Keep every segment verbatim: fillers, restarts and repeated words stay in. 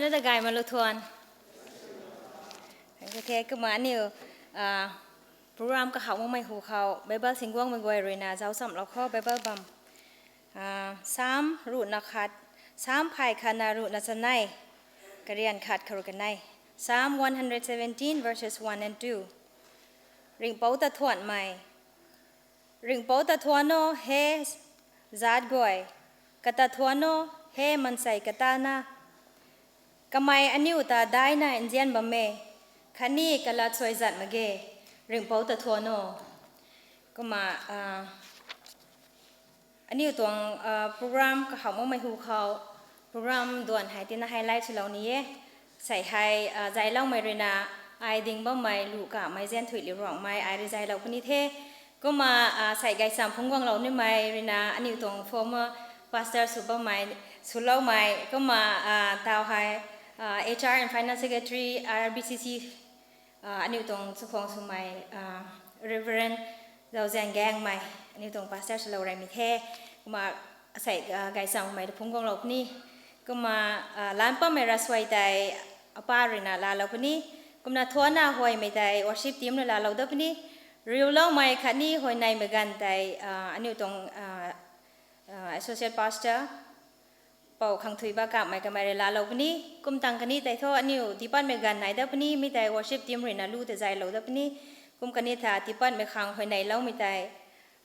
Nada gay malu thuan. Thank you the. Kumna aniu, ah, program kahawmei hu khou Bible singuangmei guay ruina zauc chamlou khou Bible bam. Ah, Psalm ruhna khat, Psalm phay khatna ruhna chanei, karian khat kharu kanei. Psalm one hundred seventeen verses one and two. Ringhpouc ta thuanmei. Ringhpouc ta thuan o, he zaat guay, kata thuan o, he mansei katana. Kamei aniu ta daina nzian bam e, khatni kalat suai zat mak ge, Ringhpouc ta thuan o. Kumna, ah, aniu tuang, ah, program kahawmei hu khou, program duan hei tina highlight swlou ni e. Sei hei, ah, zayloumei ruina, ai ding bammei lu kamei Zianthuiliu Ruangmei ai rui zaylou puni the. Kumna, ah, sei gaychamv phungc guanglou nimei ruina aniu tuang former pastor sw bammei, swloumei, kumna, ah, tau hei, ah, H R and Finance Secretary, R B C C, ah, aniu tuang chakhwang swmei, ah, Reverend Zauzian Gangmei, aniu tuang pastor swlou reymei the. Kumna sei, ah, gaychamv mei ta phungc guanglou puni. Kumna, ah, lan pammei ravsuai tei apa ruina laalou puni. Kumna thuanna huaymei tei worship team rui laalou dat puni. Riuloumei khatni huayneymei ganv tei, ah, aniu tuang, ah, ah, associate pastor Pou Khangthuiba Kapmei kamei rui laalou puni. Kum tang kani tei thu aniu tipatmei ganv nai dat puni, mi tei worship team ruina lu tei zaylou dat puni. Kum kani tha tipatmei khang huayneyloumei tei,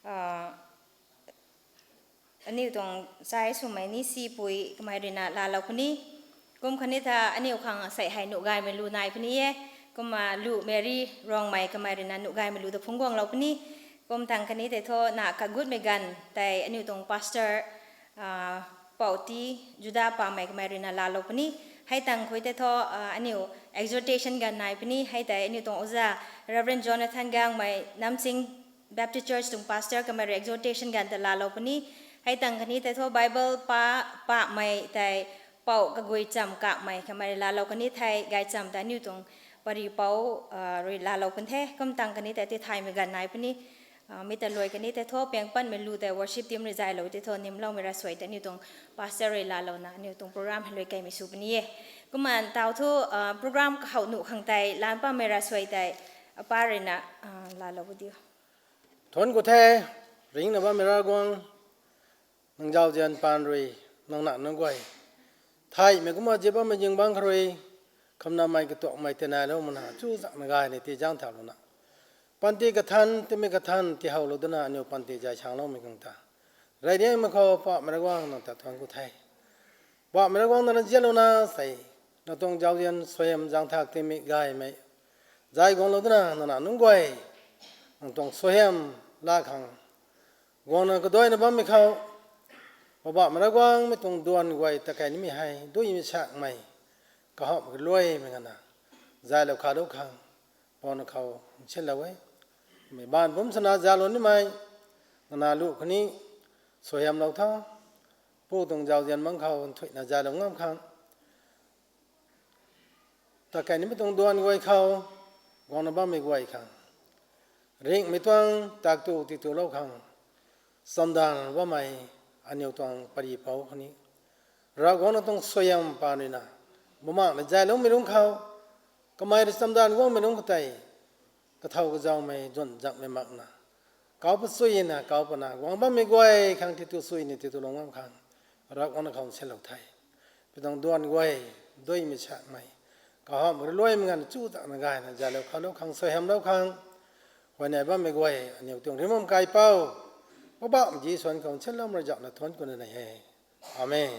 ah, aniu tuang chai swmei ni Sipui kamei ruina laalou puni. Kum khatni tha aniu khang sei hei nuh gaymei lu nai puni e. Kumna lu Mary Ruangmei kamei ruina nuh gaymei lu ta phungc guanglou puni. Kum tang kani tei thu na kagutmei ganv tei aniu tuang pastor, ah, Pou T Juda Pamei kamei ruina laalou puni. Hei tang khui tei thu, ah, aniu exhortation ganv nai puni. Hei tei aniu tuang oja Reverend Jonathan Gangmei Namsing Baptist Church tuang pastor kamei rui exhortation ganv ta laalou puni. Hei tang kani tei thu Bible pa, pamei tei Pou Kagui Cham Kapmei kamei rui laalou kani thei gaychamv ta aniu tuang pari pou, ah, rui laalou pun the. Kum tang kani tei tithaymei ganv nai puni. Ah, mi ta luai kani tei thu piang patmei lu tei worship team rui zaylou tei thu nimloumei ravsuai tei aniu tuang pastor rui laalouna aniu tuang program hei luai keymei sw puni e. Kumna tau thu, ah, program kahaw nuh khang tei lan pammei ravsuai tei apa ruina, ah, laalou diu. Thuanc ku the, ringcna bammei Ravguangc, nang zauzian paan rui, nang na nunc guay, theihmei kumna zip bammei zingbangc kha rui, khamnamei katuakmei tei nailou makna chuzaenghmei gay ni tizaeng thaulouna, panty kathan, timei kathan tihowlou dana aniu panty zay sangloumei khang ta, reyriangmei khou Poubauhmei Ravguangc nang ta thuanc ku the. Poubauhmei Ravguangc nang na zianlouna sei, nang tuang zauzian suaihiam zaeng thak timei gaymei zay guanglou dana nang na nunc guay, nang tuang suaihiam laa khang guangna kaduaina bammei khou, Poubauhmei Ravguangc mei tuang duan guay ta kei nimei hei duimei sakmei, kahawmei kaluaimei nganvna zaylou khalou khang, pauna khou nsinlou e. Mei baanv pumc swna zaylou nimei nganvna lu khatni suaihiamlou tho. Pu tuang zauzian bangc khou nthuihna zaylou ngam khang, ta kei nimei tuang duan guay khou guangna bammei guay khang, ringhmei tuang taktu titulou khang, chamdanv bammei aniu tuang pari pou khatni Ravguangc nang tuang suaihiam paan ruina, bumaengh na zayloumei lungc khou, kamei rui chamdanv guangmei lungc khou tei kathow kazawmei zwn zangmei makna, kauc pachuina kauc pana guang bammei guay khang titu chuina titulou ngam khang, Ravguangc nang khou nsinlou the. Mei tuang duan guay, duimei sakmei, kahawmei kaluaimei nganvna chuzaenghna gayna zaylou khalou khang, suaihiamlou khang, huayney bammei guay aniu tuang ringhbam kaipouc, Poubauhmei Jisu khou nsinloumei rui zauhna thuanc kuna nei he. Amen.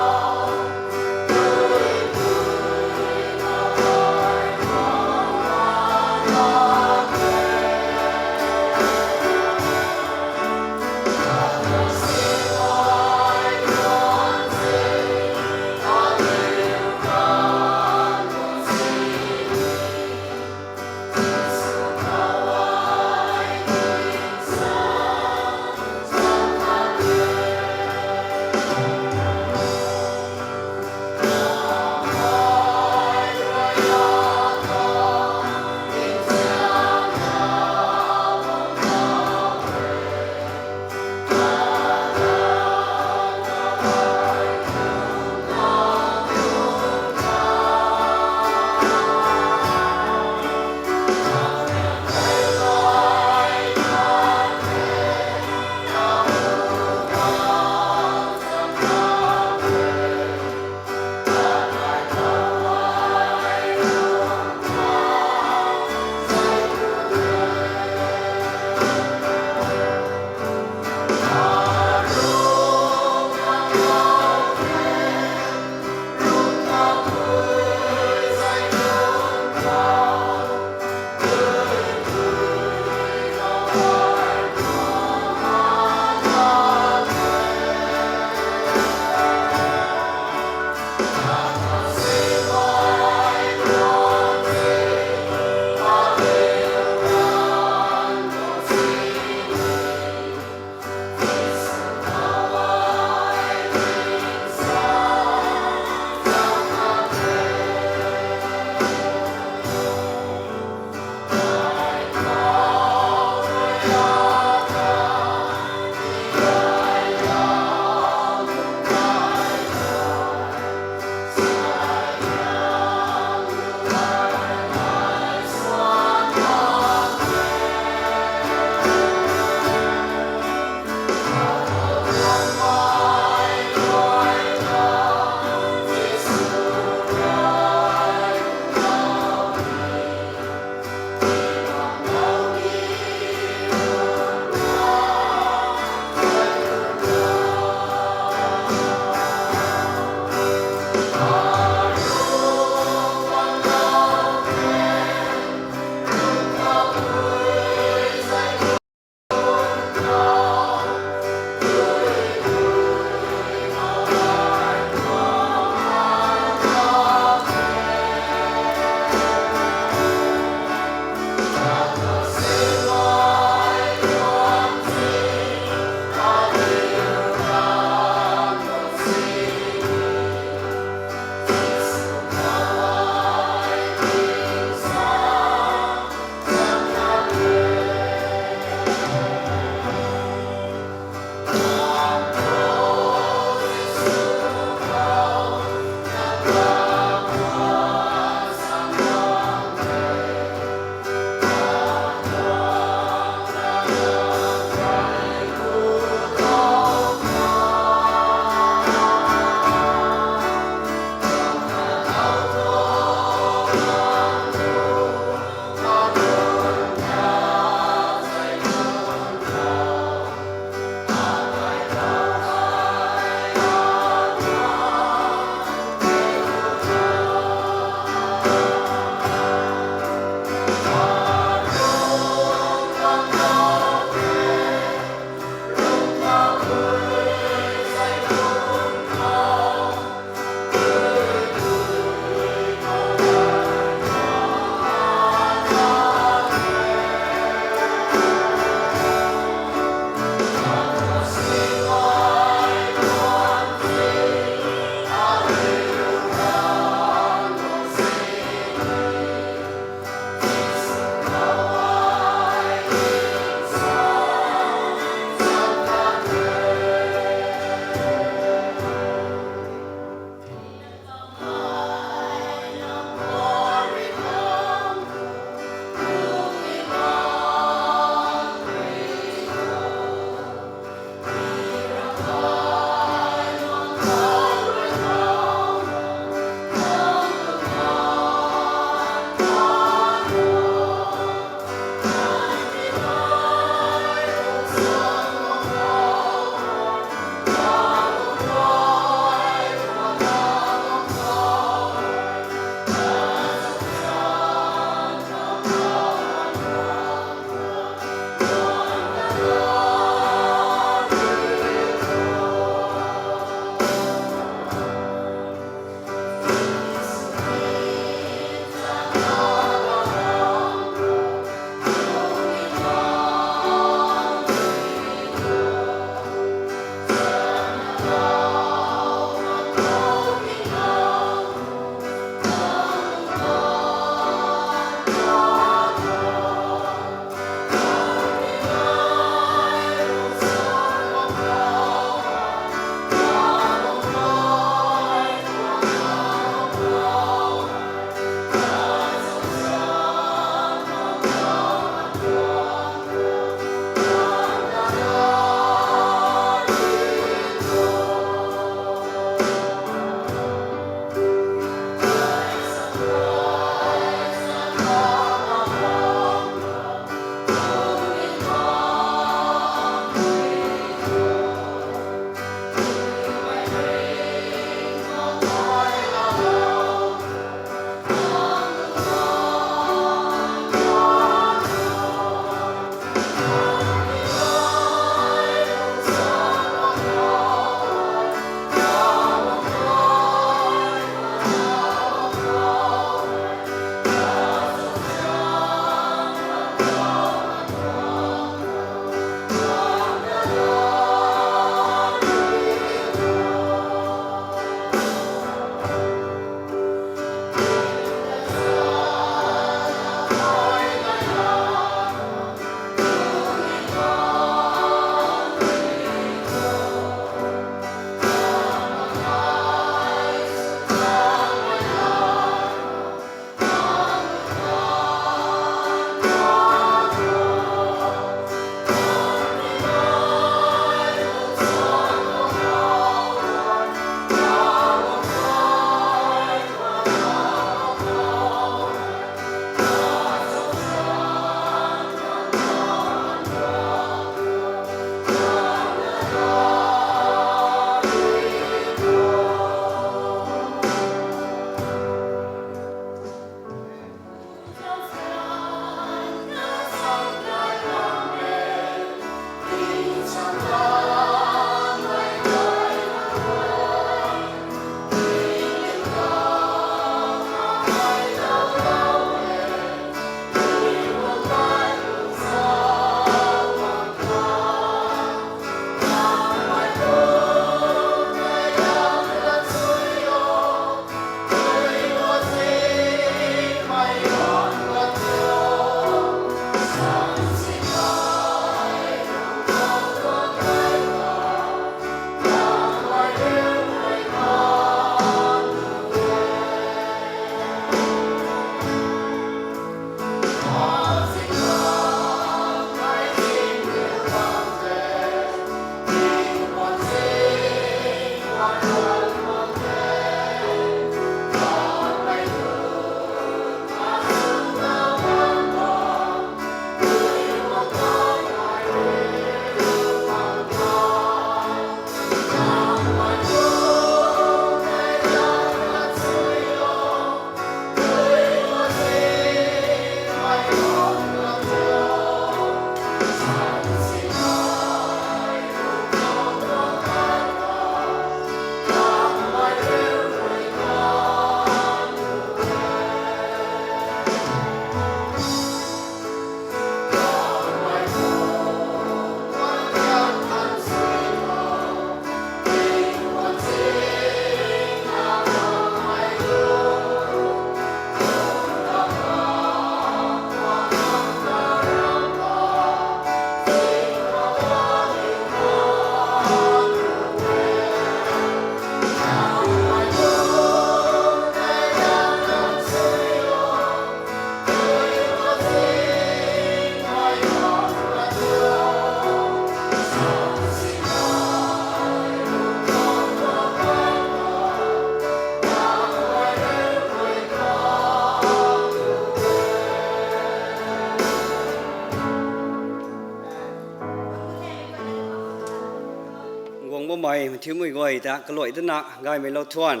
Mei mathiumei guay ta kaluai dana gaymei lou thuan.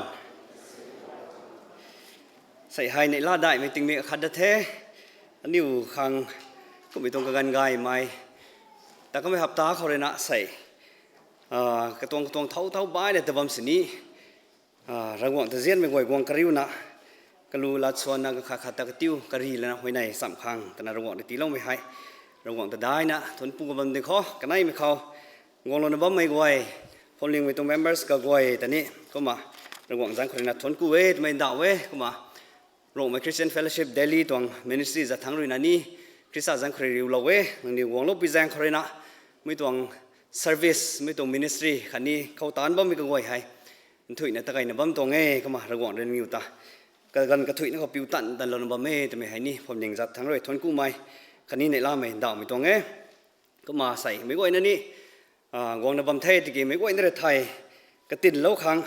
Sei hei neihla daihmei tingmik akhat da the. Aniu khang kummei tuang kaganv gaymei ta kamei hapta khou ruina sei katuang katuang thau thau baina ta bam sini, Ravguangc ta nzianmei guay guang kariuna, kalu lat swanna kakhat khat ta katiu kari lana huayney cham khang twna Ravguangc ta tiiloumei hei, Ravguangc ta daina thuanc ku ka bam di khou kaneimei khou guanglouna bammei guay, phuamlingmei tuang members kaguay ta ni kumna Ravguangc zanc khou ruina thuanc ku e twmei ndauh e. Kumna Rongmei Christian Fellowship Delhi tuang ministry zat thangc ruina ni Khrista zanc khou rui riulou e. Nangniw guangloupui zaeng khou ruina mi tuang service, mi tuang ministry khatni khou taanc bammei kaguay hei nthuihna ta keyna bam tuang e. Kumna Ravguangc rui nangniw ta kaganv kathuihna khou piu tan tanlouna bam e twmei hei ni phuamling zat thangc rui thuanc kumei khatni neihlamei ndauhmei tuang e. Kumna sei meic guayna ni guangna bam the tiki meic guayna rui thay katinlou khang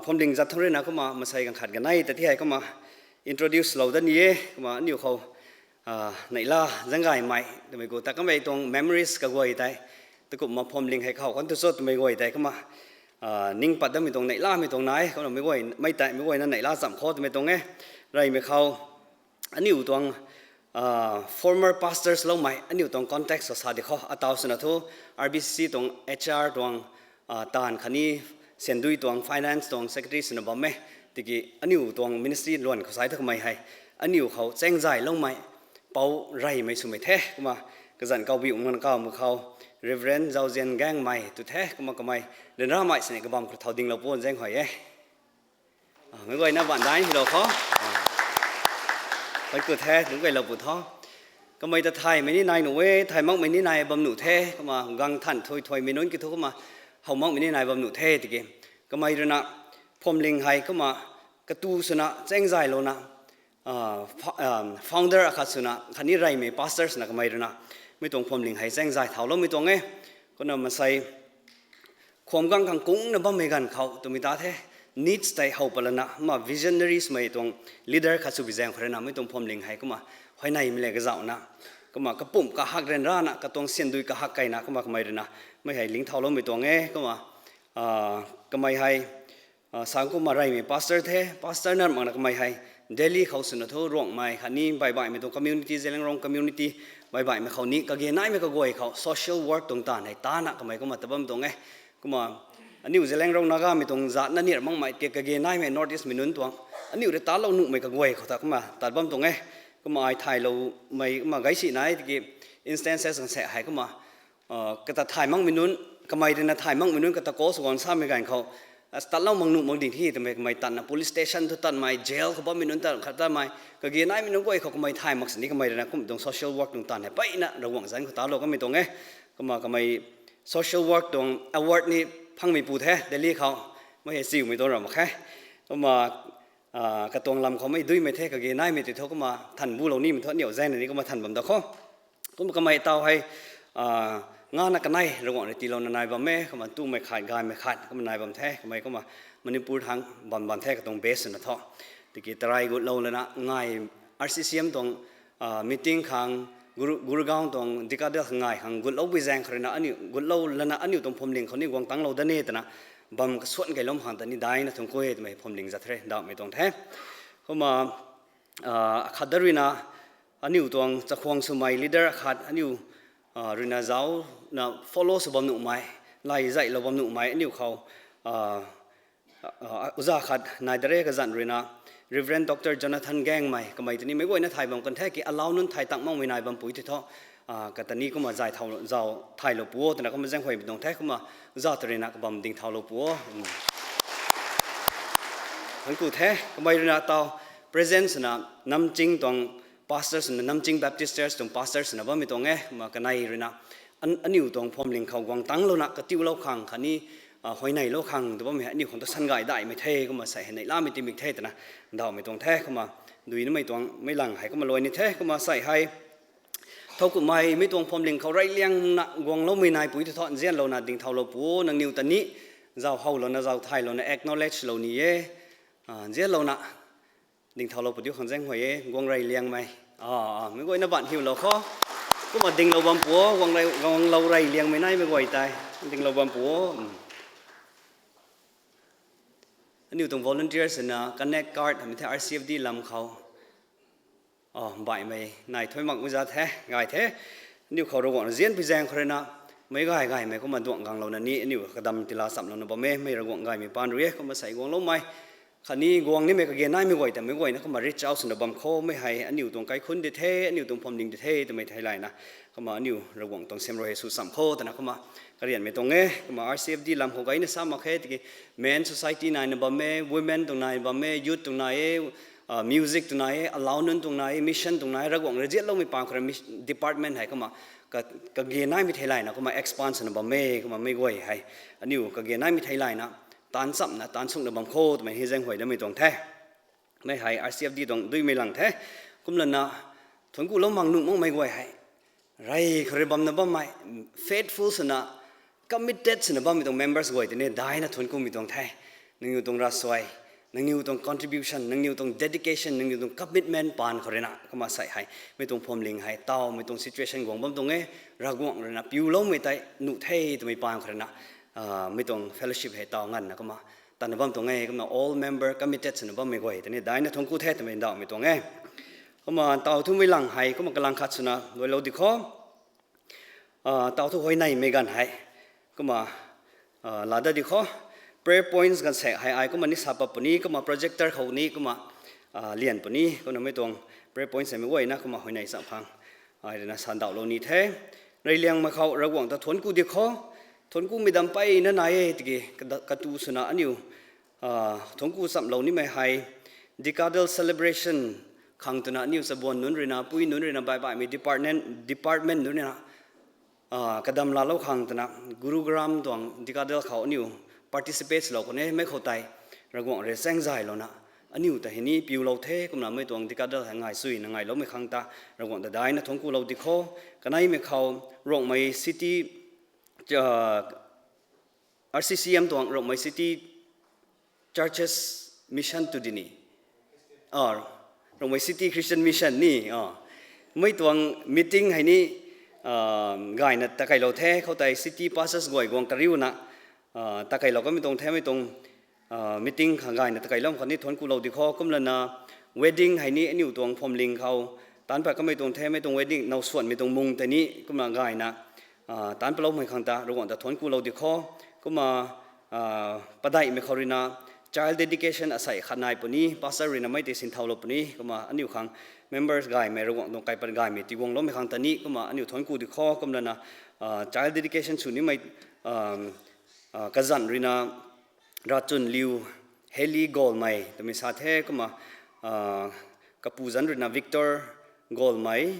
phuamling zat thangc ruina kumna masei ganv khat ganei ta ti hei kumna introduce lou dat ni e. Kumna aniu khou neihla zaeng gaymei twmei gu ta kamei tuang memories kaguay tei, takumna phuamling hei khou kan tu cho twmei guay tei kumna ning pat datmei tuang neihlamei tuang nai. Kumna meic guay mei tei meic guayna neihla cham khou twmei tuang e. Reymei khou aniu tuang former pastors loumei aniu tuang context khou sa di khou, ataw swna thu R B C C tuang H R tuang taanv khatni syandui tuang finance tuang secretary swna bam e. Tiki aniu tuang ministry luan khou sai thu kamei hei aniu khou chaengzayloumei pou reymei swmei the. Kumna kazanc kaubiu nganv kawmei khou Reverend Zauzian Gaengmei tu the. Kumna kamei ryanramei sini kabam khou thau dinglou pu zaeng huay e. Meic guayna baan dai hilou khou, thank you the, nunc guay lou pu tho. Kamei ta thaymei ni nai nuh e, thay makmei ni nai bam nuh the. Kumna gang than thuy thuymei nunc ki thu kumna how makmei ni nai bam nuh the tiki kamei ruina phuamling hei kumna katu swna chaengzaylouna founder akhat swna khatni reymei pastor swna kamei ruina mi tuang phuamling hei chaengzay thauloumei tuang e. Kumna masei khwan gang khang kungna bammei ganv khou twmei ta the, needs tei how pat lana kumna visionaries mei tuang leader khat sw bi zaeng khou ruina mi tuang phuamling hei kumna huayneymei le kazauhna, kumna kapumc kahak ryanrana katuang syandui kahak keyna kumna kamei ruina mei hei ling thauloumei tuang e. Kumna kamei hei sang kumna reymei pastor the, pastor na makna kamei hei Delhi khou swna thu Ruangmei khatni baihbaihmei tuang community, Zeliangrong community, baihbaihmei khou ni kage naimei kaguay khou social work tuang taanv hei tana kamei kumna ta bam tuang e. Kumna aniu Zeliangrong Nagamei tuang zat na nir makmei ke kage naimei North East mei nunc tuang aniu rui talou nuhmei kaguay khou ta kumna tat bam tuang e. Kumna ai thayloumei kumna gaysi nai tiki instances kan se hei kumna kata thay makmei nunc, kamei ruina thay makmei nunc kata call sw guang samei ganv khou tatlou mak nuh mak ding hi twmei kamei tatna police station thu tatmei, jail khou bammei nunc tat khat tatmei, kage naimei nunc guay khou kamei thay mak sini kamei ruina kum tuang social work tuang taanv hei mpeyna Ravguangc zanc khou talou kamei tuang e. Kumna kamei social work tuang award ni phangmei pu the Delhi khou, mei hei chiumei tuang ra mak khe. Kumna katuang lam khou mei duimei the, kage naimei tei thu kumna than bulou nimei thu aniu zaengna ni kumna than bam da khou. Kumna kamei taw hei ngana kanei Ravguangc rui tiilouna nai bam e. Kumna tumei khat gaymei khat kumna nai bam the. Kamei kumna Manipur thang bam bam the katuang base swna thu. Tiki tarai gutlou lana ngai R C C M tuang meeting khang, Gurgaon tuang Decadal ngai khang gutlou bi zaeng khou ruina aniu gutlou lana aniu tuang phuamling khou ni guang tanglou da ni twna bam kasuan keylou khang ta ni daina thungc ku e twmei phuamling zat the, ndauhmei tuang the. Kumna akhat da ruina aniu tuang chakhwang swmei leader akhat aniu ruina zauna follow sw bam nuhmei, lay zaylou bam nuhmei aniu khou uza khat nai dare kazanc ruina Reverend Doctor Jonathan Gaengmei kamei tei ni meic guayna thay bam kan the ki alau nunc thay tang makmei nai bam pui tei thu kata ni kumna zay thau zau thaylou pu o twna kumna zaenghuaymei tuang the. Kumna uza ta ruina kabam ding thaulou pu o. Thangc ku the. Kamei ruina taw present swna Namching tuang pastor swna, Namching Baptist Church tuang pastor swna bammei tuang e. Kumna kanei ruina aniu tuang phuamling khou guang tanglouna katiulou khang khatni huayneylou khang tu bammei aniu khang ta san gay daihmei the. Kumna sei hei neihlamei tingmik the twna ndauhmei tuang the. Kumna duinamei tuang meic lang hei kumna luai ni the. Kumna sei hei thowkumhmei mi tuang phuamling khou reyliangna guangloumei nai pui tei thu nzianlouna ding thaulou pu o. Nangniw ta ni zau howlouna zau thaylouna acknowledge lou ni e. Nzianlouna ding thaulou pu diu khang zaenghuay e. Guang reyliangmei, meic guayna baan hiulou khou. Kumna dinglou bam pu o, guanglou reyliangmei naimei guay tei. Dinglou bam pu o. Aniu tuang volunteers na connect card hamei the R C F D lam khou. O, baihmei nai thuai mak mei za the, gay the. Aniu khou Ravguangc nzian pi zaeng khou rui na, mei gay gaymei kumna duang ganglouna ni, aniu kadam tila chamlouna bam e, mei Ravguangc gaymei paan rui e, kumna sei guangloumei. Khatni guang nimei kage naimei guay ta mei guayna kumna reach out swna bam khou, mei hei aniu tuang kaikhunc di the, aniu tuang phuamling di the twmei theilayna, kumna aniu Ravguangc tuang siamruai hei sw cham khou twna kumna karianmei tuang e. Kumna R C F D lam khou gayna sa mak khe, tiki men society naina bam e, women tuang nai bam e, youth tuang nai e, music tuang nai e, alau nunc tuang nai e, mission tuang nai e, Ravguangc nzianloumei paan khou rui department hei kumna kage naimei theilayna kumna expand swna bam e, kumna mei guay hei aniu kage naimei theilayna taanv chamna taanv sukna bam khou twmei hei zaeng huay damei tuang the. Mei hei R C F D tuang duimei lang the. Kumlana thuanc kulou mak nuh makmei guay hei rey khou rui bamna bammei, faithful swna, committed swna bammei tuang members guay tei ni daina thuanc kumei tuang the. Nangniw tuang ravsuai, nangniw tuang contribution, nangniw tuang dedication, nangniw tuang commitment paan khou rui na kumna sei hei mei tuang phuamling hei tawmei tuang situation guang bam tuang e. Ravguangc rui na piuloumei tei nuh the twmei paan khou rui na mei tuang fellowship hei taw nganvna kumna tanna bam tuang e. Kumna all member committed swna bammei guay tei ni daina thuanc ku the twmei ndauhmei tuang e. Kumna taw thumei lang hei kumna kalang khat swna luailou di khou, taw thu huayneymei ganv hei kumna laa dat di khou, prayer points ganv saekc hei ai kumna ni sa pat puni, kumna projector khou ni kumna lian puni, kumna mei tuang prayer points hei mei guayna kumna huayney cham khang ai rui na sandauhlou ni the. Reyliangmei khou Ravguangc ta thuanc ku di khou, thuanc kumei dam mpeyna nai e tiki katu swna aniu thuanc ku chamlou nimei hei decadal celebration khang twna aniu chabuan nunc rui na, pui nunc rui na, baih baihmei department, department nunc rui na kadam laalou khang twna Gurugram tuang decadal khou aniu participate lou khou ne, mei khou tei Ravguangc rui chaeng zaylouna aniu ta hei ni piulou the. Kumna mei tuang decadal hei ngai suina ngailoumei khang ta Ravguangc ta daina thuanc kulou di khou. Kaneimei khou Rongmei City, R C C M tuang Rongmei City Churches Mission tu di ni, Rongmei City Christian Mission ni, mei tuang meeting hei ni gayna takeilou the. Khoutei city pastors guay guang kariuna takeilou kamei tuang the. Mei tuang meeting khang gayna takeilou khou ni thuanc kulou di khou. Kumlana wedding hei ni aniu tuang phuamling khou taanc pat kamei tuang the. Mei tuang wedding now suanmei tuang mung tei ni kumna gayna taanc patloumei khang ta Ravguangc ta thuanc kulou di khou. Kumna padeihmei khou rui na child dedication asei khat nai puni, pastor rui na mei tei sinthaulou puni. Kumna aniu khang members gaymei, Ravguangc tuang kaipat gaymei tiguangloumei khang ta ni kumna aniu thuanc ku di khou. Kumlana child dedication sw nimei kazanc rui na Rachunliu Heli Golmei twmei sa the. Kumna kapu zanc rui na Victor Golmei,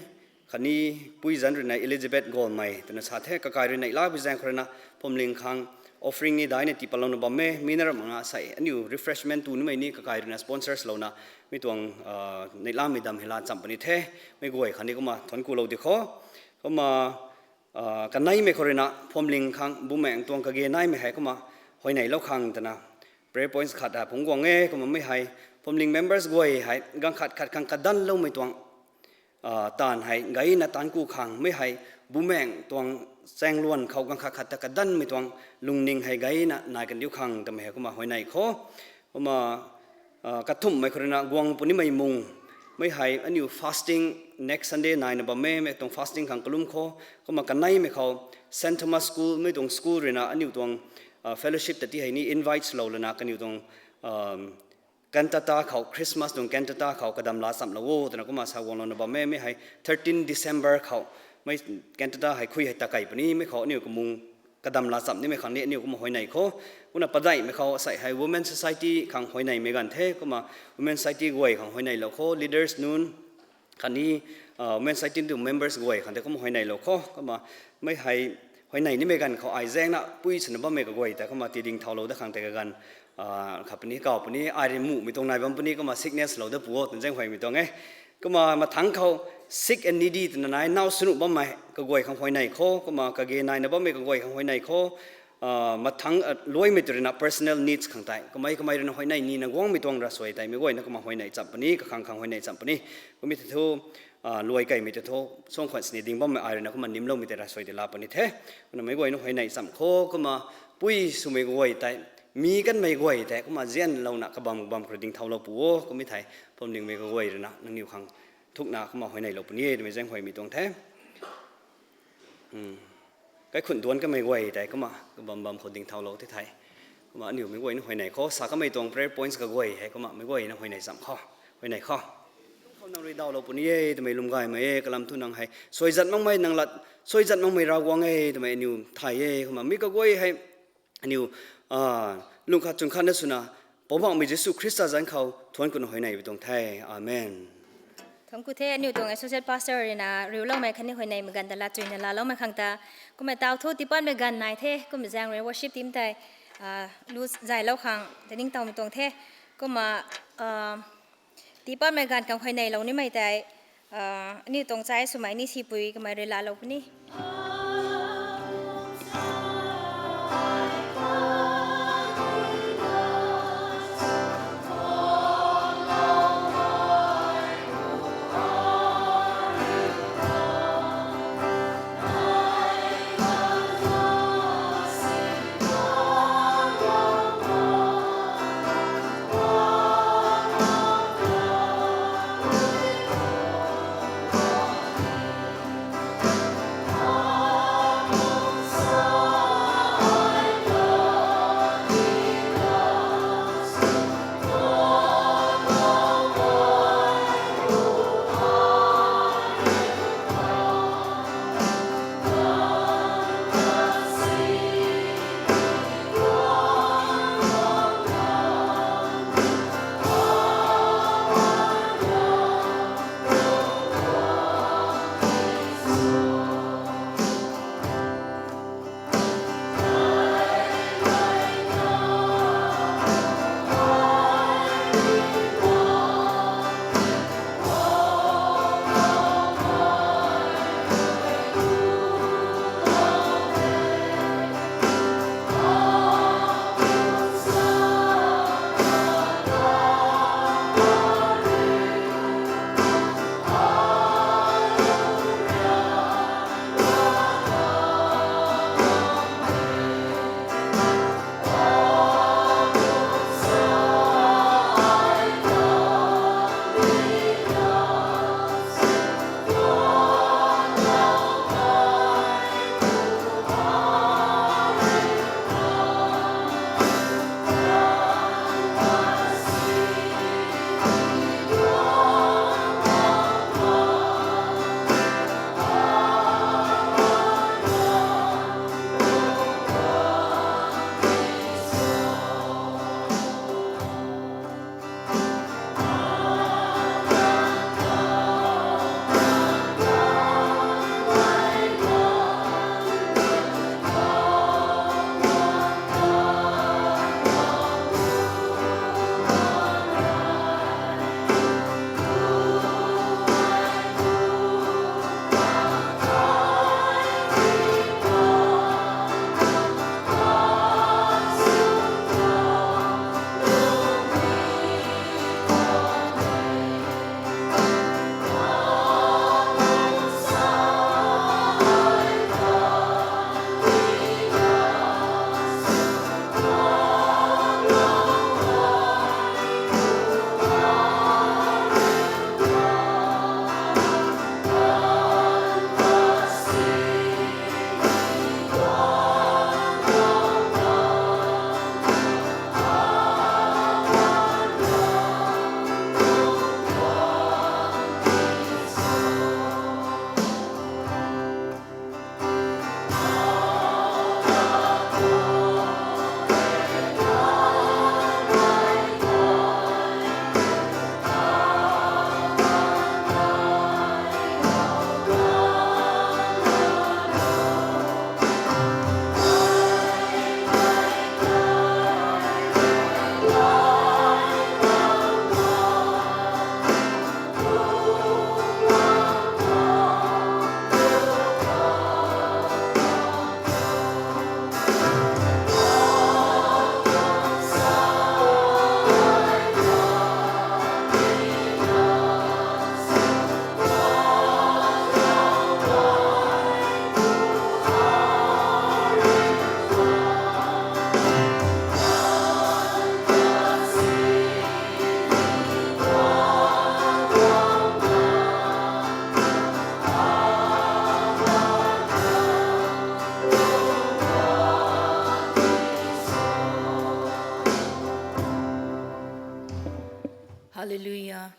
khatni pui zanc rui na Elizabeth Golmei twna sa the. Kakai rui neihla bi zaeng khou rui na phuamling khang offering ni daina tii patlouna bam e. Mi na ram nga sei aniu refreshment tu nimei ni kakai rui na sponsors louna mei tuang neihlamei dam hei laa cham puni the. Mei guay khang ni kumna thuanc kulou di khou. Kumna kaneimei khou rui na phuamling khang bumaengc tuang kage naimei hei kumna huayneylou khang twna prayer points khat hei phungc guang e. Kumna mei hei phuamling members guay hei ganv khat khat khang kadanloumei tuang taanv hei gayna taanc ku khang, mei hei bumaengc tuang chaengluan khou ganv khat khat ta kadanmei tuang lungning hei gayna nai kandiu khang twmei hei kumna huayney khou. Kumna kathumhmei khou rui na guang punimei mung, mei hei aniu fasting next Sunday naina bam e. Mei tuang fasting khang kalum khou. Kumna kaneimei khou Saint Thomas School, mei tuang school rui na aniu tuang fellowship ta ti hei ni invite swlou lana kaniw tuang cantata khou, Christmas tuang cantata khou kadam laa chamlou o twna kumna sa guanglouna bam e. Mei hei thirteen December khou mei cantata hei khui hei takei puni. Mei khou aniu kamung kadam laa cham nimei khang ni aniu kumna huayney khou. Kumna padeihmei khou asei hei Women Society khang huayneymei ganv the. Kumna Women Society guay khang huayneylou khou, leaders nunc khatni Women Society tuang members guay khang tei kumna huayneylou khou. Kumna mei hei huayney nimei ganv khou ai zaengna pui swna bammei kaguay ta kumna tiding thaulou dat khang tei kaganv khat puni kaw puni, ai rui muhmei tuang nai bam puni. Kumna sickness lou dat pu o twna zaeng huaymei tuang e. Kumna mathangc khou sick and needy twna nai, naw swnuh bammei kaguay khang huayney khou. Kumna kage naina bammei kaguay khang huayney khou. mathangc luaimei tei ruina personal needs khang tei kamei kamei ruina huayney nina guangmei tuang ravsuai tei meic guayna kumna huayney cham puni, kakhang khang huayney cham puni. Kummei tei thu luai kaimei tei thu suang khwan sini ding bammei ai ruina kumna nimloumei tei ravsuai tei laa puni the. Kumna meic guayna huayney cham khou kumna pui swmei guay tei, mi kanmei guay tei kumna zianlouna kabam kabam khou dingthaulou pu o. Kummei thei pumdingmei kaguay ruina nangniw khang thukna kumna huayneylou puni e twmei zaenghuaymei tuang the. Kaikhun duanc kamei guay tei kumna kabam bam khou dingthaulou ti thei, kumna aniu meic guayna huayney khou sa kamei tuang prayer points kaguay hei kumna meic guayna huayney cham khou, huayney khou, khou nang rui dawlou puni e twmei lwm gaymei e. Kalam thu nang hei suaizat makmei nang lat, suaizat makmei Ravguangc e twmei aniu thay e. Kumna mi kaguay hei aniu lung khat chwn khatna swna Poubauhmei Jisu Khrista zanc khou thuanc kuna huayneymei tuang the. Amen. Thangc ku the aniu tuang associate pastor ruina riuloumei khatni huayneymei ganv ta lat chuyna laaloumei khang ta. Kumna tau thu tiipatmei ganv nai the, kumna zaeng rui worship team tei lu zaylou khang ta ningtowmei tuang the. Kumna tiipatmei ganv khang huayneylou nimei tei aniu tuang chai swmei ni sipui kamei rui laalou puni.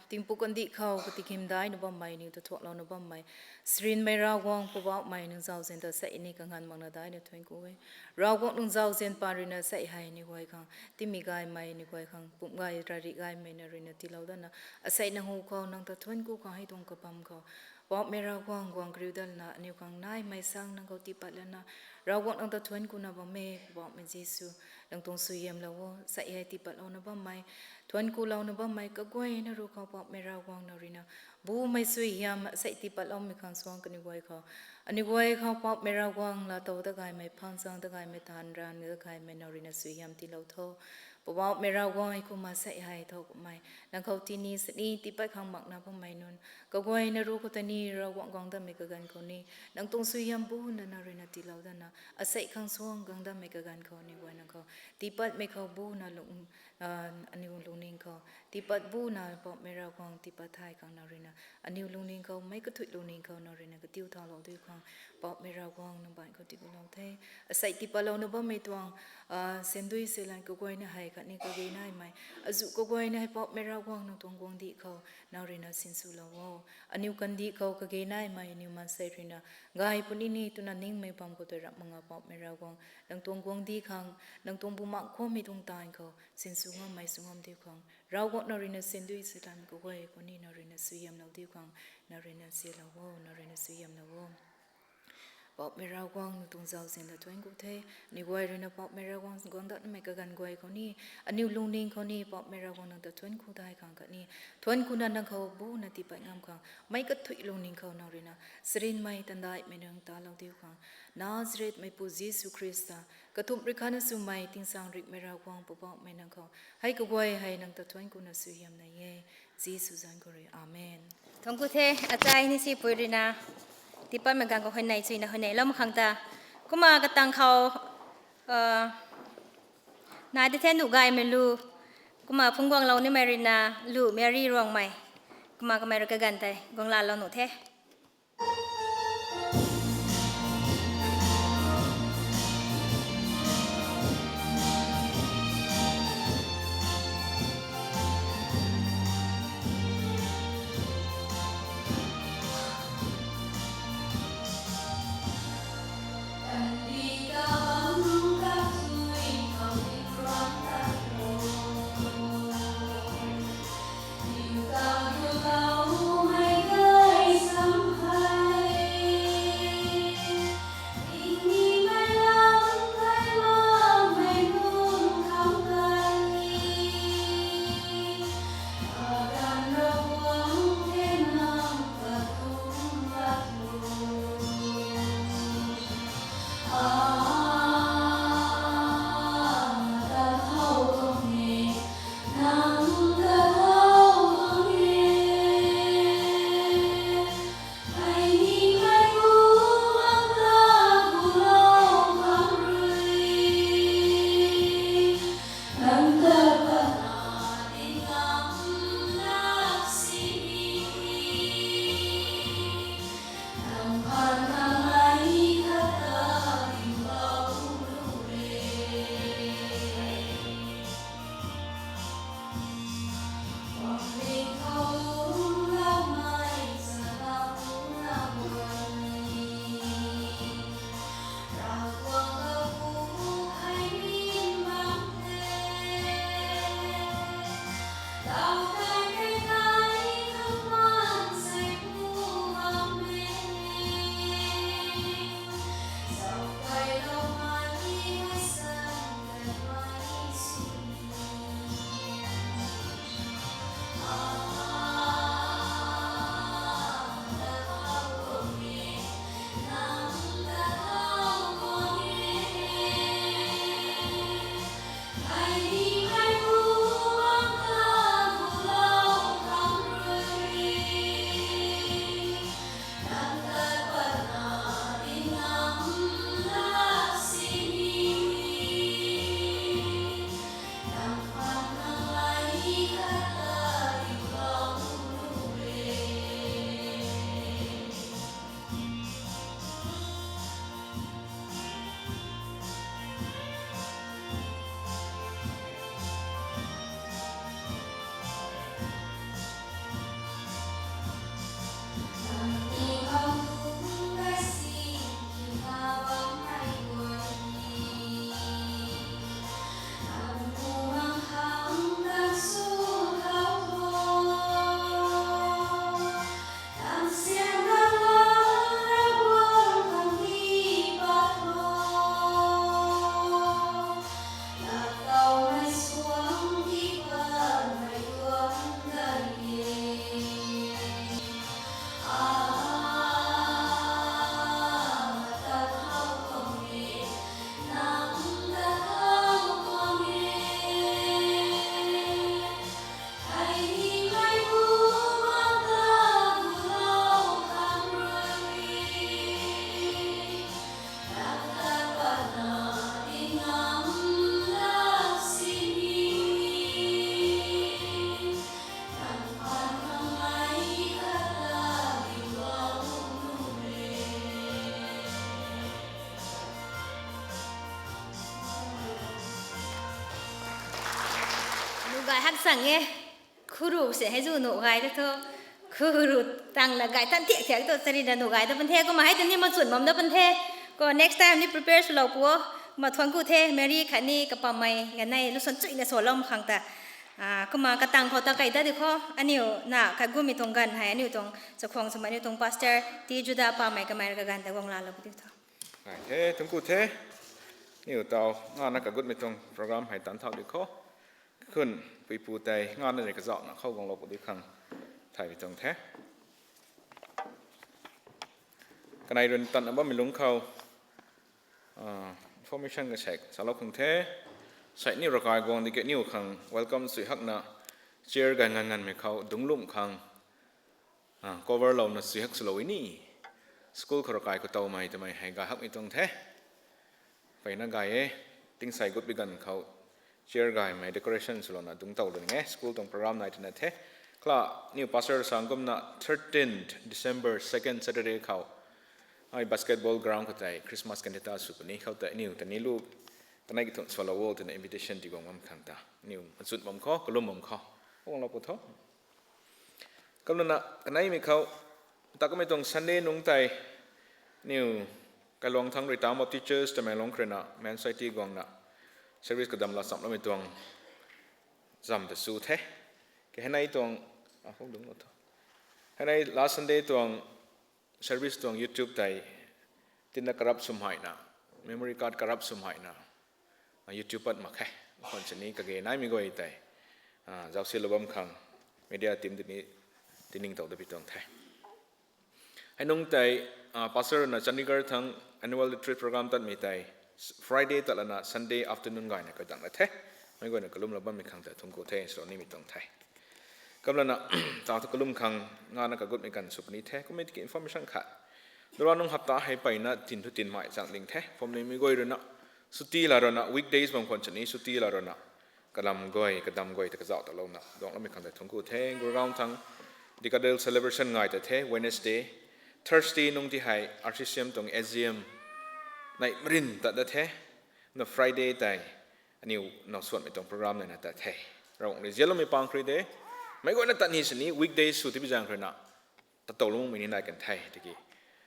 Tingpuk kandih khou katikhim daihna bammei, aniw ta thuaklouna bammei, Sarinmei Ravguangc Poubauhmei, nang zauzian ta sei ni kanganv makna daihna thuanc ku e. Ravguangc nang zauzian paan ruina sei hei aniw guay khang timei gaymei, aniw guay khang pumc gay rarih gaymei na ruina tiilou datna, asei nang hu khou nang ta thuanc ku khang hei tuang kabam khou, Poubauhmei Ravguangc guang kariu datna aniw khang naimei sang nang khou tiipat lana, Ravguangc nang ta thuanc kuna bam e. Poubauhmei Jisu, nang tuang suaihiamlou o, sei hei tiipatlouna bammei, thuanc kulouna bammei kaguayna ruc khou Poubauhmei Ravguangc nang ruina bumei suaihiam sei tiipatloumei khang suang kaniw guay khou, aniw guay khou Poubauhmei Ravguangc laatow ta gaymei, phangchang ta gaymei, taanv ranv ta gaymei nang ruina suaihiam tiilou tho. Poubauhmei Ravguangc, kumna sei hei thow kummei nang khou tini sini tiipat khang makna bammei nunc kaguayna ruc khou ta ni Ravguangc guang datmei kaganv khou ni, nang tuang suaihiam buna nang ruina tiilou datna, asei khang suang guang datmei kaganv khou aniw guay nang khou tiipatmei khou buna lung, aniw lungning khou tiipat buna Poubauhmei Ravguangc tiipat thay khang nang ruina aniw lungning khou, meic kathuic lungning khou nang ruina katiu thaulou diu khang, Poubauhmei Ravguangc nang baanc khou tiikulou the. Asei tiipatlouna bammei tuang sandui, seilan kaguayna hei khatni kage naimei, azuh kaguayna hei Poubauhmei Ravguangc nang tuang guangcdic khou nang ruina sinswlou o. Aniw kandih khou kage naimei, aniw maansei ruina gay puni ni twna ningmei bam khou tei rap mak nga Poubauhmei Ravguangc nang tuang guangcdic khang, nang tuang bumaengh khwanmei tuang taanv khou sinsw ngammei sw ngam diu khang, Ravguangc nang ruina sandui, seilan kaguay khou ni nang ruina suaihiamlou diu khang, nang ruina sialou o, nang ruina suaihiamlou o. Poubauhmei Ravguangc nang tuang zauzian ta thuanc ku the. Aniw guay ruina Poubauhmei Ravguangc guang datmei kaganv guay khou ni, aniw lungning khou ni Poubauhmei Ravguangc nang ta thuanc ku thay khang khatni thuanc kuna nang khou buna tiipat ngam khang, meic kathuic lungning khou nang ruina Sarinmei Tandaihmei nang talou diu khang, Nazaretmeipu Jisu Khrista, kathumh rui khatna swmei tingsaeng ringhmei Ravguangc Poubauhmei nang khou, hei kaguay hei nang ta thuanc kuna suaihiam nai e. Jisu zanc khou rui, amen. Thuanc ku the, achai ni sipui ruina tiipatmei ganv khou huayney chuina huayneylou mak khang ta, kumna katang khou nai de the, nuh gaymei lu, kumna phungc guanglou nimei ruina, lu Mary Ruangmei, kumna kamei rui kaganv tei guang laalou nuh the. Hak sang e. Khuru se hei zu nu gay da thu. Khuru tang na gay tan thiak thiak tu chari na nu gay da pan the. Kumna hei tu ni machun bam da pan the. Ko next time ni prepare swlou pu o. Kumna thuan ku the. Mary khatni kapamei ganei lusan chuina swlou mak khang ta. Ah, kumna katang khou ta kai da di kho. Aniu na kagutmei tuang ganv hei. Aniu tuang chakhwang swmei aniu tuang pastor. Ti Juda pamei kamei ra kaganv ta guang laalou pu di tho. Ngai the, thuan ku the. Aniu taw, ngana kagutmei tuang program hei tan thau di kho. Khun, puipu tei, ngana rui kazauhna khou guanglou pu di khang. Thay bi tuang the. Kanei rui tan na bammei lungc khou, ah, information kasek salou khang the. Sai niu ravkai guang di ke niu khang welcome sui hakna chair gay ngan nganmei khou dungc lum khang, ah, cover louna sui hak swlou ni. School khou ravkai khou tawmei twmei hei gay hakmei tuang the. Peyna gay e, tingsai gut bi ganv khou chair gaymei decoration swlouna dungc tow lun e, school tuang program nai twna the. Kala, niu pastor sang kumna thirteenth December, second Saturday khou, ai basketball ground khou tei Christmas cantata sw puni khou tei niu ta ni lu, kanei kithun swlou o twna invitation ti guang bam khang ta. Niu machun bam kho, kalum bam kho. Guanglou pu tho. Kumna na, kaneimei khou, ta kamei tuang Sunday nungc tei, niu, Kailuang thang rui Town Baptist Church Tamenglong khou rui na, Men Society guangna, service kadam la chamloumei tuang, zam ta su the. Ke hei nei tuang, ah, hung dungc lo tho. Hei nei last Sunday tuang, service tuang YouTube tei, tina karap swmhaina, memory card karap swmhaina, ah, YouTube pat mak khe. Khwan sini kage naimei guay tei, ah, zausilou bam khang, media team tini, tiningtow da bi tuang the. Hei nungc tei, ah, pastor na Chandigarh thang annual retreat program tatmei tei, Friday tat lana Sunday afternoon gayna kadang la the. Mei guayna kalumlou bammei khang tei thuan ku the, swlou nimei tuang the. Kumlana, taw thu kalum khang ngana kagutmei ganv sw puni the, kummei tiki information khat. Dura nung hapta hei peyna tin thu tinmei chang ding the. Phwamlingmei guay rui na, suti la rui na, weekdays bam khwan sini suti la rui na, kalam guay, kadam guay ta kazauh ta louna, duangloumei khang tei thuan ku the. Gurgaon thang, Decadal celebration ngai ta the, Wednesday. Thursday nung ti hei, R C C M tuang A G M, nei marin tat da the. Na Friday tei, aniu now suanmei tuang program nai na tat the. Ravguangc rui zianloumei pang khri de. Mei guayna tat ni sini, weekdays sw tibi zaeng khri na, tat tow lungmei ni nai kan the, tiki.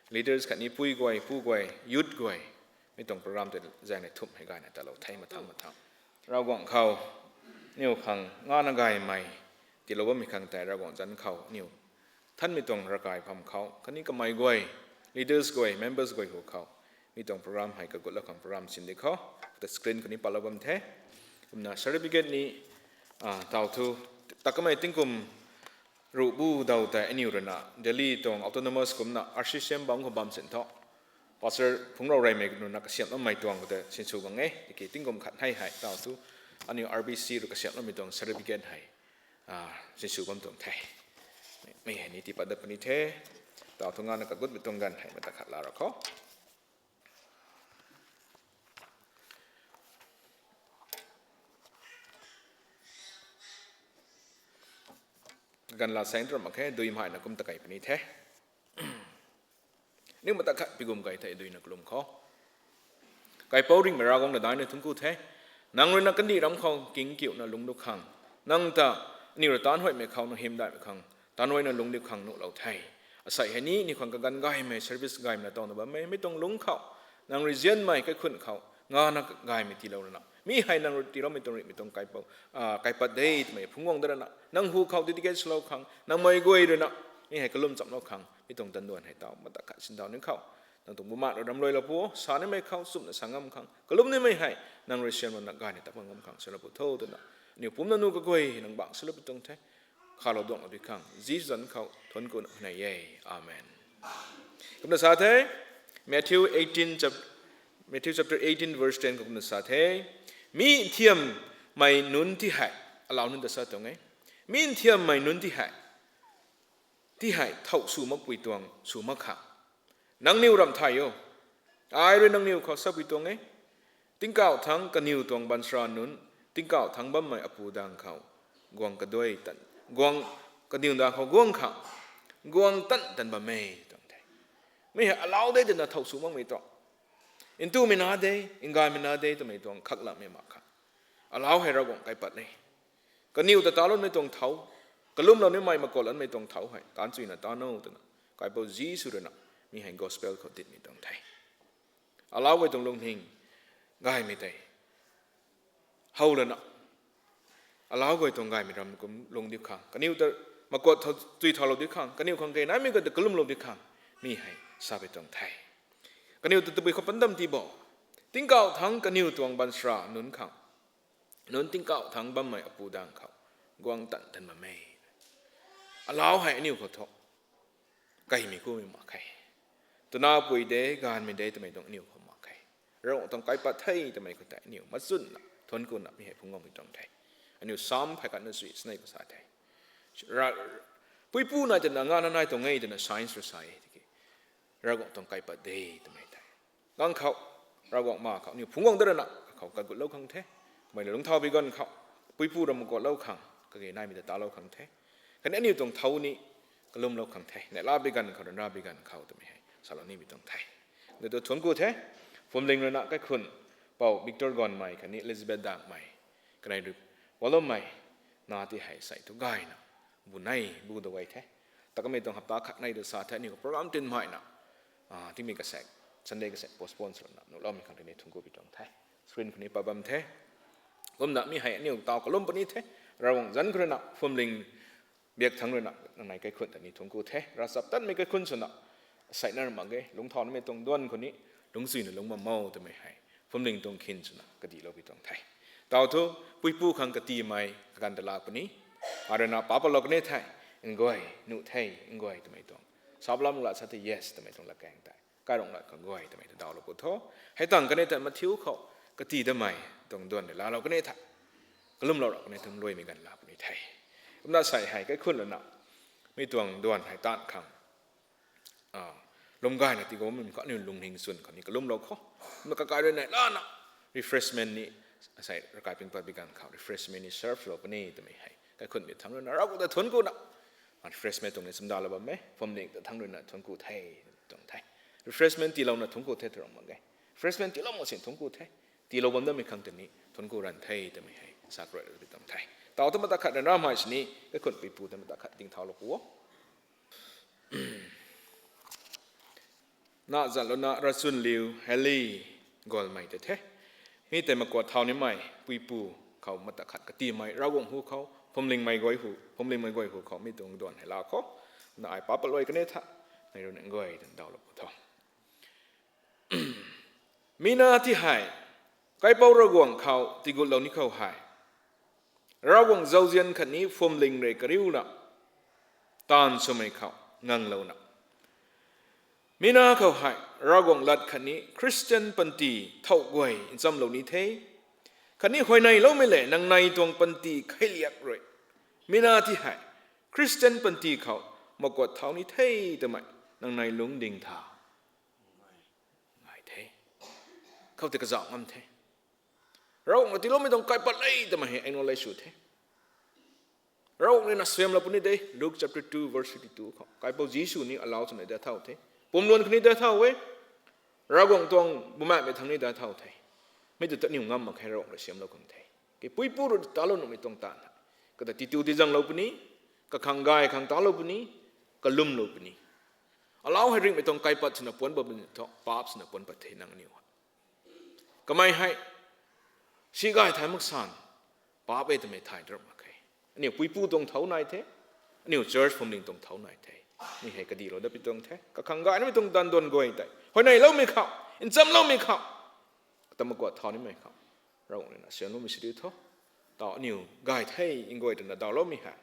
Leaders khatni pui guay, pu guay, youth guay, mi tuang program tei zaeng nei thumh hei gayna tatlou the mathang mathang. Ravguangc khou, niu khang ngana gaymei, tiilou bammei khang tei Ravguangc zanc khou, niu. Thanmei tuang ravkai pham khou, khatni kamei guay, leaders guay, members guay hu khou, mi tuang program hei kagutlou khang program sin di khou, ta screen khou ni patlou bam the. Kumna certificate ni, ah, taw thu, ta kamei tingkum ruh bu daw tei aniu rui na, Delhi tuang autonomous kumna R C C M bam khou bam sin tho. Pastor Phungcrou Reymei rui na kasiamhloumei tuang khou tei sinsw gang e, tiki tingkum khat hei hei, taw thu, aniu R B C rui kasiamhloumei tuang certificate hei, ah, sinsw bam tuang the. Mei hei ni tii pat dat puni the, taw thu ngana kagutmei tuang ganv hei mata khat la ra khou. Ganv la saeng tram mak khe, dui mhaina kum ta kai puni the. Niu mata khat pigum kai thei duina kalum khou. Kaipouc ringhmei Ravguangc ta daihna thuanc ku the. Nang rui na kandih ram khou kingkiuna lungc du khang, nang ta aniw rui taanc huaymei khou na hymdaihmei khang, taanc huayna lungc diu khang nuhlou the. Asei hei ni aniw khang kaganv gaymei service gaymei na tawna bammei mi tuang lungc khou, nang rui nzianmei kaikhun khou ngana gaymei tiilou rana, mi hei nang rui tiiloumei tuang rihmei tuang kaipouc, kaipat de twmei phungc guang da rana nang hu khou dedicate swlou khang, nangmei guay rui na mi hei kalum chamlou khang mi tuang danduan hei taw mata khat sindau ni khou, nang tuang bumaengh rui ramluailou pu, sa nimei khou chumna sa ngam khang, kalum nimei hei nang rui siamlou na gayna ta bam ngam khang salou pu tho twna, aniw pumcna nu kaguay nang bangc swlou pu tuang the. Khalou duanglou di khang Jisu zanc khou thuanc kuna nei e. Amen. Kumna sa the, Matthew eighteen, Matthew chapter eighteen verse ten khou kumna sa the, mi nthiammei nunc ti hei, alau nunc ta sa tuang e, mi nthiammei nunc ti hei, ti hei thow sw makpui tuang sw mak kha, nangniw ramh thay o, ai rui nangniw khou sapui tuang e, tingkauh thangc kaniw tuang baanchara nunc, tingkauh thangc bammei Apu dang khou guang kaduai tan, guang, kaniw dang khou guang khang guang tan tan bam e tuang the. Mi hei alau de twna thow sw makmei tuang, ntumei na de, ngaymei na de twmei tuang khaklamhmei mak kha, alau hei Ravguangc kaipat e. Kaniw ta taloumei tuang thau, kalumlou nimei makuat loumei tuang thau hei taanc chuyna ta no twna Kaipouc Jisu rui na mi hei gospel khou ditmei tuang the. Alau guay tuang lungning gaymei tei how lana, alau guay tuang gaymei ram kum lung diu khang, kaniw ta makuat tui thaulou diu khang, kaniw khang kei naimei guay ta kalumlou diu khang mi hei sa pui tuang the. Kaniw ta tabui khou pandam tii bo, tingkauh thangc kaniw tuang baanchara nunc khang, nunc tingkauh thangc bammei Apu Daeng khou guang tan tan bam e. Alau hei aniu khou thu kaimei kumei mak khe. Twna pui de, gaanvmei de twmei tuang aniu khou mak khe. Ravguangc tuang kaipat the twmei khou tei aniu machunna thuanc kuna mi hei phungc guangmei tuang the. Aniu Sam phey khatna sui sinei khou sa the, puipu nai twna ngana nai tuang e twna science rui sa e tiki, Ravguangc tuang kaipat de twmei tei, ganv khou Ravguangc ma khou aniu phungc guang dat rana khou kagutlou khang the. Kamei lungthau bi ganv khou puipu rui makuatlou khang, kage naimei ta talou khang the. Khatni aniu tuang thau ni kalumlou khang the, neihla bi ganv khou, ryanra bi ganv khou twmei hei salou nimei tuang the. Aniu tu thuanc ku the. Phuamling rui na kaikhun Pou Victor Gonmei khatni Elizabeth Daengmei, kanei rui waloumei na ti hei sei thu gayna bu nei bu da guay the. Ta kamei tuang hapta khat nei da sa the, aniu khou program tinmeina tingmei kasaek, Sunday kasaek postpone swna nuhloumei khang tini thuanc ku pui tuang the. Screen khou ni pat bam the. Kumna mi hei aniu taw kalum puni the. Ravguangc zanc khou rui na Phuamling biak thangc rui na nangnei kaikhun ta ni thuanc ku the. Ravchaptatmei kaikhun swna asei na mak ge, lungthau nimei tuang duan khou ni lungcsuina lungc bam mo twmei hei Phuamling tuang khin swna kadihlou pui tuang the. Taw thu puipu khang katimei kaganv ta lak puni. Arui na pa patlou kan e the, nguay nuh the, nguay twmei tuang. Sap lam la sa the yes twmei tuang lakaeng tei, kairung lat khang nguay twmei ta dawlou pu tho. Hei tang kan e ta mathiu khou kati damei tuang duan ni laalou kan e the. Kalumlou rap kan e thum luaimei ganv lak puni the. Kumna sei hei kaikhun lana mi tuang duan hei taanc khang lum gayna tii guangmei khou aniu lungning chwn khou ni kalumlou khou, kumna kakai rui nei lana refreshment ni, asei ravkai ping pat bi ganv khou refreshment ni serve lou puni twmei hei kaikhunmei thangc rui na Ravguangc ta thuanc kuna refreshment tuang ni chamdalou bam e. Phuamling ta thangc rui na thuanc ku the tuang the. Refreshment tiilouna thuanc ku the tw ram mak ge. Refreshment tiilou mak sin thuanc ku the. Tiilou bam damei khang tini thuanc ku ran the twmei hei sa kruai pi tuang the. Taw thu mata khat ryanramei sini kaikhun puipu ta mata khat dingthaulou pu o. Na zat lou na Rachunliu Heli Golmei tei the. Mi tei makuat thau nimei puipu khou mata khat katimei Ravguangc hu khou Phuamlingmei guay hu, Phuamlingmei guay hu khou mi tuang duan hei lak khou, na ai pa patluai kan e tha, nei rui na nguay twna dawlou pu tho. Mi na ti hei, Kaipouc Ravguangc khou tigutlou ni khou hei, Ravguangc zauzian khatni Phuamling rui kariuna taanv swmei khou nganglouna, mi na khou hei Ravguangc lat khatni Khristian panty thow guay nchamlou ni the. Khatni huayneyloumei le nangnei tuang panty kheiliak rui mi na ti hei Khristian panty khou makuat thau ni the twmei nangnei lungcding tha ngai the. Khou tei kazauh ngam the. Ravguangc na tiiloumei tuang kaipat le twmei hei acknowledge sw the. Ravguangc rui na siamlou puni de, Luke chapter two verse fifty-two khou Kaipouc Jisu ni alau swna dat thau the. Pumluan khatni dat thau e. Ravguangc tuang bumaenhmei thangc ni dat thau the. Mi tu ta aniu ngam mak khe, Ravguangc rui siamlou khang the. Kei puipu rui talou nuhmei tuang taanv hei, kata titu tizanglou puni, kakhang gay khang talou puni, kalumlou puni. Alau hei ringhmei tuang kaipat swna puanc pat puni thu, paap swna puanc pat the nang aniu hei. Kamei hei si gay thay mak san, paap e twmei thay drap mak khe. Aniu puipu tuang thau nai the, aniu church Phuamling tuang thau nai the. Mi hei kadihlou dat pi tuang the, kakhang gay namei tuang danv duan guay tei huayneyloumei khou, nchamloumei khou, kata makuat thau nimei khou Ravguangc rui na siamloumei sw diu tho. Taw aniu gay the nguay twna dawloumei hei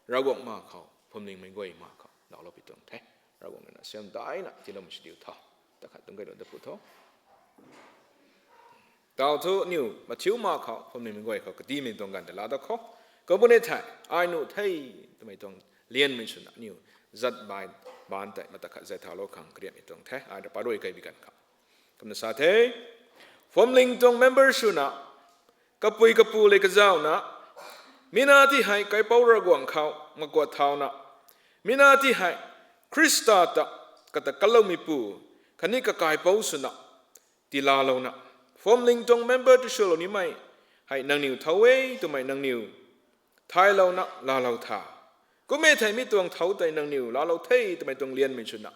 Ravguangc ma khou, Phuamlingmei guay ma khou dawlou pi tuang the. Ravguangc rui na siam daina tiiloumei sw diu tho. Ta khat tuang gaylou dat pu tho. Taw thu aniu mathiu ma khou Phuamlingmei guay khou katimei tuang ganv tei laa dat khou, kabune thei, ai nuh the twmei tuang lianmei swna aniu zat bai, baanc tei mata khat zat thaulou khang kariatmei tuang the, ai ra paruai kei bi ganv khou. Kumna sa the, Phuamling tuang member swna, kapui kapu le kazauhna, mi na ti hei Kaipouc Ravguangc khou makuat thauna, mi na ti hei Khrista ta kata kaloumeipu khatni kakaipouc swna tiilaalouna, Phuamling tuang member tiswlou nimei hei nangniw thau e twmei nangniw thaylouna laalou tha. Kum e thei mi tuang thau tei nangniw laalou the twmei tuang lianmei swna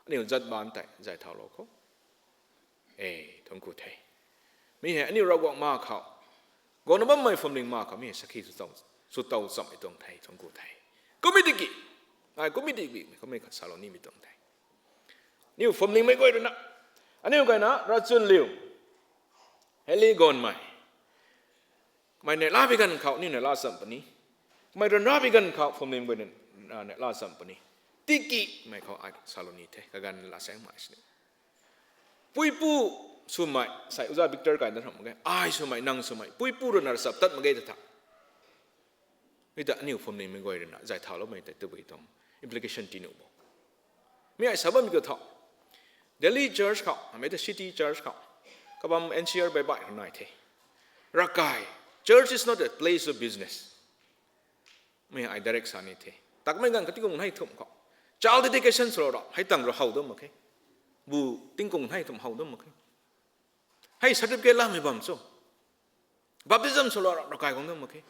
aniu zat baan tei zay thaulou khou. E, thuanc ku the. Mi hei aniu Ravguangc ma khou, guangna bammei phuamling ma khou mi hei sakhi sw tow, sw tow chammei tuang the, thuanc ku the. Kum e tiki, ai kum e tiki, kum e khat salou nimei tuang the. Aniu phuamlingmei guay ruina, aniu gayna ravchunliu, heli ganmei, kamei neihla bi ganv khou aniu neihla cham puni. Kamei ryanra bi ganv khou phuamling guay neihla cham puni. Tikimei khou ai salou ni the, kaganv la saengmei sini. Puipu swmei, sei Oja Victor kai na ram mak ge, ai swmei, nang swmei, puipu ruina ravchap tat mak ge ta tha. Mi ta aniu phuamlingmei guay ruina zay thauloumei tei tabui tuang implication tii nuh bo. Mi ai sa bammei kiu tho. Delhi church khou, amei ta city church khou, kabam N C R baih baih khou nai the. Ravkai, church is not a place of business. Mi ai direct sa ni the. Takmei ganv kha tingkung nei thumh khou child dedication swlou ra, hei tang rui how dam mak khe. Bu tingkung nei thumh how dam mak khe. Hei certificate lamei bam cho. Baptism swlou ra, ravkai guang dam mak khe.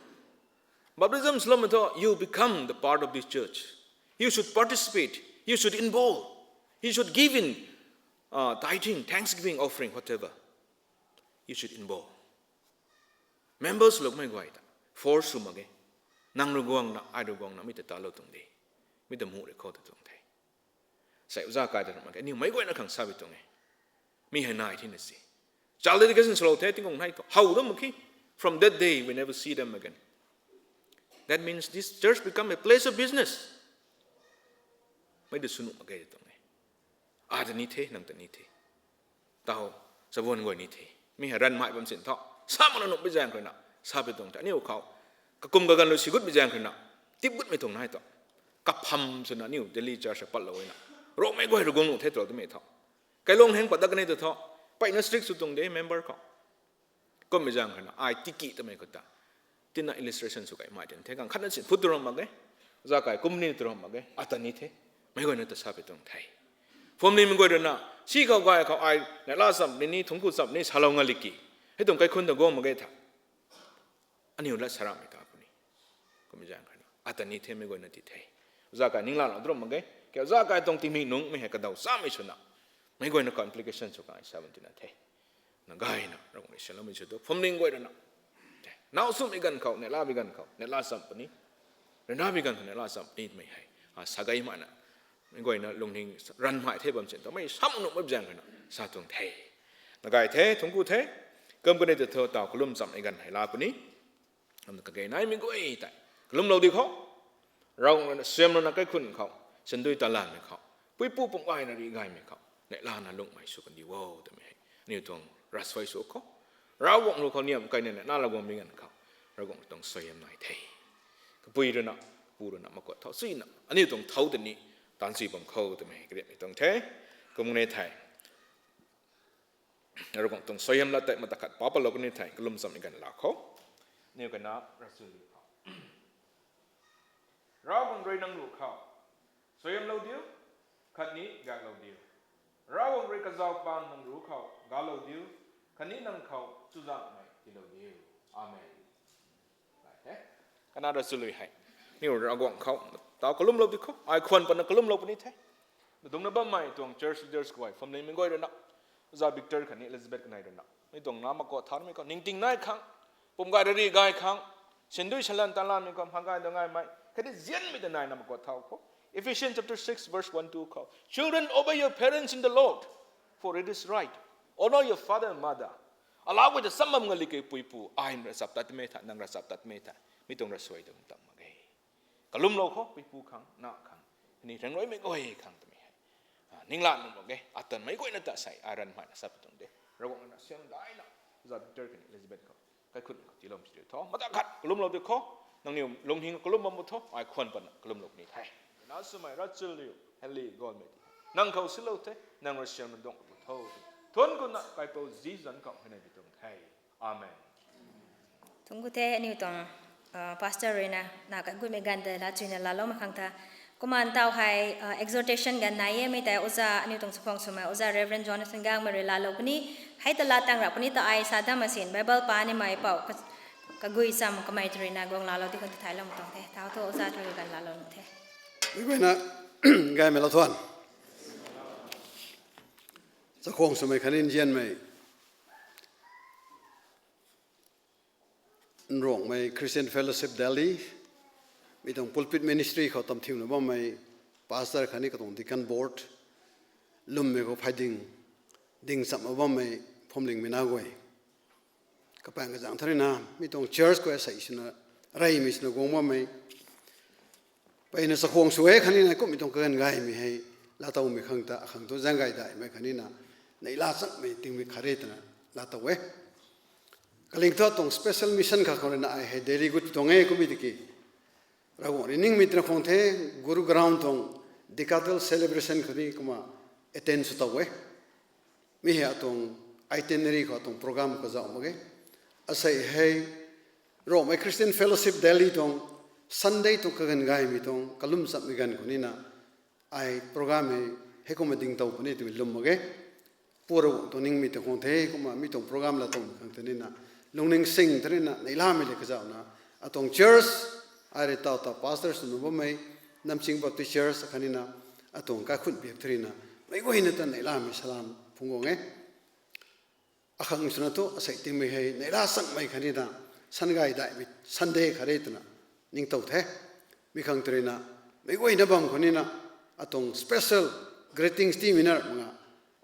Baptism swloumei thu, you become the part of this church. You should participate. You should involve. You should give in, uh, tithing, thanksgiving, offering, whatever. You should involve. Members lou kamei guay ta force sw mak ge. Nang rui guangna, ai rui guangna mi ta talou tuang de. Mi ta muh rui khou ta tuang the. Sei Oja kai ta ram mak ge, aniu meic guayna khang sa bi tuang e. Mi hei nai thina si. Child dedication swlou the, tingkung nei thu how dam mak khe. From that day, we never see them again. That means this church become a place of business. Mei ta sw nuh mak ge ta tuang e. Ai ta ni the, nang ta ni the. Tau, chabuan guay ni the. Mi hei ranmei bam sin tho. Sa makna nuh bi zaeng khou ruina sa bi tuang the. Aniu khou, kakum kaganv lu si gut bi zaeng khou ruina, tip gutmei tuang nai tho. Kapham swna aniu Delhi church patlou na, Rongmei guay rui guang nuh the twlou twmei tho. Kailung heng pat dat kanei ta tho. Mpeyna strict sw tuang de member khou. Kummei zaeng khou ruina ai tiki twmei khou ta, tina illustration sw kaimei tin the, khang khatna sin phut tu ram mak ge. Oja kai kum ni tu ram mak ge. Ata ni the. Meic guayna ta sa bi tuang the. Phuamlingmei guay ruina, si khou gay khou ai neihla cham ni ni, thuanc ku cham ni salou nga liki, hei tuang kaikhun ta guang mak ge tha. Aniu lat sa ramhmei ta puni. Kummei zaeng khou ruina ata ni the, meic guayna ti the. Oja kai ningla lou tu ram mak ge. Khe Oja kai tuang tingmik nungc mei hei kadaw chamei swna, meic guayna complication sw kai sa bam tina the. Na gayna Ravguangc rui sianloumei sw tu, phuamling guay ruina, nau swmei ganv khou, neihla bi ganv khou neihla cham puni. Ryanra bi ganv khou neihla cham puni twmei hei, a, sa gay makna, meic guayna lungning ranmei the bam sin tho, mei sam nuh mak zaeng khou ruina sa tuang the. Na gay the, thuanc ku the. Kum kanei ta thu taw kalum chammei ganv hei la puni. Kum kage naimei guay tei kalumlou di khou, Ravguangc ruina siamlouna kaikhun khou, sandui talanvmei khou, puipu pumh gayna rih gaymei khou neihlana lungmei sw kandi o twmei hei aniu tuang ravsuai sw khou, Ravguangc lu khou niam kaina neihla guangmei ganv khou, Ravguangc tuang suaihiam nai the. Kapui ruina, pu ruina makuat thau suina aniu tuang thau ta ni taanc si bam khou twmei hei kariamhmei tuang the. Kum kanei thei, Ravguangc tuang suaihiam lat tei mata khat pa patlou kanei thei, kalum chammei ganv la khou, aniu kayna ravchunliu khou, Ravguangc rui nang ruc khou suaihiamlou diu, khatni gaeklou diu. Ravguangc rui kazauh paan nang ruc khou galou diu, khatni nang khou chuzaenghmei tiilou diu. Amen. Kanac ravchunliu hei, aniu Ravguangc khou taw kalumlou di khou, ai khwan patna kalumlou puni the. Nadungcna bammei tuang church leaders guay, phuamlingmei guay ruina, Oja Victor khatni Elizabeth kanei ruina, mi tuang na makuat thaumei khou ningting nai khang, pumh gay rarih gay khang, sandui salan talanvmei khou mhang gay dang gaymei khatni nzianmei ta naina makuat thau khou, Ephesians chapter six verse one two khou, Children, obey your parents in the Lord, for it is right. Honor your father and mother. Alau guay ta cham bam nga liki, puipu, ai ravchap tatmei tha, nang ravchap tatmei tha, mi tuang ravsuai tuang tam mak ge. Kalumlou khou, puipu khang, na khang, khatni rangruaimei guay khang twmei hei, a, ningla nuh mak ge. Ata meic guayna ta sei ai ranmei na sa pi tuang de. Ravguangc ruina siam daina, Oja Victor khatni Elizabeth khou kaikhun khou tiilou si diu tho. Mata khat kalumlou di khou, nangniw lungning kalum bam bu tho, ai khwan patna kalumlou puni the. Na swmei ravchunliu, heli ganmei ti, nang khou silou the, nang rui siamna duang bu tho. Thuanc kuna kaipouc zi zanc khou hei nai bi tuang the. Amen. Thuanc ku the, aniu tuang, uh, pastor ruina na kaguimei ganv tei laa chuina laalou mak khang tha. Kumna taw hei, uh, exhortation ganv nai e, mi tei Oja, aniu tuang chakhwang swmei Oja Reverend Jonathan Gangmei rui laalou puni. Hei ta laa tang ra puni ta ai sa dam asin, Bible pa nimei pou ka-, Kagui cham kamei tw ruina guang laalou ti khou tithaylou tuang the. Thau thu oja tw rui ganv laalou nuh the. Mei guayna gaymei lou thuan. Chakhwang swmei khatni nzianmei Nruangmei Christian Fellowship Delhi, mi tuang pulpit ministry khou tamthiuna bammei pastor khatni katuang deacon board, lwmmei khou phay ding, ding chamna bammei phuamlingmei na guay, kapaeng kazang tharina, mi tuang church khou asei swna, reymei swna guang bammei, peyna chakhwang sw e khatni na kumhmei tuang kaganv gaymei hei, laatowmei khang ta, akhang thu zaeng gay daihmei khatni na, neihla changmei tingmei khat re twna laatow e. Kaling thu tuang special mission khat khou ruina ai hei Delhi gut tuang e kummei tiki, Ravguangc rui ningmei twna khwang the, Gurugram tuang decadal celebration khou ni kumna attend sw tow e. Mi hei atuang itinerary khou atuang program kazauh mak ge. Asei hei Nruangmei Christian Fellowship Delhi tuang Sunday tuang kaganv gaymei tuang kalum chammei ganv khou nina, ai program hei heikumna ding tow puni twmei lwm mak ge. Pu Ravguangc tuang ningmei ta khwang the, kumna mi tuang program laatowmei khang ta nina, lungning sing tharina neihlamei le kazauhna, atuang church, ai rui taw ta pastor swna bammei, Namching Baptist Church khatni na, atuang kaikhunc biak tharina, meic guayna ta neihlamei salam phungc guang e. Akhang swna thu asei tingmei hei neihla changmei khatni na, san gay daihmei Sunday khat re twna ningtow the. Mi khang tw ruina, meic guayna bam khou nina, atuang special greetings tiimei na mak nga,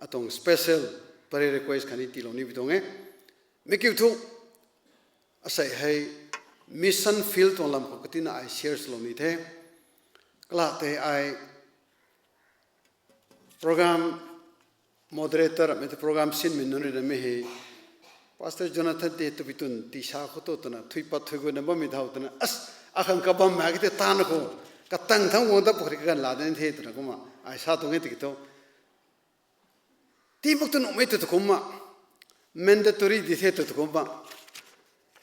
atuang special prayer request khatni tiilou ni pi tuang e. Mi kiu thu, asei hei mission field tuang lam khou katina ai share swlou ni the. Kala tei ai program moderator mei tei program sinmei nunc rui na mi hei, Pastor Jonathan tei twpui twn tii sa khou tu twna, thui pat thui gutna bammei thau twna, as, akhang kabam mak ki tei taanv khou, katang thangc guang dat pwkhri kaganv laa de the twna kumna ai sa tuang e tiki thu. Tii mak tu nuhmei tu tu kumna, mandatory di the tu tu kumna,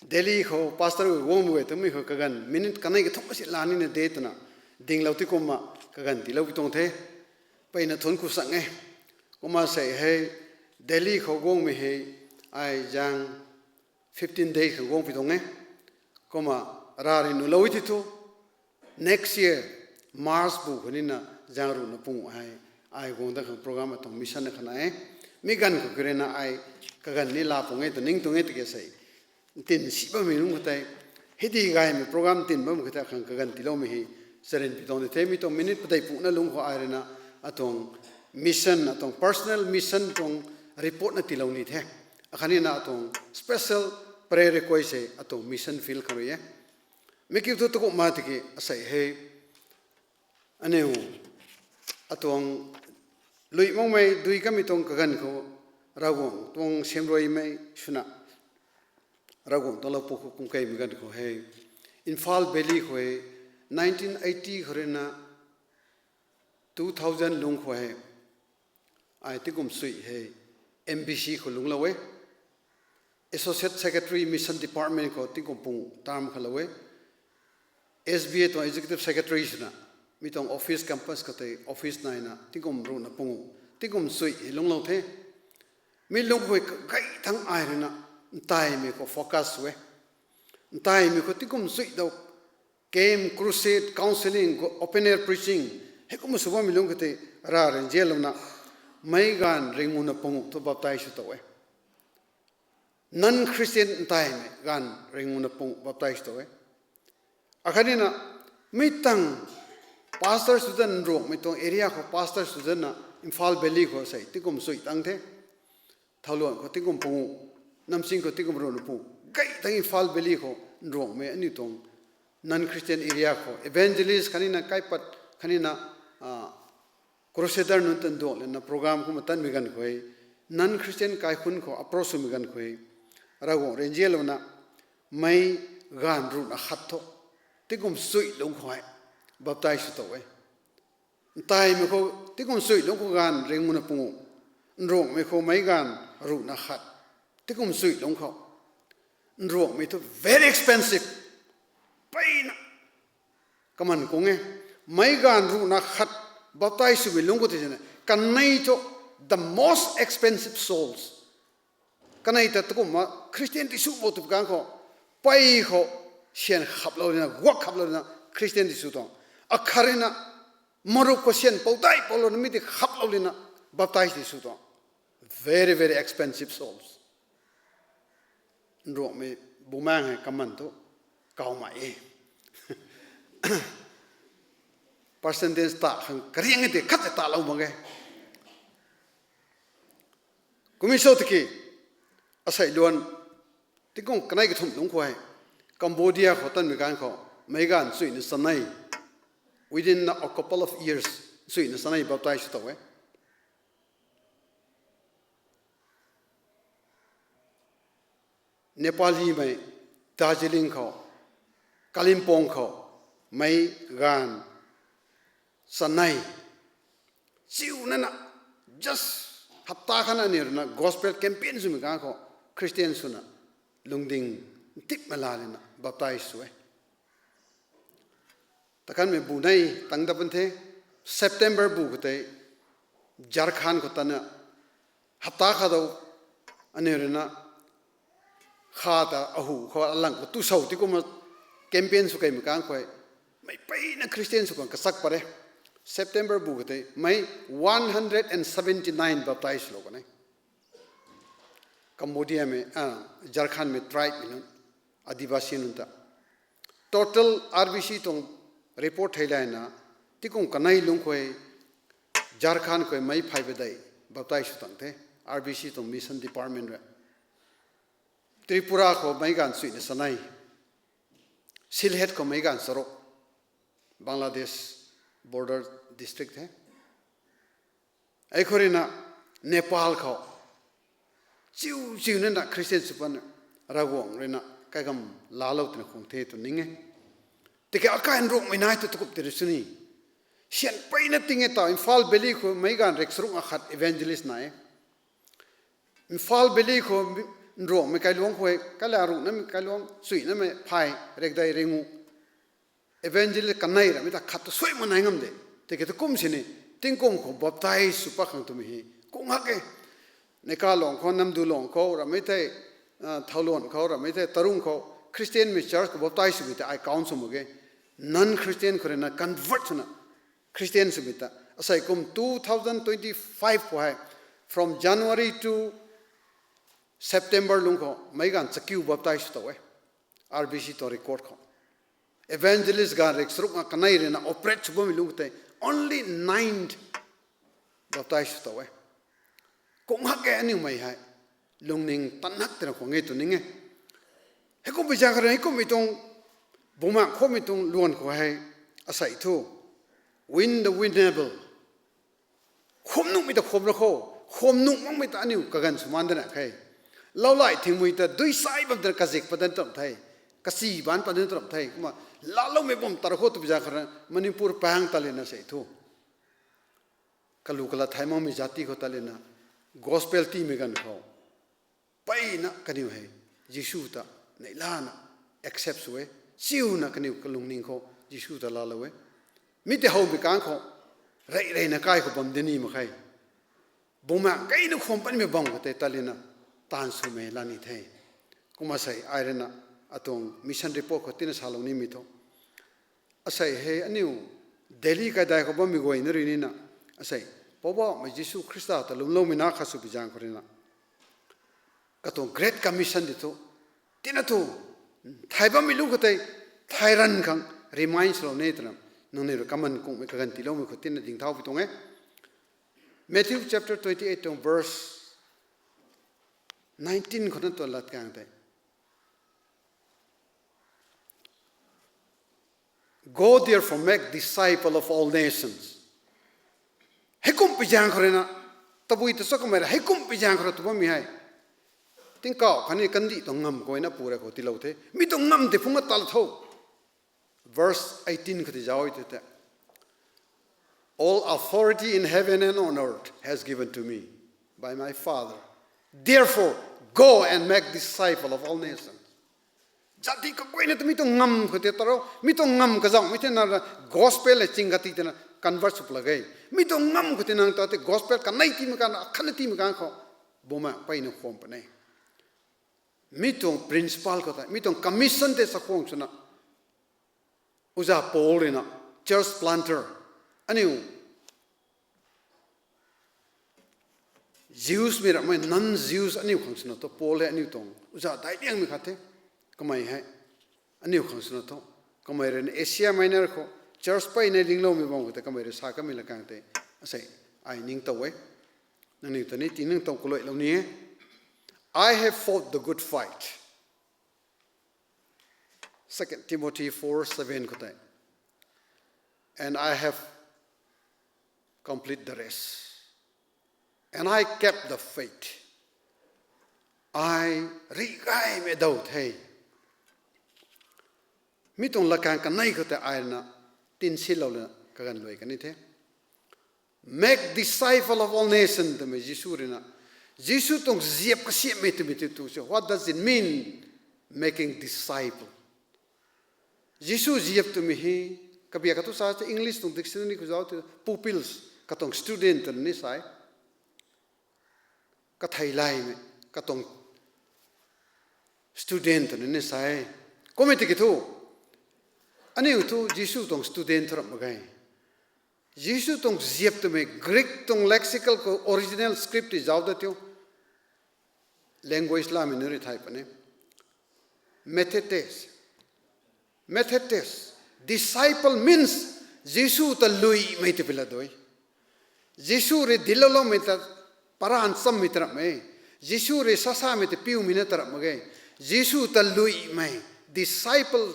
Delhi khou pastor guangmei guay twmei khou kaganv minute kanei kathumh si laa nina de twna, dinglou ti kumna, kaganv tiilou pi tuang the. Peyna thuanc khou chang e. Kumna sei hei, Delhi khou guangmei hei, ai zaeng fifteen days khang guang pi tuang e. Kumna, rav rui nuhlou e ti thu, next year, March bu khou nina zaeng ruhna pung hei, ai guang dat khang program atuang mission na khana e. Mi ganv khou ki ruina ai, kaganv ni laa pung e tu ning tuang e tiki sei. Ntin si bammei nunc khou tei, hei di gaymei program ntin bammei khou tei akhang kaganv tiiloumei hei, charyn pi tuang di the, mi tuang minute padeih puna lungc khou ai ruina, atuang mission, atuang personal mission tuang report na tiilou ni the. Akhatni na atuang special prayer request hei atuang mission field khou rui e. Mi kiu thu tu kumna tiki asei hei, aniu, atuang lui makmei dui kamei tuang kaganv khou, Ravguangc tuang siamruaimei swna, Ravguangc tuang lau pu khou kum keymei ganv khou hei, Imphal Valley khou hei, nineteen eighty khou ruina, two thousand lungc khou hei, ai tingkum sui hei, M B C khou lungclou e. Associate Secretary Mission Department khou tingkum pung term khalou e. S B A tuang Executive Secretary swna, mi tuang office campus khou tei office naina tingkum ruhna pung, tingkum sui hei lungclou the. Mi lungc khou hei kagay thangc ai ruina, ntaimei khou focus sw e. Ntaimei khou tingkum sui dou, camp, crusade, counselling, open air preaching, heikumna sw bammei lungc khou tei, rav rui nzianlouna, meic gaanv ringuna pung thu baptize sw tow e. Non-Christian ntaimei gaanv ringuna pung baptize sw tow e. Akhatni na, mi tang pastor student Nruangmei tuang area khou pastor student na Imphal Valley khou sei tingkum sui tang the. Thauhluan khou tingkum pung, Namching khou tingkum ruhna pung, gay tang Imphal Valley khou Nruangmei aniu tuang non-Christian area khou evangelist khatni na kaipat khatni na, crusader nunc tan duang lana program kumna tanmei ganv khou, non-Christian kaikhunc khou approach swmei ganv khou, Ravguangc rui nzianlouna, meic gaanv ruhna khat thu, tingkum sui lungc khou hei, baptize sw tow e. Ntaimei khou tingkum sui lungc khou gaanv ringuna pung, Nruangmei khou meic gaanv ruhna khat, tingkum sui lungc khou. Nruangmei thu very expensive, peyna kaman kung e. Meic gaanv ruhna khat baptize swmei lungc khou tei sina, kanei thu the most expensive souls. Kanei ta tu kumna Christian ti sw bo tu kang khou, pei khou syan khaplou lina, guak khaplou lina Christian di sw tuang. Akhat rui na marup khou syan pou dai poulou na mi di khaplou lina baptize di sw tuang. Very, very expensive souls. Nruangmei bumaeng hei kaman tu kawmei e. Percentage ta khang kariang e de khat ta lou mak e. Kumhmei sw tiki, asei luan, tingkum kanei kathumh lungc khou hei, Cambodia khou tanmei ganv khou, meic ganv chuina chanei, within a couple of years, chuina chanei baptize sw tow e. Nepalimei, Darjeeling khou, Kalimpong khou, meic ganv chanei, chiu nana, just hapta khat na aniu rui na gospel campaign swmei ganv khou, Christian swna, lungding ntipmei la lina baptize sw e. Takanmei bu nei tang dat pan the, September bu khou tei, Jharkhand khou tana, hapta khat dou, aniu rui na, kha ta ahu khou alang khou tu sou ti kumna campaign sw keimei ganv khou, meic peyna Christian sw khang kachak pat e. September bu khou tei, meic one hundred and seventy nine baptize lou kan e. Cambodiamei, Jharkhandmei tribemei nunc, Adivasi nunc ta. Total R B C tuang report thei layna, tingkum kanei lungc khou, Jharkhand khou meic phay padeih baptize sw tang the, R B C tuang mission department rui. Tripura khou meic ganv chuina chanei, Sylhet khou meic ganv charuk, Bangladesh border district the. Ei khou rui na Nepal khou chiu chiu nana Christian sw pan, Ravguangc rui na kaigamv laalou twna khang the tw ning e. Tiki akai Nruangmei nai tu tukup tei rui sw ni, syan peyna ting e taw, Imphal Valley khou meic ganv rik charuk akhat evangelist nai e. Imphal Valley khou Nruangmei kailuangc khou, kaila ruh namei kailuangc chuinamei phay rikdei ringu evangelist kanei ramei ta khat tu suai mak nai ngam de. Tiki tu kum sini, tingkum khou baptize sw pat khang twmei hei kung hak e. Neihkailuangc khou, Namduiluangc khou ramei thei, Thowluan khou ramei thei, Tarung khou Christianmei church khou baptize swmei ta ai count sw mak ge. Non-Christian khou rui na convert swna Christian swmei ta asei kum two thousand twenty five khou hei, from January to September lungc khou meic ganv chakiu baptize sw tow e. R B C tuang record khou, evangelist ganv rik charuk na kanei rui na operate sw bammei lungc khou tei only nine baptize sw tow e. Kung hak e aniumei hei, lungning tan hak twna khang e tw ning e. Heikumpui zaeng khou rui heikummei tuang, bumaengh khwanmei tuang luan khou hei, asei thu, win the winnable, khwan nuhmei ta khwan ra khou, khwan nuh makmei ta aniu kaganv sw maan dana khe. Laulai thingmui ta dui sai bam tana kazik pat dan tam the, kachi baanc pat dan tam the. Kumna laaloumei bam tar khou twpui zaeng khou rui Manipur paeng ta lana sei thu, kalu kalat thay makmei jati khou ta lana gospel tiimei ganv khou, peyna kaniw hei Jisu ta neihlana accept sw e. Chiuna kaniw kalungning khou Jisu ta laalou e. Mi tei howmei kang khou, rey reyna kai khou bam dini mak khe. Bumaengh keina khwan patmei bam khou tei ta lana taanv swmei la ni the. Kumna sei ai rui na atuang mission report khou tina salou nimei thu, asei hei aniu Delhi kaidai khou bammei guayna rui nina, asei, Poubauhmei Jisu Khrista ta lwmloumei na khat swpui zaeng khou rui na, katuang Great Commission di thu, tina thu, thay bammei lungc khou tei, thay ranv khang remind swlou ni twna, nangniw rui kaman kungmei kaganv tiiloumei khou tina ding thau pui tuang e. Matthew chapter twenty eight tuang verse nineteen khou na tuang lat kang tei, Go therefore, make disciple of all nations. Heikumpui zaeng khou rui na, tabui ta sa kamei ra, heikumpui zaeng khou rui tw bammei hei, tingkauh khatni kandih tuang ngamv khou na pu rey khou tiilou the. Mi tuang ngamv tei phungc na tal tho. Verse eighteen khou tei zauc e tei, All authority in heaven and on earth has given to me by my Father. Therefore, go and make disciple of all nations. Jati kaguayna ta mi tuang ngamv khou tei ta rou, mi tuang ngamv kazauhmei tei na gospel hei ching kati tei na convert sw pla ge. Mi tuang ngamv khou tei nang ta tei gospel kanei tiimei kang, akhatna tiimei kang khou, bumaengh peyna khwan pat ne. Mi tuang principle khou tei, mi tuang commission tei chakhwang swna, uza Paul rui na, church planter, aniu Jews mei ramei, non-Jews aniu khang swna thu, Paul hei aniu tuang uza daic liangmei khat the. Kamei hei aniu khang swna thu, kamei rui na Asia Minor khou church peyna ringloumei bam khou tei kamei rui sa kamei la kang tei, asei, ai ningtow e. Nangniw ta ni ti ningtow kaluailou ni e. I have fought the good fight. Second Timothy four seven khou tei, and I have complete the race, and I kept the faith. Ai rih gaymei daw the. Mi tuang lakang kanei khou tei ai na tinsilou lana kaganv luai kani the. Make disciple of all nations twmei Jisu rui na. Jisu tuang ziap kasiamhmei twmei tu tu se. What does it mean, making disciple? Jisu ziap twmei hei, kabia katu sa te English tuang dictionary khou zauc tu pupils, katuang student twna ni sa e. Kathei laymei, katuang student twna ni sa e. Kum e tiki thu, aniu thu Jisu tuang student thu ramh mak ge. Jisu tuang ziap twmei Greek tuang lexical khou original script ti zauc da tiu. Language lamei nunc rui thay puni. Mathetes. Mathetes. Disciple means Jisu ta luimei tw pi la dui. Jisu rui dinclouloumei ta paran chammei ta ramh e. Jisu rui sasamei ta piumei na ta ramh mak ge. Jisu ta luimei. Disciple,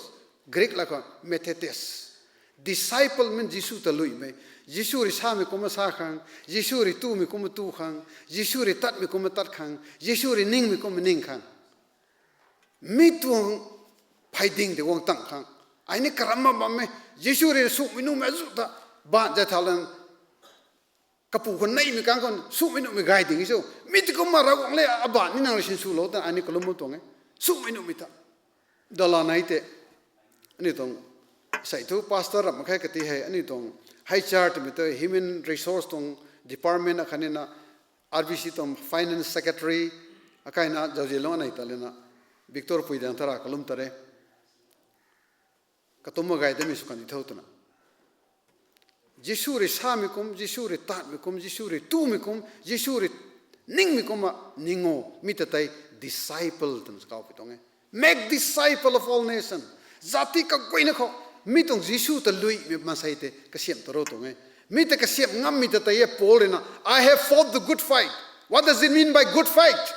Greek la khou mathetes. Disciple means Jisu ta luimei. Jisu rui samei kumna sa khang, Jisu rui tumei kumna tu khang, Jisu rui tatmei kumna tat khang, Jisu rui ningmei kumna ning khang. Mi tuang phey ding tei guang tang khang. Ai ni karam bam bam e, Jisu rui sumei nuhmei azu ta, baanc zay thau lan, kapu khou neihmei kang khou sumei nuhmei gay ding e cho. Mi ti kumna Ravguangc le abaanc ni nang rui sinswlou ta ai ni kalum bam tuang e. Sumei nuhmei ta. Dala nai tei, aniu tuang, sei thu pastor ramh mak khe kati hei, aniu tuang H R twmei tu human resource tuang department akhatnina, R B C tuang finance secretary, akaina zauzianlung anei ta lana, Victor Puidang ta ra kalum ta re. Katumna gay damei sw kan di tho twna. Jisu rui samei kum, Jisu rui tatmei kum, Jisu rui tumei kum, Jisu rui ningmei kumna ning o, mi ta tei disciple twna kaupi tuang e. Make disciple of all nations. Zati kaguayna khou, mi tuang Jisu ta luimei maansei tei kasiamh ta ro tuang e. Mi ta kasiamh ngammei ta tei e Paul rui na, I have fought the good fight. What does it mean by good fight?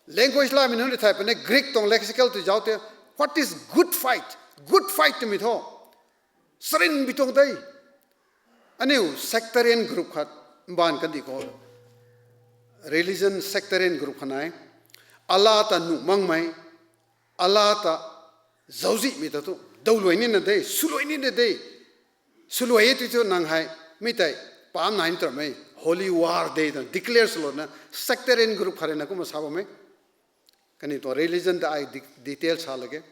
Language lamei nunc rui thay puni Greek tuang lexical tu zauc tei, what is good fight? Good fight twmei thu, sarinbi tuang tei. Aniu sectarian group khat mbaanv kandih khou, religion sectarian group khat nai. Allah ta nuh makmei, Allah ta zauczihmei ta tu dawluai nina de, swluai nina de. Swluai e tei thu nang hei, mi tei, paam nai ni tw ramei, holy war de twna declare swlouna, sectarian group khat rui na kumna sa bam e. Kaniw tuang religion ta ai de-, detail sa lak ge.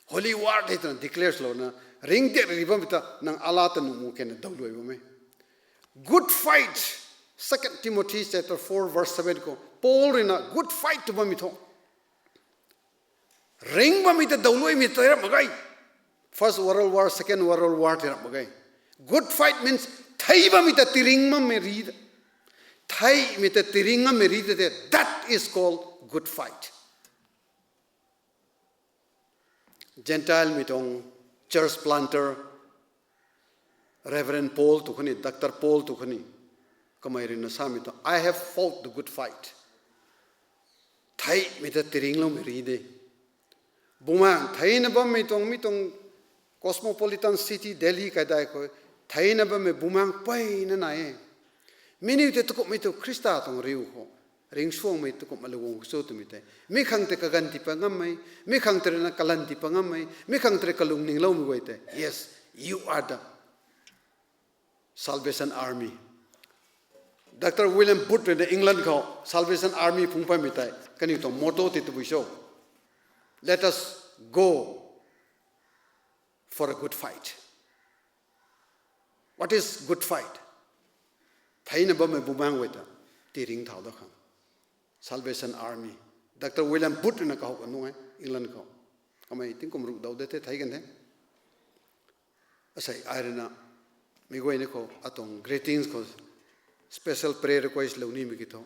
Holy war de twna declare swlouna, ringh tiak ri bammei ta nang Allah ta nuh mak khe na dawluai bam e. Good fight, Second Timothy chapter four verse seven khou Paul rui na good fight tw bammei thu, ringh bammei ta dawluaimei tei ramh mak ge. First World War, Second World War tei ramh mak ge. Good fight means thei bammei ta tiringh ngammei ri de. Theimei ta tiringh ngammei ri de tei, that is called good fight. Gentile mei tuang church planter, Reverend Paul tu khou ni, Doctor Paul tu khou ni, kamei rui na samei tu, I have fought the good fight. Theimei ta tiringloumei ri de. Bumaengc theina bammei tuang, mi tuang cosmopolitan city Delhi kaidai khou, theina bammei bumaengc peyna nai e. Mi niw tei tukumhmei tu Khrista tuang riu khou ringcsuangmei tukumh aluang cho twmei tei, mi khang tei kaganv tii pat ngammei, mi khang tei rui na kalanv tii pat ngammei, mi khang tei rui kalung ningloumei guay tei, yes, you are the Salvation Army. Doctor William Booth rui na England khou Salvation Army phungc patmei tei kaniw tuang motto tei tabui cho, let us go for a good fight. What is good fight? Theina bammei bumaengc guay ta tiringh thau dat khang, Salvation Army. Doctor William Booth na kahou kan nung e, England khou. Kamei tingkum ruh dau de the thei kan the. Asei ai rui na, mi guay ni khou, atuang greetings khou, special prayer request lou nimei ki thu.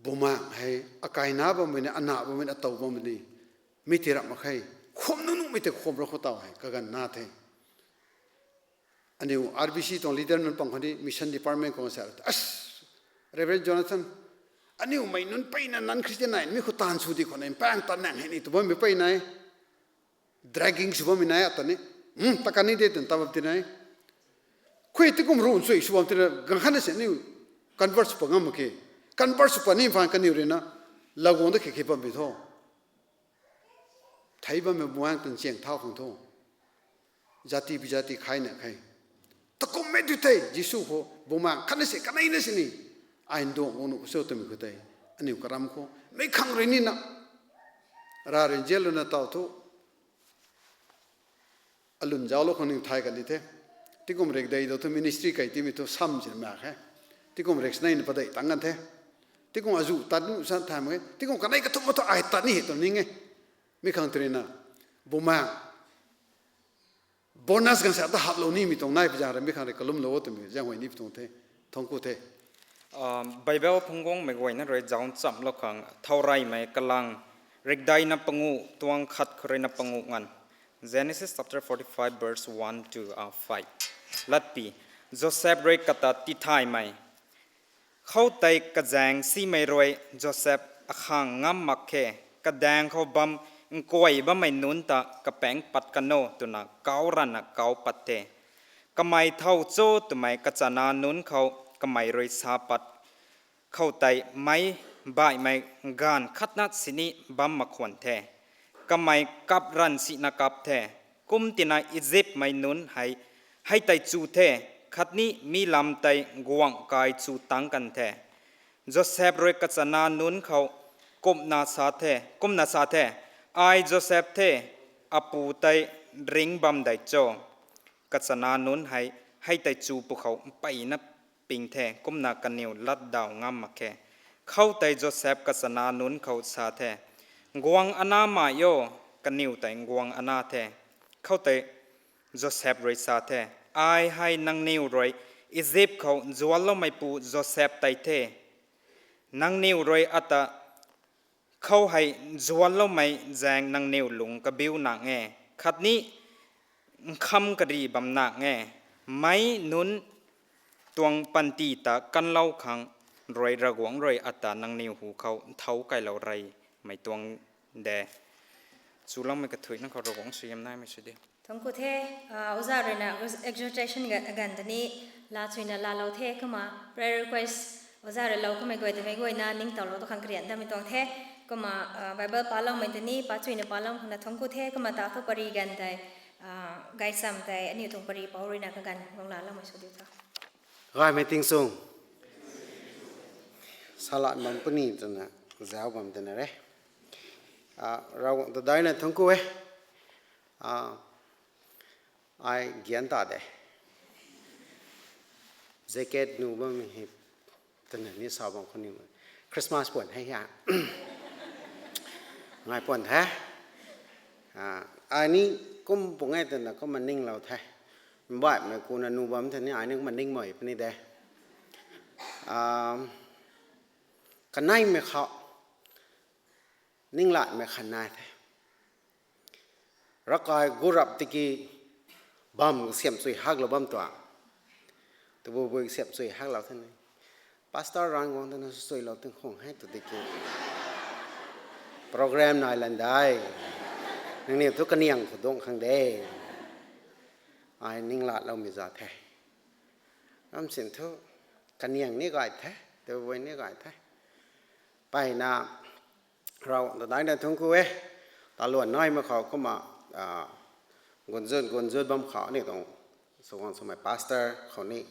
Bumaeng hei, akai na bammei ni, ana bammei ni, atow bammei ni, mi ti rap mak khe, khum nung nung mi tei khum ra khou taw hei, kaganv na the. Aniu R B C tuang leader nunc pang khou ni mission department khou sa, as, Reverend Jonathan, aniu mei nunc peyna non-Christian nai, mi khou taanv sw di khou na, mpang tan nang hei ni, tu bammei pey nai, dragging sw bammei nai, ata ni, hmm, ta kan ni de, tan ta bam ti nai. Khui ti kum run sui sw bam ti na, gang khan na se aniu convert sw pa ngam mak khe. Convert sw pa ni phan kaniw rui na, laguang da khe khe bam bi tho. Thei bammei buang tan chiang thau khang tho. Jati bijati khai na khai. Takum mei tu tei, Jisu khou, bumaeng khat na se, kanei na se ni. Ai nduang unu so twmei khou tei. Aniu karam khou, mei khang rui ni na. Ra rui jail na taw thu. Alun zauclou khang ning thay kan di the. Tingkum rek dei dou thu ministry kai timi thu sam sin mak khe. Tingkum rek snei na padei tang kan the. Tingkum azu tat nu san thay mak khe. Tingkum kanei kathum ma thu ai tat ni hei tu ning e. Mi khang tei rui na. Bumaeng. Bonus kan sa ta haplou nimei tuang nai pi zaeng rui mi khang rui kalumlou twmei zaeng huay ni pi tuang the. Thangc ku the. Ah, Bible phungc guangmei guayna rui zauc nchamlou khang thau reymei kalang rikdai na pangu tuang khat khou rui na pangu ngan. Genesis chapter forty-five, verse one to, uh, five. Latpi, Joseph rui kata tithaymei. Khoutei kazaeng simei rui Joseph akhang ngam mak khe, kadaeng khou bam nkuay bammei nunc ta kapaeng pat kano twna kau ranna kau pat the. Kamei thau cho twmei kachana nunc khou kamei rui sa pat khoutei mei baihmei gaanv khatna sini bam mak khwan the. Kamei kap ran sina kap the. Kum tina Egyptmei nunc hei, hei tei chu the, khatni mi lam tei guang kai chu tang kan the. Joseph rui kachana nunc khou kumna sa the, kumna sa the, "Ai Joseph the, apu tei ring bam dei cho?" Kachana nunc hei, hei tei chu pwkhou mpeyna ping the, kumna kaniw latdaw ngam mak khe. Khoutei Joseph kachana nunc khou sa the, "Guang ana mai o," kaniw tei guang ana the. Khoutei Joseph rui sa the, "Ai hei nangniw rui Egypt khou zuanloumeipu Joseph tei the. Nangniw rui ata khou hei zuanloumei zaeng nangniw lung kabiu nang e, khatni nkham kari bam nang e. Mei nunc tuang panty ta kanlou khang rui Ravguangc rui ata nangniw hu khou nthau kailou reymei tuang de." Chuloumei kathuicna khou Ravguangc suaihiam naimei sw di. Thangc ku the, ah, oza rui na exhortation ga-, ganv ta ni, lachuina laalou the, kumna prayer request, oza rui lou kamei guay ta mei guayna ningtowlou tu khang karian damei tuang the, kumna, ah, Bible paloumei ta ni, pachuina palou khang na thangc ku the, kumna ta thu pari ganv tei, ah, gaychamv tei, aniu tuang pari pou rui na kaganv guang laaloumei sw diu tho. Gaymei ting sung. Salat bam puni twna, zauc bam twna re. Ah, Ravguangc ta daina thangc ku e. Ah, ai gyan ta de. Jacket nu bam hei twna ni sa bam khou ni. Christmas puan hei ha. Ngai puan the. Ah, ai ni kum pung e twna kumna ninglou the. Mbaihmei kuna nu bam the ni ai ni kumna ningmei puni de. Ah, kaneimei khou ninglatmei khat nai the. Ravkai gurap tiki bam kasiam chui haklou bam tuang. Tabui bui kasiam chui haklou the ni. Pastor Ravguangc twna chuilou tingkhung hei tu tiki. Program nai lan dai. Nangniw thu kaniang khou dungc khang de. Ai ninglatloumei za the. Ramsin thu kaniang ni gay the, tabui ni gay the. Mpeyna Ravguangc ta daina thangc ku e. Taluan naimei khou kumna, ah, gunzut gunzut bam khou ni tuang, suang swmei pastor khou ni,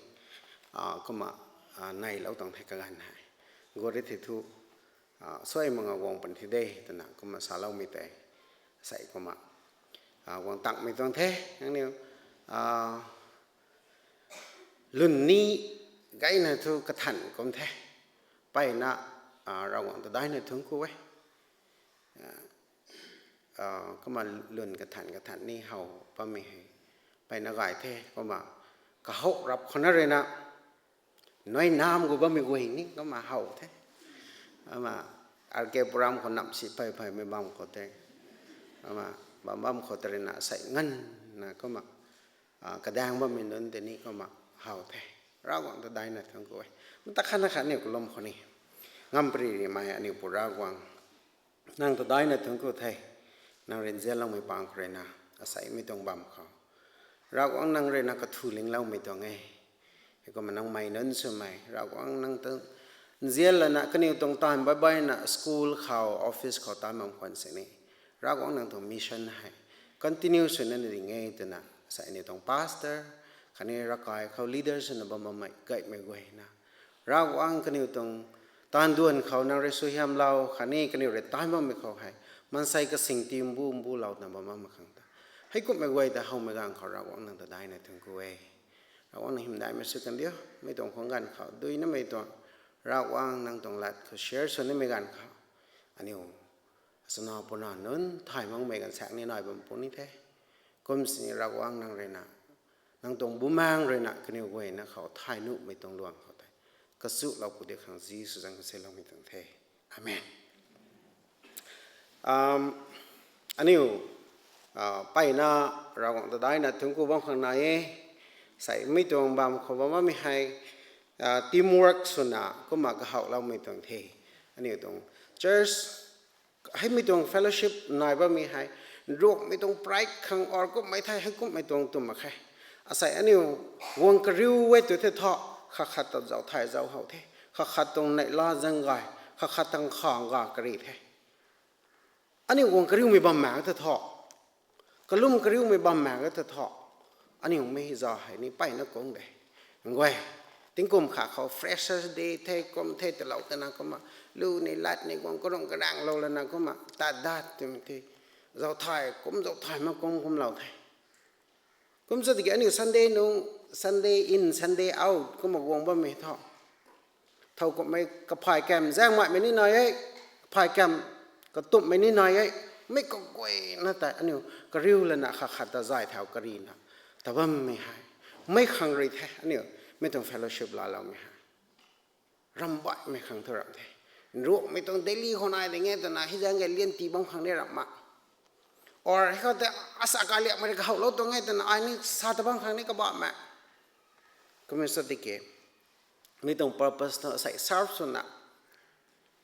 ah, kumna, ah, neilou tuang the kaganv hei. Guri thei thu, ah, suai mak nga guang pan thi de twna kumna saloumei tei. Sei kumna, ah, guang tangmei tuang the, nangniw, ah, lun ni gayna thu kathan kum the. Mpeyna Ravguangc ta daina thuanc ku e. Kumna lun kathan kathan ni how bammei hei mpeyna gay the. Kumna kahouh rap khou na ruina nui nam gu bammei guay ni kumna how the. Kumna arke puram khou nam si phey pheymei bam khou the. Kumna bam bam khou ta ruina sei nganvna kumna kadaeng bammei nunc tei ni kumna how the. Ravguangc ta daina thuanc ku e. Mata khatna khatni kalum khou ni ngam pary rimei aniu Pu Ravguangc, nang ta daina thuanc ku the. Nang rui nzianloumei pang khou ruina asei mi tuang bam khou Ravguangc nang ruina kathu lingloumei tuang e. Heikumna nang mei nunc swmei Ravguangc nang ta nzian lana kaniw tuang taanv baih baihna school khou office khou taanv bam khwan sini Ravguangc nang tuang mission hei continue swna ni ding e twna sei aniu tuang pastor khatni ravkai khou leader swna bam bammei gaymei guayna Ravguangc kaniw tuang taanv duan khou nang rui suaihiamlou khatni kaniw rui taanv bammei khou hei maansei kasing ti mbu mbulou na bam bammei khang ta heikumhmei guay ta howmei ganv khou Ravguangc nang ta daina thuanc ku e. Ravguangc nang hymdaihmei sw kandiu. Mi tuang khwang ganv khou duinamei tuang Ravguangc nang tuang lat khou share sw nimei ganv khou aniu achana puna nunc thay makmei ganv saekc ni nai bam puni the. Kum sini Ravguangc nang ruina nang tuang Bumaengh ruina kaniw guayna khou thay nuhmei tuang luang khou tei kachuklou pu di khang Jisu zanc kaseiloumei tuang the. Amen. Aniu mpeyna Ravguangc ta daina thuanc ku bam khang nai e. Sei mi tuang bam khou bam bammei hei teamwork swna kumna kahouhloumei tuang the. Aniu tuang church hei mi tuang fellowship nai bammei hei nruakmei tuang pride khang or kumhmei thei heikumhmei tuang twm mak khe. Asei aniu guang kariu e tu the thu khat khat ta zauc thay zauc how the. Khat khat tuang neihla zaeng gay, khat khat tuang khang ga kari the. Aniu guang kariumei bam mak the thu, kalum kariumei bam mak the thu, aniu mei za hei ni mpeyna kung de. Guay, tingkum khat khou Freshers' Day the, kum the talou tana kumna lu ni lat ni guang karung karaenglou lana kumna tat dat twmei the. Zauc thay kum zauc thay mak kum kumlou the. Kum sa tiki aniu Sunday nung, Sunday in, Sunday out kumna guang bammei thu thow kumhmei kaphay kam zaengmei ni nai e, kaphay kam katumhmei ni nai e. Mi kaguayna tei aniu kariu lana khat khat ta zay thau karina ta bammei hei mei khang rui the. Aniu mi tuang fellowship laaloumei hei ramh baihmei khang thu ramh the. Nruakmei tuang daily khou nai ding e twna hei zaeng ge lian ti bam khang ni ramh mak. Or hei khou tei asa kaliakmei rui kahouhlou tuang e twna ai ni sa ta bam khang ni kabahmei. Kumna sa tiki mi tuang purpose thu sei serve swna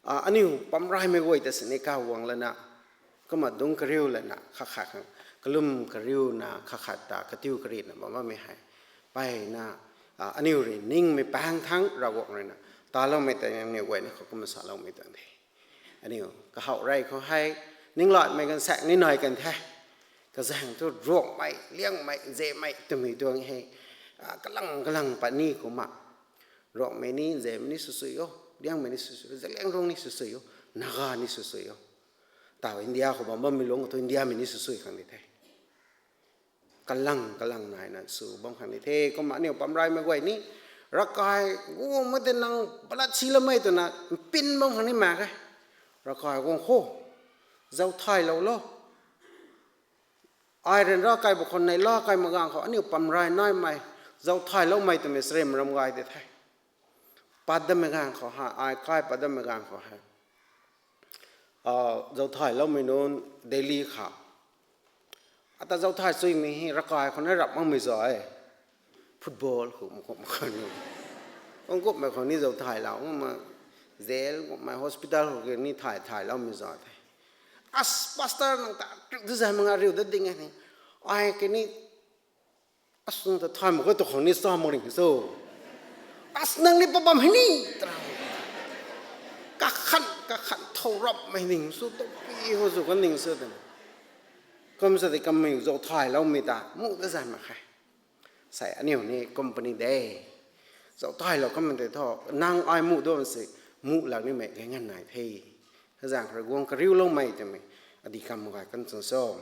aniu pamraymei guay ta sini kaguang lana kumna dungc kariu lana khat khat khang kalum kariuna khat khat ta katiu karina bam bammei hei mpeyna aniu rui ningmei paeng thangc Ravguangc ruina taloumei tei aniu guayna khou kumna saloumei tuang the. Aniu kahouh rey khou hei ninglatmei ganv saekc ni nai kan the. Kazaeng thu ruakmei, liangmei, nzemei twmei tuang hei kalang kalang pat ni kumna ruakmei ni, nzemei ni swsui o, liangmei ni swsui o, Zeliangrong ni swsui o, Naga ni swsui o. Taw India khou bam bammei lungc khou thu Indiamei ni swsui khang di the. Kalang kalang naina sw bam khang di the. Kumna aniu pamraymei guay ni ravkai guangmei tei nang palat si lamei twna mpin bam khang ni mak e. Ravkai guang kho, zauc thaylou lo. Ai ryanra kai bu khou neihla kai mak ganv khou aniu pamray naimei zauc thayloumei twmei charem ram gay di the. Pat dammei ganv khou hei, ai kai pat dammei ganv khou hei zauc thayloumei nunc Delhi kha ata zauc thay chuimei hei ravkai khou na rap makmei za e. Football khou kum khou ni, kum kumhmei khou ni zauc thaylou ma, jail kumhmei hospital khou ni thay thayloumei za the. As pastor nang ta riu dizay mak nga riu dat ding e ni. Ai kani as nang ta thay mak kho tu khang ni sa mak ring so. As nang ni pa bam hei ni, ta kakhan kakhan thow rapmei ning sw tu pi khou sw kan ning sw twna kum sa di kamei zauc thayloumei ta mu dizay mak khe. Sei aniu ni company de zauc thaylou kammei tei thu nang ai mu duan si mu lak nimei gay ngan nai the. Kazang khou rui guang kariuloumei twmei adi kam gay kan chwn so.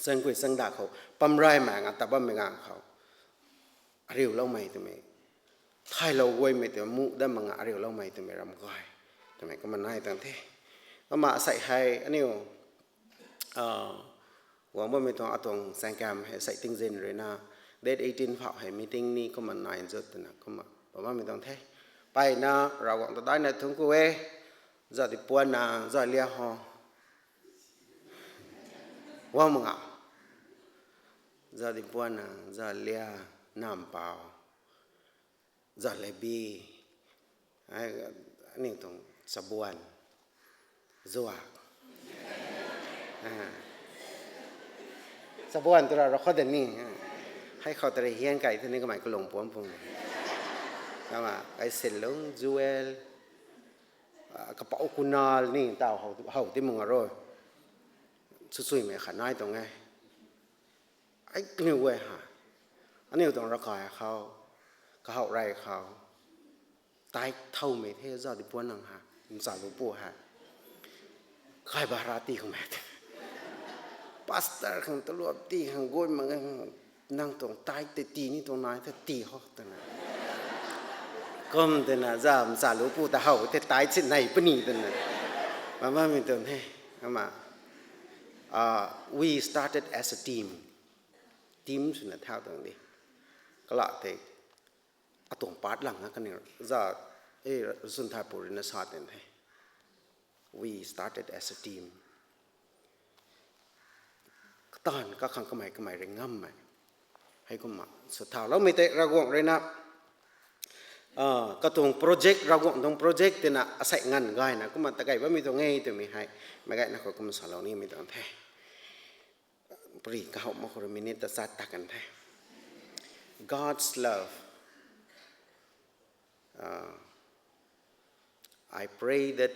Changkui changda khou pamraymei nga ta bammei ganv khou ariuloumei twmei, thaylou guaymei twmei mu dat mak nga ariuloumei twmei ram gay Twmei kumna nai tuang the. Kumna asei hei aniu, ah, guang bammei tuang atuang chaengkam hei asei tingzin ruina, date eighteen phau hei meeting ni kumna nai zut twna kumna bam bammei tuang the. Mpeyna Ravguangc ta daina thungc ku e, Zadipuanang, Zalia ho. Wang mak nga. Zadipuanang, Zalia, Nampau, Zalebi, ai, aniu tuang Chabuan, Zuak. Ah. Chabuan tu ra ro khou de ni. Hei khou ta rui hian kai the ni kamei kalung puam pung. Kumna, ai Sinlung, Joel, ah, kapau Kunal ni tau how, how ti mung aro. Chuchuimei khat nai tuang e. Ai kaniw guay ha. Aniu tuang ravkai khou, kahaw rey khou, tai thowmei the Zadipuanang ha, Nchalupu ha. Kai bhara ti khang mei the. Pastor khang taluap ti khang guay mak nang tuang tai tei ti ni tuang nai the ti ho twna. Kum twna za Nchalupu ta how the tai chin nei puni twna. Mama mi tuang he. Ama, ah, we started as a team. Team swna thau tuang di. Kala tei atuang part lang na kaniw za, e, Sun Thaipu ruina sa ten the. We started as a team. Kataanv kakhang kamei kamei rui ngammei. Heikumna sw thauloumei tei Ravguangc ruina, ah, katuang project, Ravguangc tuang project twna asei nganv gayna kumna ta gay bammei tuang e twmei hei, meic gayna khou kumna salou nimei tuang the. Pari kahowh mak khou rui minute ta chat ta kan the. God's love. Uh, I pray that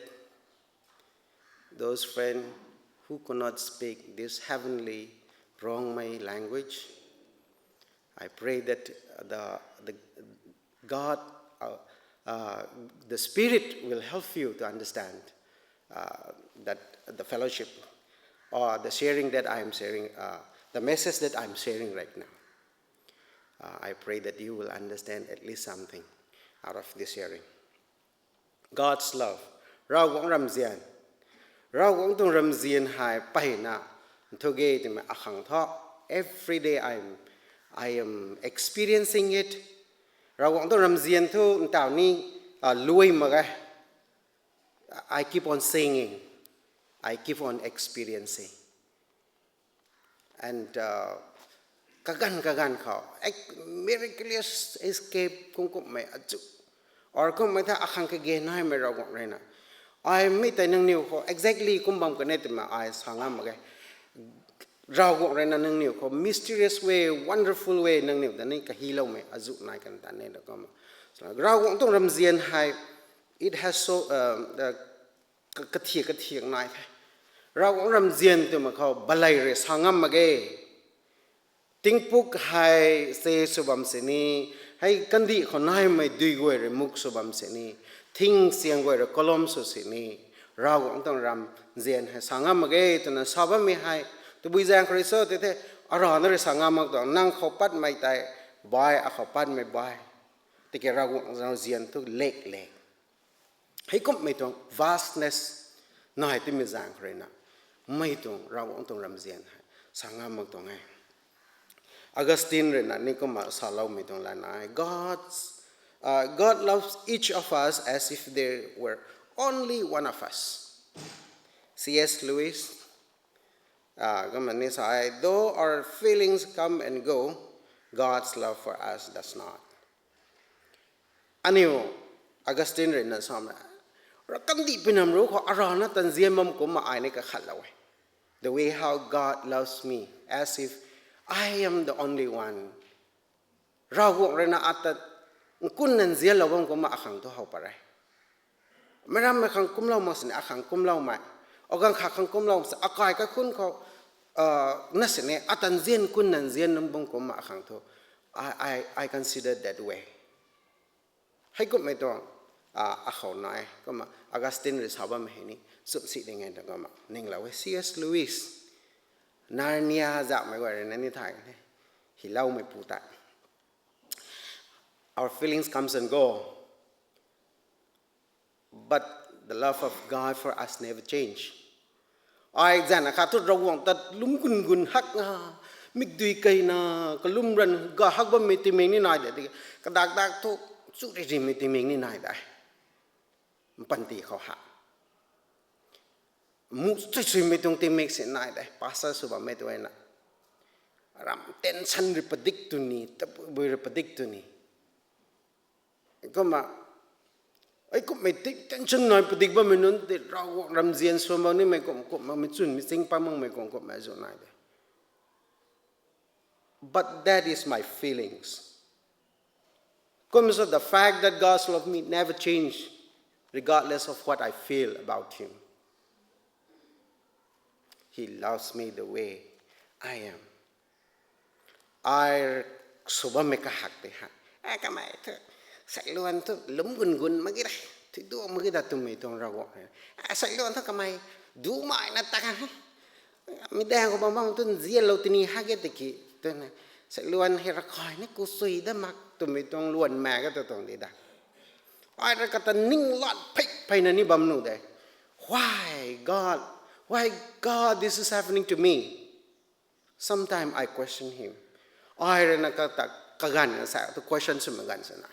those friends who could not speak this heavenly Rongmei language, I pray that the, the God, uh, uh, the Spirit will help you to understand, uh, that the fellowship or the sharing that I am sharing, uh, the message that I'm sharing right now. Uh, I pray that you will understand at least something out of this sharing. God's love. Ravguangc ramzian. Ravguangc tuang ramzian hei mpeyna nthu ge twmei akhang thu. Every day I'm, I am experiencing it. Ravguangc tuang ramzian thu ntaw ni, ah, lui mak ge. I keep on singing. I keep on experiencing. And, uh, kaganv kaganv khou, ek, miraculous escape kum kummei achu. Or kummei tha akhang kage naimei Ravguangc ruina. Ai mi tei nangniw khou exactly kum bam kan e twmei ai sa ngam mak ge. Ravguangc ruina nangniw khou mysterious way, wonderful way nangniw ta ni kahiloumei azu nai kan ta ne da kumna. So, Ravguangc tuang ramzian hei, it has so, um, the, ka, kathiak kathiak nai the. Ravguangc ramzian twmei khou balei rui sa ngam mak ge. Tingpuk hei se sw bam sini, hei kandih khou naimei dui guay rui muk sw bam sini, thing siang guay rui kalum sw sini, Ravguangc tuang ramzian hei sa ngam mak ge twna sa bammei hei, tabui zaeng khou rui cho tei the, arana rui sa ngam mak tuang, nang khou patmei tei, bai, akhou patmei bai. Tiki Ravguangc ramzian thu lek lek. Heikumhmei tuang vastness nai timei zaeng khou ruina, mei tuang Ravguangc tuang ramzian hei sa ngam mak tuang e. Augustine ruina ni kumna saloumei tuang lana e, God's, uh, God loves each of us as if there were only one of us. C S Lewis, uh, kumna ni sa e, though our feelings come and go, God's love for us does not. Aniu Augustine ruina samna, ra kandih pinam ru khou arana tanzian bam kumna ai ni kakhatlou e. The way how God loves me, as if I am the only one. Ravguangc ruina ata nkun nanzianlou bam kumna akhang thu how pat re. Mei rammei khang kumlou mak sini akhang kumloumei. Agang kha khang kumlou mak sini akai kaikhun khou, uh, na sini ata nzian kun nanzian bam kumna akhang thu. I, I, I consider that way. Heikumhmei tuang, ah, akhou nai e, kumna Augustine rui sa bammei hei ni, sumsi ding e ta kumna, ninglou e C S Lewis, Narnia zakmei guay ruina ni thay kan the, hiloumeipu tei. Our feelings comes and go, but The love of God for us never change. Ai zan akhat thu Ravguangc ta lum gun gun hak nga, mikdui keyna, kalum ran ga hak bammei tingmik ni nai de, kadak dak thu chu ri rimei tingmik ni nai de. Panty khou ha. Mu chui chuimei tuang tingmik si nai de, pastor sw bammei tu na. Ram tension ri padik tu ni, tabui ri padik tu ni. Kumna, ai kumhmei ti tension nai padik bammei nunc ti Ravguangc ramzian sw bam nimei kum, kumhmei chwn mi ching pa makmei kum, kumhmei zu nai de. But that is my feelings. Kumna so the fact that God loves me never change, regardless of what I feel about him. He loves me the way I am. Ai sw bammei kahak tei ha. A kamei thu, sailuan thu lum gun gun mak ge da, thui duang mak ge da twmei tuang Ravguangc hei. A sailuan thu kamei dumei na ta ka. Mi daeng khou bam bam tu nzianlou tini ha ge tiki, twna. Sailuan hei ravkai ni ku sui da mak twmei tuang luan mak ka tu tuang di da. Ai rui kata ning lat phei phei na ni bam nu de. Why God? Why God this is happening to me? Sometimes I question him. Ai rui na kata kaganv sa tu question swmei ganv sa na.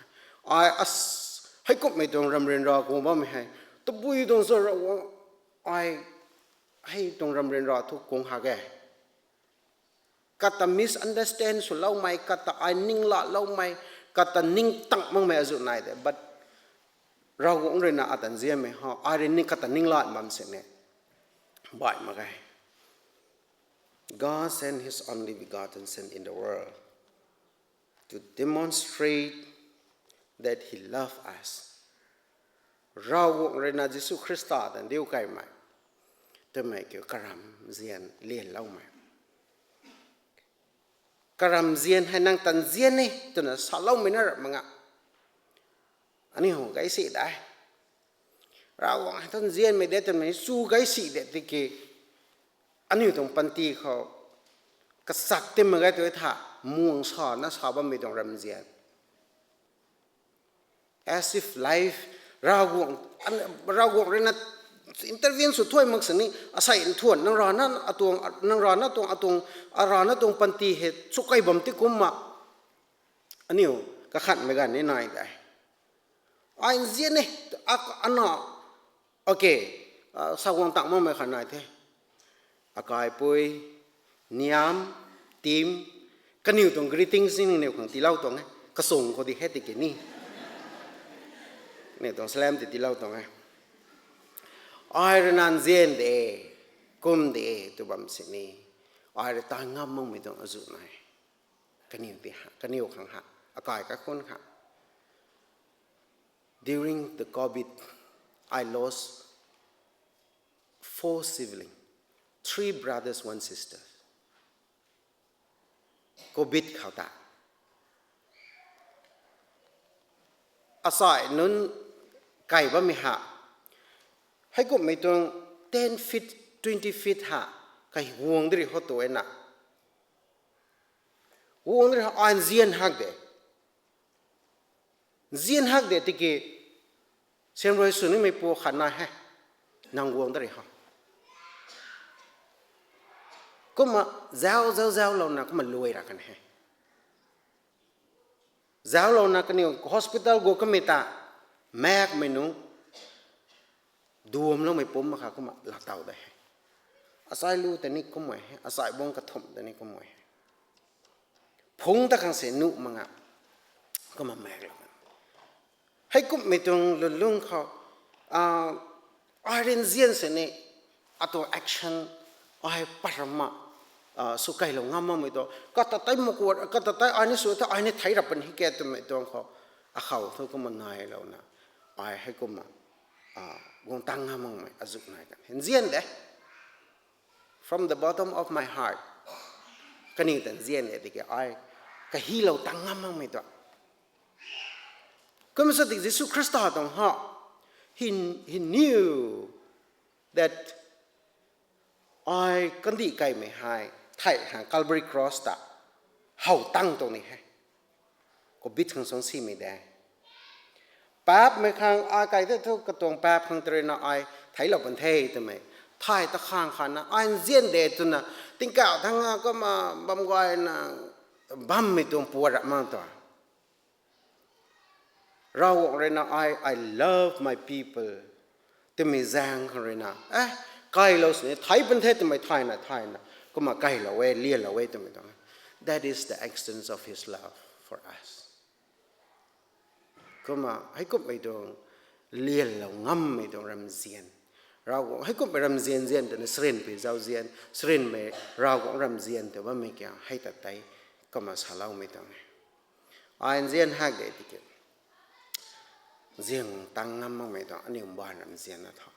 Ai as, heikumhmei tuang ramryanra kung bammei hei, tabui tuang sa ra, ai hei tuang ramryanra thu kung ha ge. Kata misunderstand swloumei, kata ai ninglatloumei, kata ningtang makmei azu nai de. But Ravguangc rui na ata nzianmei ha, ai rui ni kata ninglat bam sini. Bai mak ge. God sent his only begotten Son in the world to demonstrate that he loved us. Ravguangc rui na Jisu Khrista ta ndiu kaimei, twmei kiu karamzian lianloumei. Karamzian hei nang ta nzian e twna saloumei na rap mak nga. Aniu hei gay si de. Ravguangc hei thu nzianmei de twmei chu gay si de tiki, aniu tuang panty khou kachak ti mak ge tu tha, muang sa na sa bammei tuang ramzian. As if life, Ravguangc, Ravguangc rui na intervene sw thuay mak sini, asei nthuan nang rana atuang, nang rana tuang atuang, arana tuang panty hei sw kai bam ti kumna, aniu kakhanmei ganv ni nai de. Ai nzian e, ana, okay, saguang tang makmei khat nai the. Akaipui, Niam, Tim, kaniw tuang greetings ni nangniw khang tiilou tuang e. Kasung khou di he tiki ni, kaniw tuang salam ti tiilou tuang e. Ai rui na nzian de, kum de tw bam sini, ai rui ta ngam makmei tuang azu nai. Kaniw ti ha, kaniw khang ha, akai kaikhun kha. During the COVID, I lost four siblings, three brothers, one sister. COVID khou ta asei nunc kai bammei ha, heikumhmei tuang ten feet, twenty feet ha, kai guang diri ho tu e na. Guang diri ha, ai nzian hak de. Nzian hak de tiki, siamruai sw nimei pu khat nai he, nang guang diri ha. Kumna zauc zauc zauclouna kumna luai ra kan he. Zauclouna kaniw hospital gu kamei ta, makmei nunc, duamloumei pum mak kha kumna laatow de he. Asei lu ta ni kumna he, asei bung kathumh ta ni kumna he. Phungc ta khang se nuh mak nga, kumna maklou kan. Heikumhmei tuang lwnlung khou, ai rui nzian sini, atuang action, ai parama, sw kailou ngam makmei tu, kata tei makuat, kata tei ai ni sw the, ai ni thei rap puni ke twmei tuang khou, akhou thu kumna nailouna, ai heikumna guang tang ngam makmei azu nai kan. Nzian de. From the bottom of my heart, kaniw ta nzian de tiki ai kahilou tang ngam makmei tu. Kumsa tiki Jisu Khrista tuang ha, he, he knew that ai kandih kaimei hei thei hang Calvary Cross ta how tang tuang ni he. COVID khang suang simei de. Paapmei khang ai kai the thu katuang paap khang tei ruina ai theiclou pun the twmei. Thay ta khang khatna ai nzian de twna tingkauh thangc kumna bam gayna bammei tuang puat rap mang tuang. Ravguangc ruina ai, I love my people twmei zaeng khang ruina, eh, kailou sini thei pun the twmei thayna thayna kumna kailou e, lianlou e twmei tuang. That is the extent of his love for us. Kumna heikumhmei tuang lianlou ngammei tuang ramzian, Ravguangc heikumhmei ramzian nzian twna sarinpui zauzian, sarinmei Ravguangc ramzian tw bammei kiu hei ta tei kumna saloumei tuang e. Ai nzian hak de tiki ziang tang ngam makmei tuang aniu mbaanv ramzian na tho.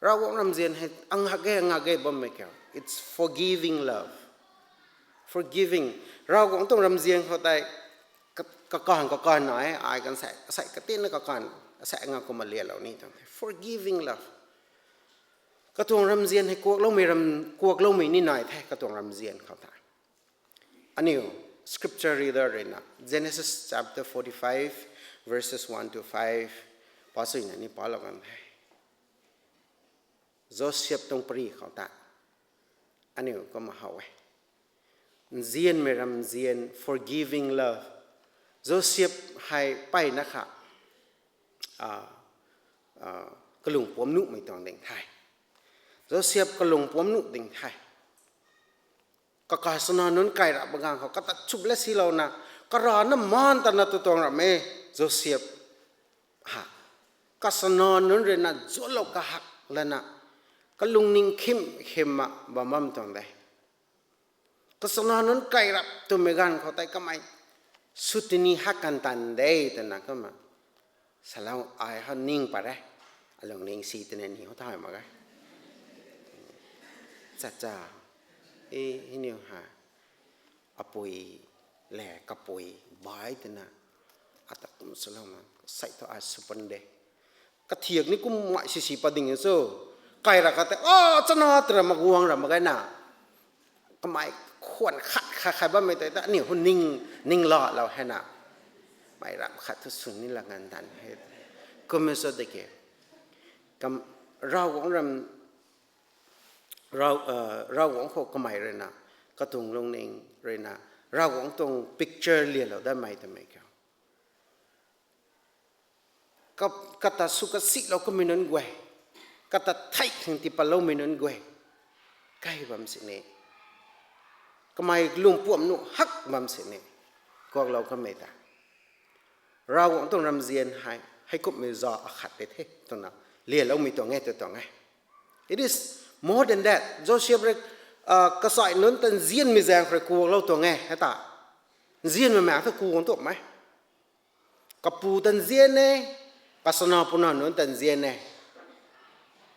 Ravguangc ramzian hei angak ge angak ge bammei kiu, it's forgiving love. Forgiving. Ravguangc tuang ramzian khou tei ka- kakan kakan na e, ai kan sei sei katinna kakan, sei nga kumna lianlou ni tuang the. Forgiving love. Katuang ramzian hei kuakloumei ram- kuakloumei ni nai the katuang ramzian khou tei. Aniu scripture reader ruina Genesis chapter forty-five, verses one to five pa suina ni palou kan the. Joseph tuang pary khou ta aniu kumna how e. Nzianmei ramzian, forgiving love. Joseph hei mpeyna kha, a, a, kalung puam nuhmei tuang ding the. Joseph kalung puam nuh ding the. Kakai chana nunc kai rap baganv khou kata chup la silouna, karana maan tana tu tuang ram e, Joseph ha. Kachana nunc ruina zuanlou kahak lana, kalungning khim khimna bam bam tuang de. Kachana nunc kai rap twmei ganv khou tei kamei sutini hak kan tan de twna kumna salou ai ha ning pat re. Alungning si twna ni how thay mak e. Chacha, e, hei niw ha, apui le kapui bai twna ata kum salouna sei thu ai sw pan de. Kathiak ni kum mai sisi pat ding e cho. Kai ra khat tei, a, chana tw ra mak guang ra mak ge na. Kamei khwan khat khat khat bammei tei ta aniu hu ning, ning laalou hei na. Mei ram khat thu swn ni la ngan tan he. Kumna sa de ke. Kam- Ravguangc ram- Rav- a, Ravguangc khou kamei ruina, katuang lungning ruina, Ravguangc tuang picture lialou datmei twmei kiu. Ka- kata sw kasihlou kamei nunc guay, kata theih khang tiipatloumei nunc guay kai bam sini, kamei lungpuam nuh hak bam sini, kuaklou kamei ta Ravguangc tuang ramzian hei heikumhmei za akhat de the twna lialoumei tuang e tw tuang e. It is more than that. Joseph rui, a, kachai nunc ta nzianmei zaeng khou rui kuaklou tuang e hei ta. Nzianmei maek thu kuang tuang e. Kapu ta nzian e, kachana puna nunc ta nzian e.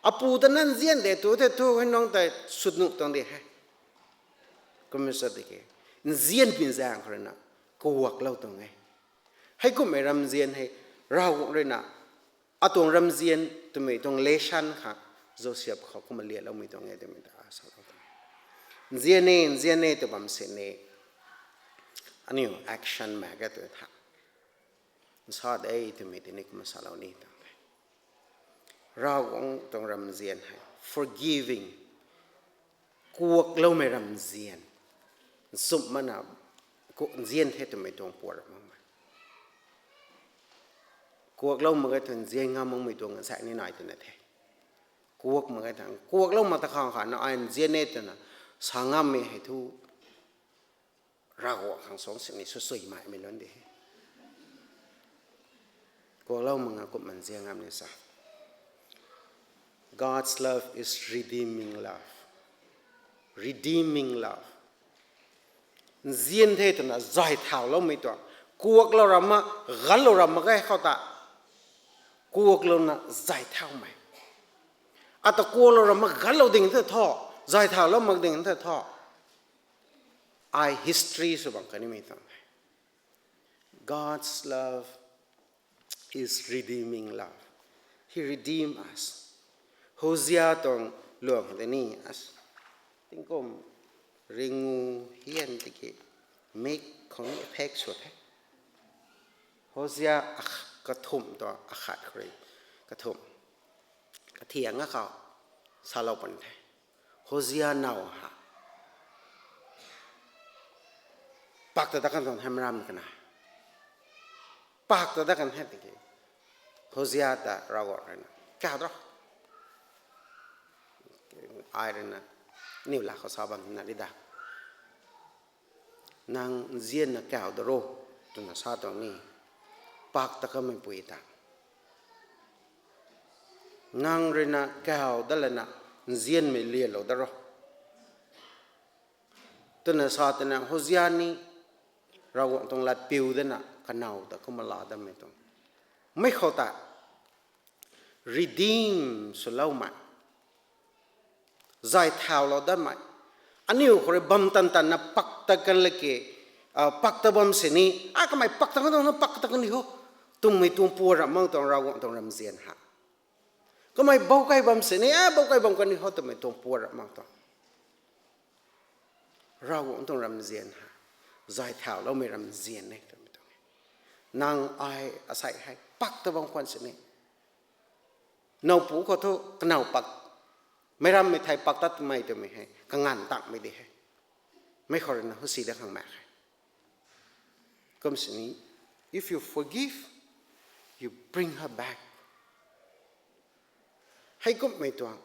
Apu ta na nzian de tu the thu hei nang tei sut nuh tuang de he. Kumna sa de ke, nzianmei zaeng khou ruina kuaklou tuang e. Heikumhmei ramzian hei Ravguangc ruina atuang ramzian twmei tuang lesson kha Joseph khou kumna lialoumei tuang e twmei ta salou tuang. Nzian e, nzian e tw bam sini, aniu action maek ge tw tha. Nsa de twmei tini kumna salou ni tuang the. Ravguangc tuang ramzian hei forgiving, kuakloumei ramzian. Nchumh mana ku- nzian the twmei tuang puat ra makmei. Kuaklou mak ge thu nzian ngam makmei tuang nsa ni nai twna the. Kuak mak ge thang kuaklou mak ta khang kha na ai nzian e twna sa ngammei hei thu Ravguangc khang suang sini sw sui maimei nunc de he. Kuaklou mak nga kumna nzian ngam ni sa. God's love is redeeming love. Redeeming love. Nzian the twna zay thauloumei tuang. Kuaklou ra mak, ganlou ra mak ge khou ta. Kuaklouna zay thaumei. Ata kuaklou ra mak ganlou ding the tho, zay thaulou mak ding the tho. Ai history sw bam kanimei tuang the. God's love is redeeming love. He redeem us. Hosea tuang luang de ni as. Tingkum ringu hian tiki mik khang ni effect sw the. Hosea akh- kathumh tu akhat khou rui kathumh kathiang a khou salou pun the. Hosea now ha pak ta dat kan tuang hei maram kana, pak ta dat kan hei tiki, Hosea ta Ravguangc rui na kau dro, ai rui na, niw la khou sa bam na ri da, nang nzianna kau da ro, twna sa tuang ni, pak ta kanmeipui ta, nang rui na kau dat lana nzianmei lialou da ro, twna sa twna Hosea ni Ravguangc tuang lat piu dana kanow ta kumna la datmei tuang, mei khou ta redeem swloumei, zay thaulou datmei, aniu khou rui bam tan tanna pak ta kan laki, pak ta bam sini, a kamei pak ta kan tuang na pak ta kan ni ho, twmei tuang pua ramh mang tuang Ravguangc tuang ramzian ha. Kamei bou kai bam sini, a bou kai bam kan ni ho twmei tuang pua ramh mang tuang Ravguangc tuang ramzian ha, zay thauloumei ramzian e twmei tuang e. Nang ai asei hei pak ta bam khwan sini, nowpu khou thu kanow pak, meic rammei thei pak tatmei twmei hei kanganv tangmei di he. Mei khou rui na housi dat khang mak khe. Kum sini, if you forgive, you bring her back. Heikumhmei tuang,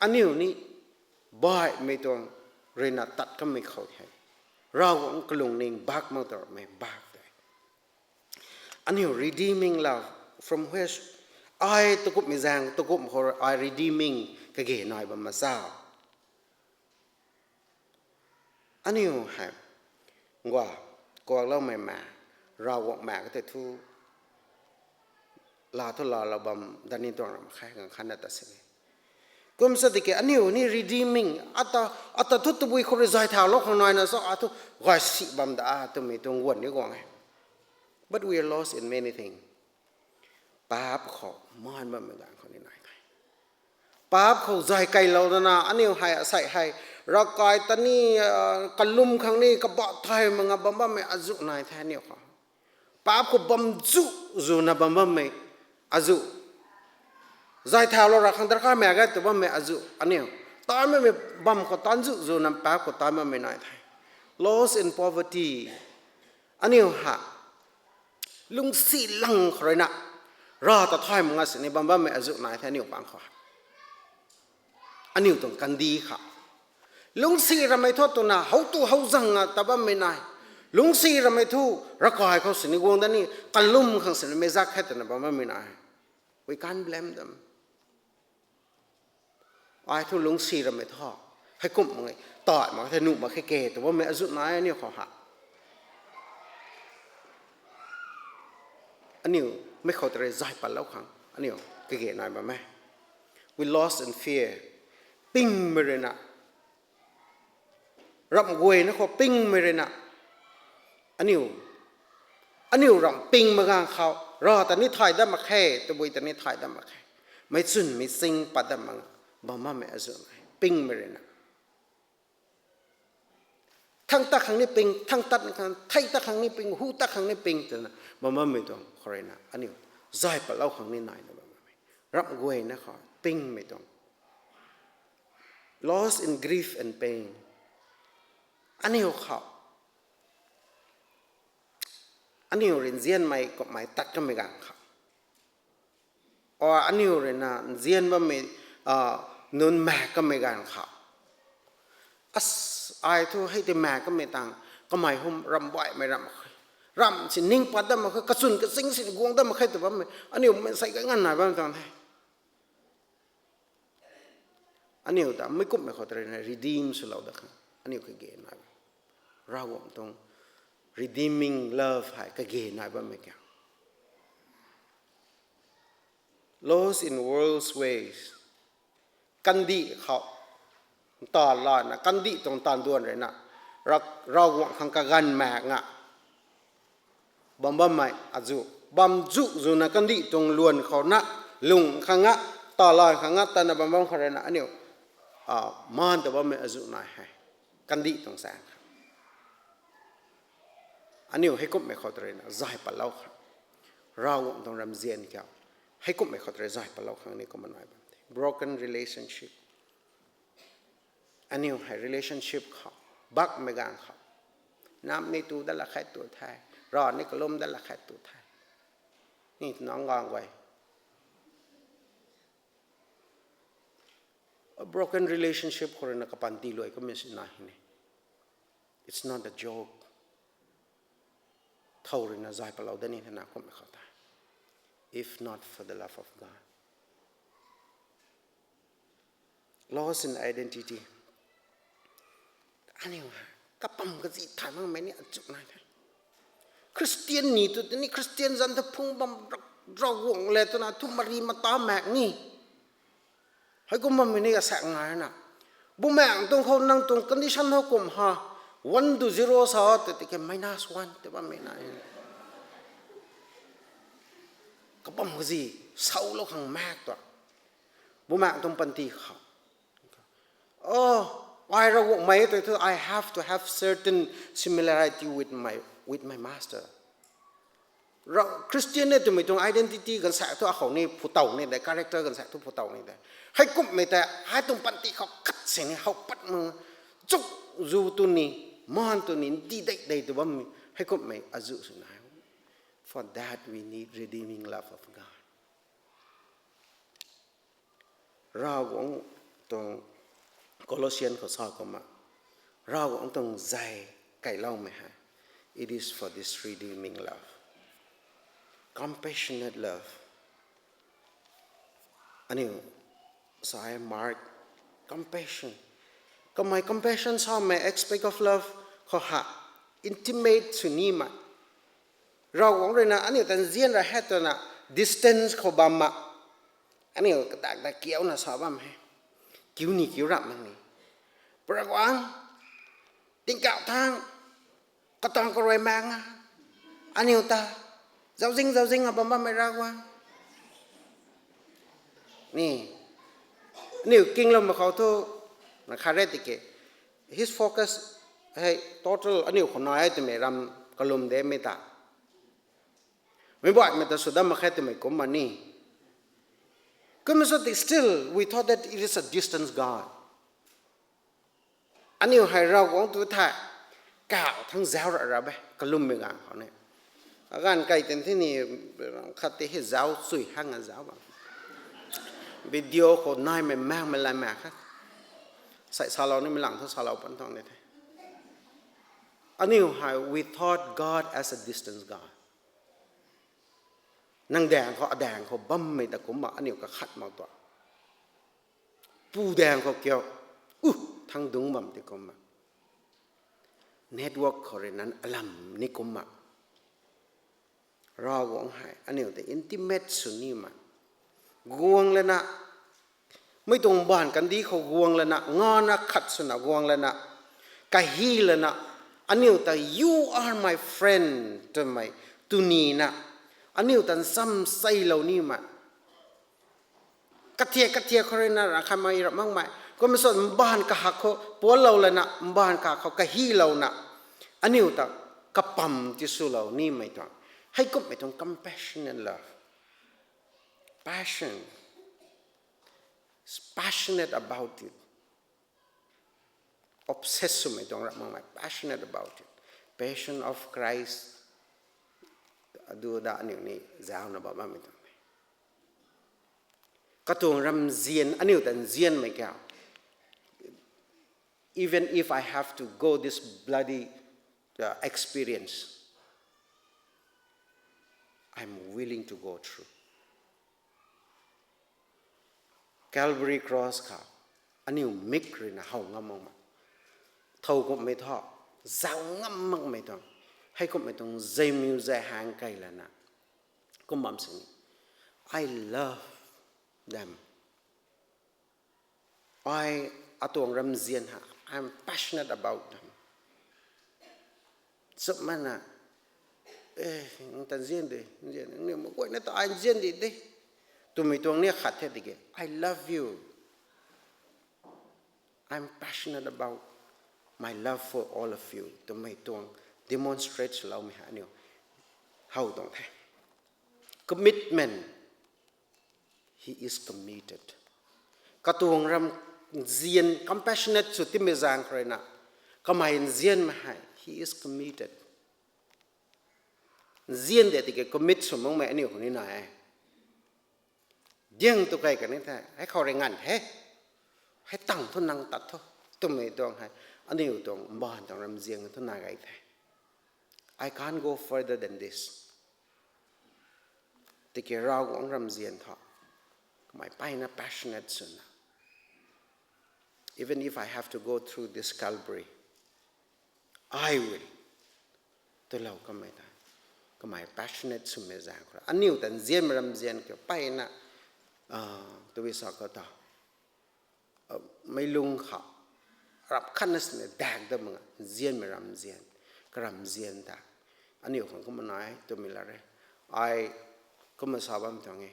aniu ni baihmei tuang rui na tat kanmei khou hei, Ravguangc kalungning bak mak ta ramei bak de. Aniu redeeming love from where, ai takumhmei zaeng takumh khou ai redeeming kage nai bam ma sa. Aniu hei, ngua, kuakloumei ma, Ravguangc ma katei thu, la thu laalou bam dat ni tuang ram khe, ganv khatna ta sini. Kum sa tiki aniu ni redeeming, ata, ata thu tabui khou rui zay thaulou khang naina sa, a thu gay si bam da twmei tuang guan ni guang e. But we are lost in many things. Paap khou maan bammei ganv khou ni nai the. Paap khou zay keylou dana aniu hei asei hei, ravkai ta ni, kalum khang ni kabah thay mak nga bam bammei azuh nai the aniu khou. Paap khou bam zu zuna bam bammei azuh, zay thaulou ra khang darkar mak ge tw bammei azuh aniu, tan bammei bam khou tan zu zuna paap khou tan bammei nai the. Lost in poverty. Aniu ha lungcsi lang khou rui na, rav ta thay mak nga sini bam bammei azuh nai the aniu pang khou. Aniu tuang kandih kha, lungcsi ramei thu twna how tu how zang a ta bammei nai. Lungcsi ramei thu ravkai khou sini guang dat ni, kalum khang sini meic zak khe twna bam bammei nai. We can't blame them. Ai thu lungcsi ramei thu, heikumh mak ge, tai mak the nuh mak khe ke tw bammei azuh nai aniu khou ha. Aniu mei khou ta rui zay patlou khang aniu kage nai bam e. We lost in fear. Pingmei rui na, ramh guayna khou pingmei rui na, aniu, aniu ramh ping mak ganv khou, rav ta ni thay dat mak khe, tabui ta ni thay dat mak khe, meic chwnmei ching pat dat mak bam bammei azuh nai, pingmei rui na. Thang tat khang ni ping, thang tat khang, thei tat khang ni ping, hu tat khang ni ping twna bam bammei tuang khou rui na aniu zay patlou khang ni naina bam bammei, ramh guayna khou pingmei tuang. Lost in grief and pain. Aniu khou, aniu rui nzianmei kummei tat kanmei ganv khou, or aniu rui na nzian bammei, nunc mak kanmei ganv khou, as, ai thu hei tei mak kanmei tang, kamei hum ramh baihmei ramh mak khe, ramh si ning pat dat mak khe, kachwn kaching si guang dat mak khe tw bammei aniu maansei ka nganv nai bam tuang the. Aniu ta meic kumhmei khou ta rui na redeem swlou dat khang aniu kage nai bam, Ravguangc tuang redeeming love hei kage nai bammei kiu. Lost in world's ways. Kandih khou, taanv lana kandih tuang taanv duan rui na, Ra- Ravguangc khang kaganv mak nga bam bammei azuh, bam zu zuna kandih tuang luan khou na, lung khang a, taanv lan khang a tana bam bam khou rui na aniu maan ta bammei azuh nai hei, kandih tuang chaeng khang. Aniu heikumhmei khou ta rui na zay patlou khang, Ravguangc tuang ramzian kiu. Heikumhmei khou tei zay patlou khang ni kumna nai bam the. Broken relationship. Aniu hei relationship khou, bakmei ganv khou, nam ni tu dat la khat tu the, rav ni kalum dat la khat tu the. Ni nang gang guay. A broken relationship khou rui na kapanty luai kamei sina hei ni. It's not a joke. Thow rui na zay patlou dat ni thena kumhmei khou tei. If not for the love of God. Loss in identity. Aniu hei kapam kazi thay makmei ni achu nai the. Christian ni tu tini Christian zanc ta phung bam, Ravguangc le twna thu mari mata maek ni. Heikum bammei ni asaekc ngai na. Bumaengc tuang khou nang tuang condition hou kum ha. One to zero sa tw tiki minus one tw bammei na. Kapam kazi, saulou khang maek tu. Bumaengc tuang panty khou. Oh, ai Ravguangc mei tei thu, I have to have certain similarity with my, with my master. Christian ni twmei tuang identity ganv saekc thu akhou ni phu tow ni de, character ganv saekc thu phu tow ni de. Heikumhmei tei, hei tuang panty khou khat sini how pat mak, chuk zu tu ni, maan tu ni, di dei dei tu bammei, heikumhmei azu sw nai. For that we need redeeming love of God. Ravguangc tuang Colossian khou sa kumna, Ravguangc tuang zay kailoumei hei. It is for this redeeming love. Compassionate love. Aniu sai mark, compassion. Kamei compassion samei aspect of love khou ha, intimate sw nimei. Ravguangc rui na aniu ta nzian ra he twna distance khou bam ma. Aniu kadak da kiuna sa bam he. Kiu ni kiu rap mak ni. Pu Ravguangc, tingkauh thangc, katuang karui maek a, aniu ta zauzing zauzing a bam bammei Ravguangc. Ni, aniu kingloumei khou thu, na khat re tiki, his focus hei total aniu khou nai e twmei ram kalum demei ta. Meic baihmei ta sw dam mak khe twmei kumna ni. Kumna sw ti still, we thought that it is a distance God. Aniu hei Ravguangc tu thei, kauh thangc zauc ra ra e, kalummei ganv khou ni. Aganv kai tin thi ni, khat ti hei zauc chui hang a zauc bam. Video khou naimei maengmei laimei khat. Sai salou nimei lang thu salou pan tuang ni the. Aniu hei, we thought God as a distance God. Nang daeng khou, adaeng khou bammei ta kumna aniu kakhat mak tuang. Pu daeng khou kiu, u, thangc dungc bam ti kumna. Network khou rui nunc alam ni kumna. Ravguangc hei aniu ta intimate sw nimei. Guang lana, mei tuang mbaanv kandih khou guang lana, ngana khat swna guang lana, kahi lana, aniu ta, you are my friend, twmei, tunina, aniu ta ncham seilou nimei. Kathiak kathiak khou rui na ra khamei ra makmei. Kumna sw mbaanv kahak khou puallou lana, mbaanv kahak khou kahilouna, aniu ta kapam tiswlou nimei tuang. Heikumhmei tuang compassion and love. Passion. Passionate about it. Obsessed swmei tuang ra makmei. Passionate about it. Passion of Christ. Adu da aniu ni zauna bam bammei tuang. Katuang ramzian, aniu ta nzianmei kiu. Even if I have to go this bloody, uh, experience, I'm willing to go through. Calvary Cross khou, aniu mik rui na how ngam makmei. Thow kumhmei thu, zauc ngam makmei tuang. Heikumhmei tuang zeimiu zai hang kei lana. Kum bam sini. I love them. Ai atuang ramzian ha, I'm passionate about them. Chapmana, eh, nang ta nzian de, nzian, nang ni maguayna ta ai nzian di de. Twmei tuang ni khat the tiki, I love you. I'm passionate about my love for all of you. Twmei tuang demonstrate swloumei ha aniu how tuang the. commitment. He is committed. Katuang ram nzian, compassionate sw timei zaeng khou rui na, kamei nzianmei hei, he is committed. Nzian de tiki commit sw makmei aniu khou ni nai e. Diang tu kai kani the, hei khou rui nganv the. Hei tang thu nang tat thu, twmei tuang hei, aniu tuang mbaanv tuang ramzian thu nai gay the. I can't go further than this. Tiki Ravguangc ramzian thu, kamei mpeyna passionate swna, even if I have to go through this Calvary, I will. Twlou kamei ta, kamei passionate swmei zaeng khou rui, aniu ta nzianmei ramzian kiu mpeyna, tabui sa khou ta, meic lung khou, rap khatna sini dak dat mak nga, nzianmei ramzian, karamzian ta, aniu khang kumna nai twmei la re. Ai kumna sa bam tuang e,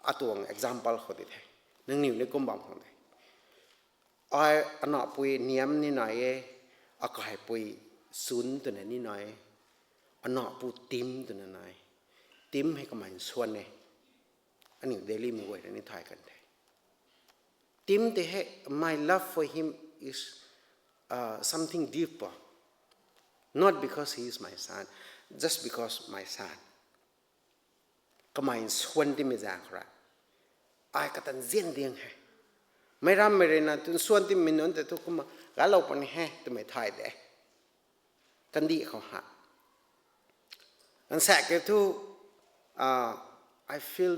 atuang example khou di the, nangniw ni kum bam khang de. Ai anapui Niam ni nai e, akaipui Sun twna ni nai e, anapu Tim twna nai. Tim hei kamei nsuan e. Aniu Delhi mei guay rui ni thay kan the. Tim tei hei, my love for him is something deeper. Not because he is my son, just because my son. Kamei nsuan timei zaeng khou rui, ai kata nzian diang he. Meic rammei rui na tu nsuan timei nunc tei thu kumna galou puni he twmei thay de. Kandih khou ha, nsaekc kiu thu, I feel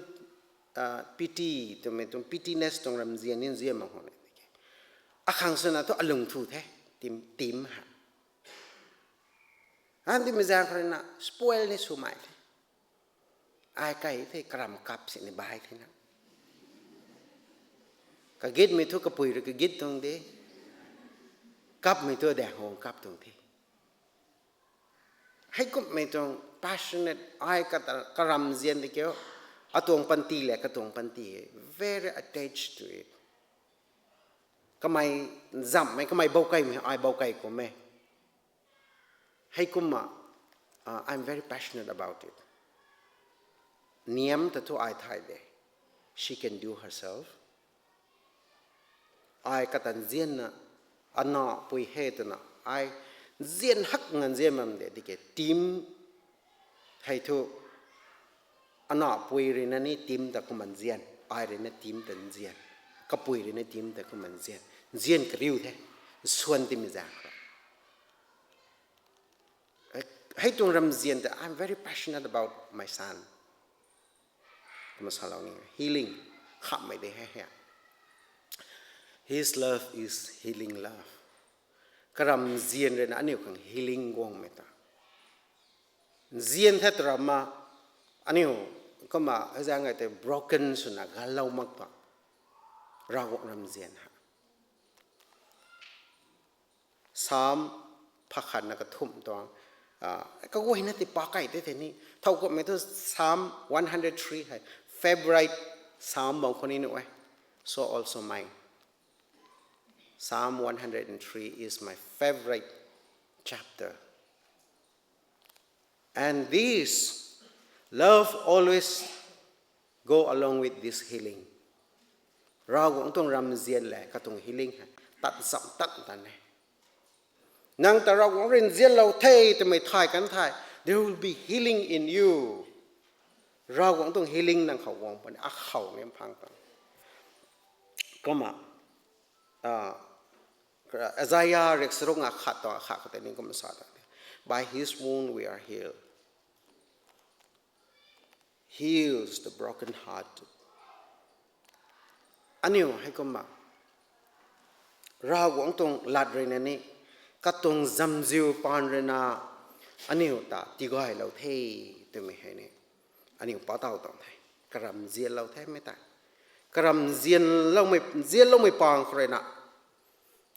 pity twmei tuang, pettiness tuang ramzian ni nzian mak khang e. Akhang swna thu alung thu the, Tim, Tim ha. An timei zaeng khou rui na spoil ni swmei the. Ai kai the, karam kap sini bai the na. Kagitmei thu kapui rui kagit tuang de, kapmei thu daeng hang kap tuang the. Heikumhmei tuang passionate, ai kata karamzian di kiu, atuang panty le katuang panty, very attached to it. Kamei zamhmei, kamei bou kaimei, ai bou kai kum e. Heikumna, I'm very passionate about it. Niam ta thu ai thay de. She can do herself. Ai kata nzianna, anapui he twna, ai nzian hak ngan nzian bam de, tiki Tim hei thu, anapui rui na ni Tim ta kumna nzian, ai rui na Tim ta nzian, kapui rui na Tim ta kumna nzian, nzian kariu the, nsuan timei zaeng khou. Hei tuang ramzian ta, I'm very passionate about my son. Kumna salou ni, healing, khamhmei de hei hei. His love is healing love. Karamzian rui na aniu khang healing guangmei ta. Nzian the tw ramna, aniu kumna hei zaeng ngai tei broken swna galou mak ta. Ravguangc ramzian ha. Psalm pha khatna kathumh tuang, kaguayna ti pa kai tei the ni. Thowkumhmei thu Psalm one hundred three hei favorite Psalm bam khou ni nuh e. So also mine. Psalm one hundred and three is my favorite chapter. And this love always go along with this healing. Ravguangc tuang ramzian le katuang healing hei tat cham tat tan e. Nang ta Ravguangc rui nzianlou the twmei thay kan thei, there will be healing in you. Ravguangc tuang healing nang khou guang puni, akhou ni mphang tuang. Kumna, Isaiah riak charuk nga khat tuang akhat khou tei ni kumna sa ta, By his wound we are healed. Heals the broken heart. Aniu heikumna Ravguangc tuang lat rui na ni, katuang zamziu paan rui na, aniu ta tigaylou the twmei hei ni aniu pa taw tuang the. Karamzianlou themei tei, karamzianloumei, nzianloumei paan khou rui na,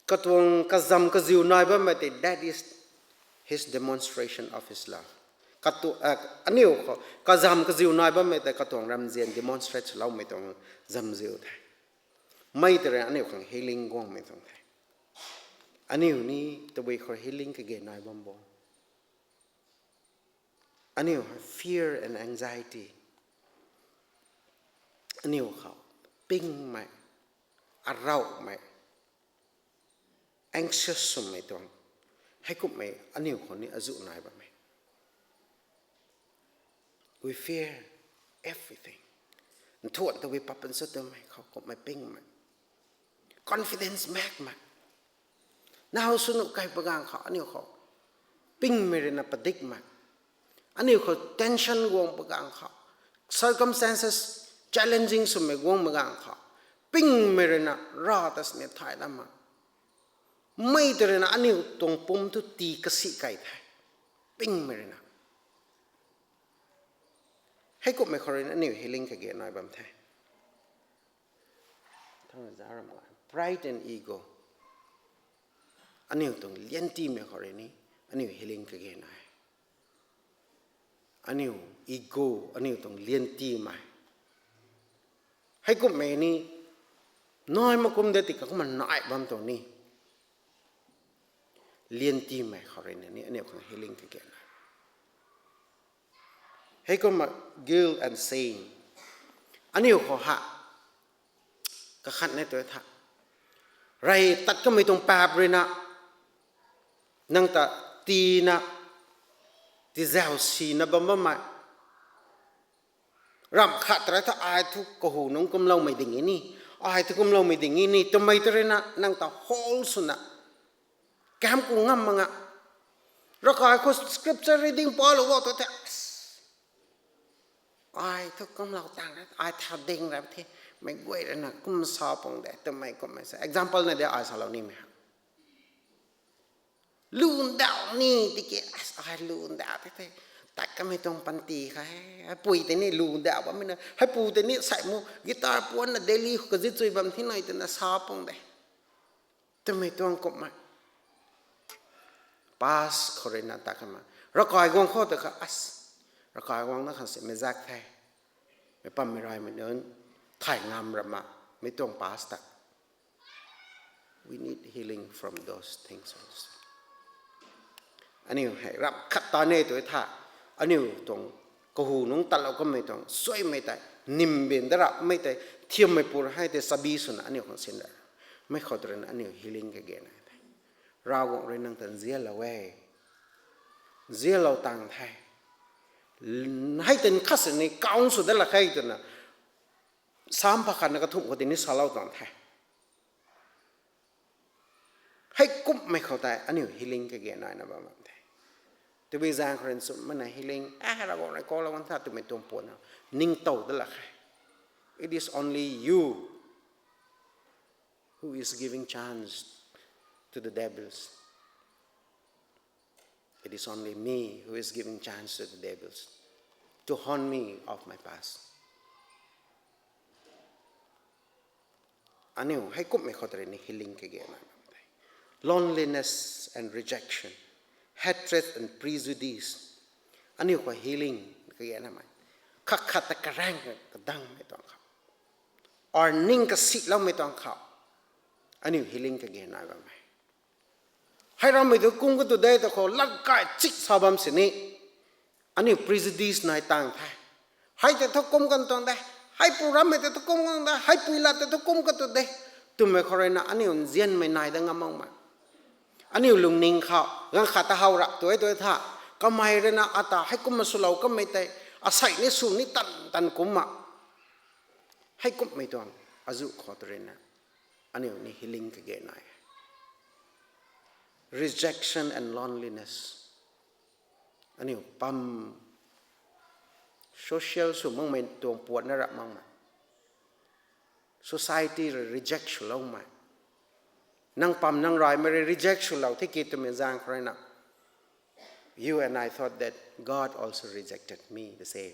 katuang kazam kaziu nai bammei tei, that is his demonstration of his love. Katu, aniu khou kazam kaziu nai bammei tei katuang ramzian demonstrate swloumei tuang zamziu the. Mei tei rui aniu khang healing guangmei tuang the. Aniu ni tabui khou healing kage nai bam bo? Aniu hei fear and anxiety, aniu khou pingmei, araumei, anxious swmei tuang, heikumhmei aniu khou ni azuh nai bammei. We fear everything. Nthuan ta wi papan sa twmei khou kumhmei pingmei. Confidence makmei. Nau sunu kai pagang khou aniu khou pingmei ruina padikmei. Aniu khou tension guang pagang khou, circumstances challenging swmei guang pagang khou, pingmei ruina Rav ta sini thay lam ma. Mei ta ruina aniu tuang pum thu tii kasi kai the. Pingmei ruina. Heikumhmei khou ruina aniu healing kage nai bam the. Thang za ram ga. Pride and ego. Aniu tuang liantimei khou rui ni, aniu healing kage nai. Aniu ego, aniu tuang liantimei. Heikumhmei ni, nai makum de tika kumna nai bam tuang ni. Liantimei khou rui ni, aniu khang healing kage nai. Heikumna guilt and shame. Aniu khou ha, kakhat ne tu tha. Rey tat kamei tuang paap ruina, nang ta tiina, tizau sina bam bammei. Ramh khat rui tha ai thu kahu nungc kumloumei ding e ni, ai thu kumloumei ding e ni twmei ta ruina nang ta hold swna, kam ku ngam mak nga. Ravkai khou scripture reading palou o tu the. Ai thu kumlou tang ra, ai tha ding ra the, mei guay ruina kum sa pung de twmei kumhmei sa. Example na de ai salou nimei ha. Lundauh ni tiki, ai lundauh the the. Tat kamei tuang panty kha he. Heipui tei ni lundauh bammei na. Heipu tei ni sai mu guitar puanna Delhi khou kazit chui bam thi nai twna sa pung de. Twmei tuang kumhmei. Past khou ruina ta kama. Ravkai guang khou ta kha as. Ravkai guang na khang si mei zak the. Mei pammei raymei nunc thay ngam rama. Mei tuang past ta. We need healing from those things also. Aniu hei ramh khat ta ne tu tha. Aniu tuang kahu nungc tatlou kamei tuang suaimei tei, nimbin da rapmei tei, thiammei pur hei tei sabi swna aniu khang sin da. Mei khou tu ruina aniu healing kage nai the. Ravguangc rui nang ta nzianlou e. Nzianlou tang the. Hei tei khat sini count sw da lak khe twna, Sam pakhatna kathumh khou tei ni salou tuang the. Heikumhmei khou tei aniu healing kage naina bam bam the. Tabui zaeng khou rui nchumhmei na healing, ah, Ravguangc rui kalou kan tha twmei tuang puanna ningtow da lak khe. It is only you who is giving chance to the devils. It is only me who is giving chance to the devils to haunt me of my past. Aniu heikumhmei khou tei rui ni healing kage nai bam the. Loneliness and rejection, hatred and prejudice. Aniu khou healing kage namei. Khat khat ta karaeng kadangmei tuang khou, or ning kasiloumei tuang khou, aniu healing kage nai bammei. Hei rammei tu kum katu de ta khou lat kai chik sa bam sini, aniu prejudice nai tang the. Hei tei thu kum kan tuang de, heipu rammei tei thu kum kan de, heipui lat tei thu kum katu de twmei khou ruina aniu nzianmei nai da ngam makmei. Aniu lungning khou ganv khat ta how rap tu e tu e tha, kamei ruina ata heikumna swlou kamei tei, asei ni sw ni tan tan kumna. Heikumhmei tuang azuh khou tei ruina aniu ni healing kage nai. Rejection and loneliness. Aniu pam social sw makmei tuang puatna rap makmei. Society rui reject swloumei. Nang pam nang raymei rui reject swlou the ki twmei zaeng khou ruina, you and I thought that God also rejected me the same.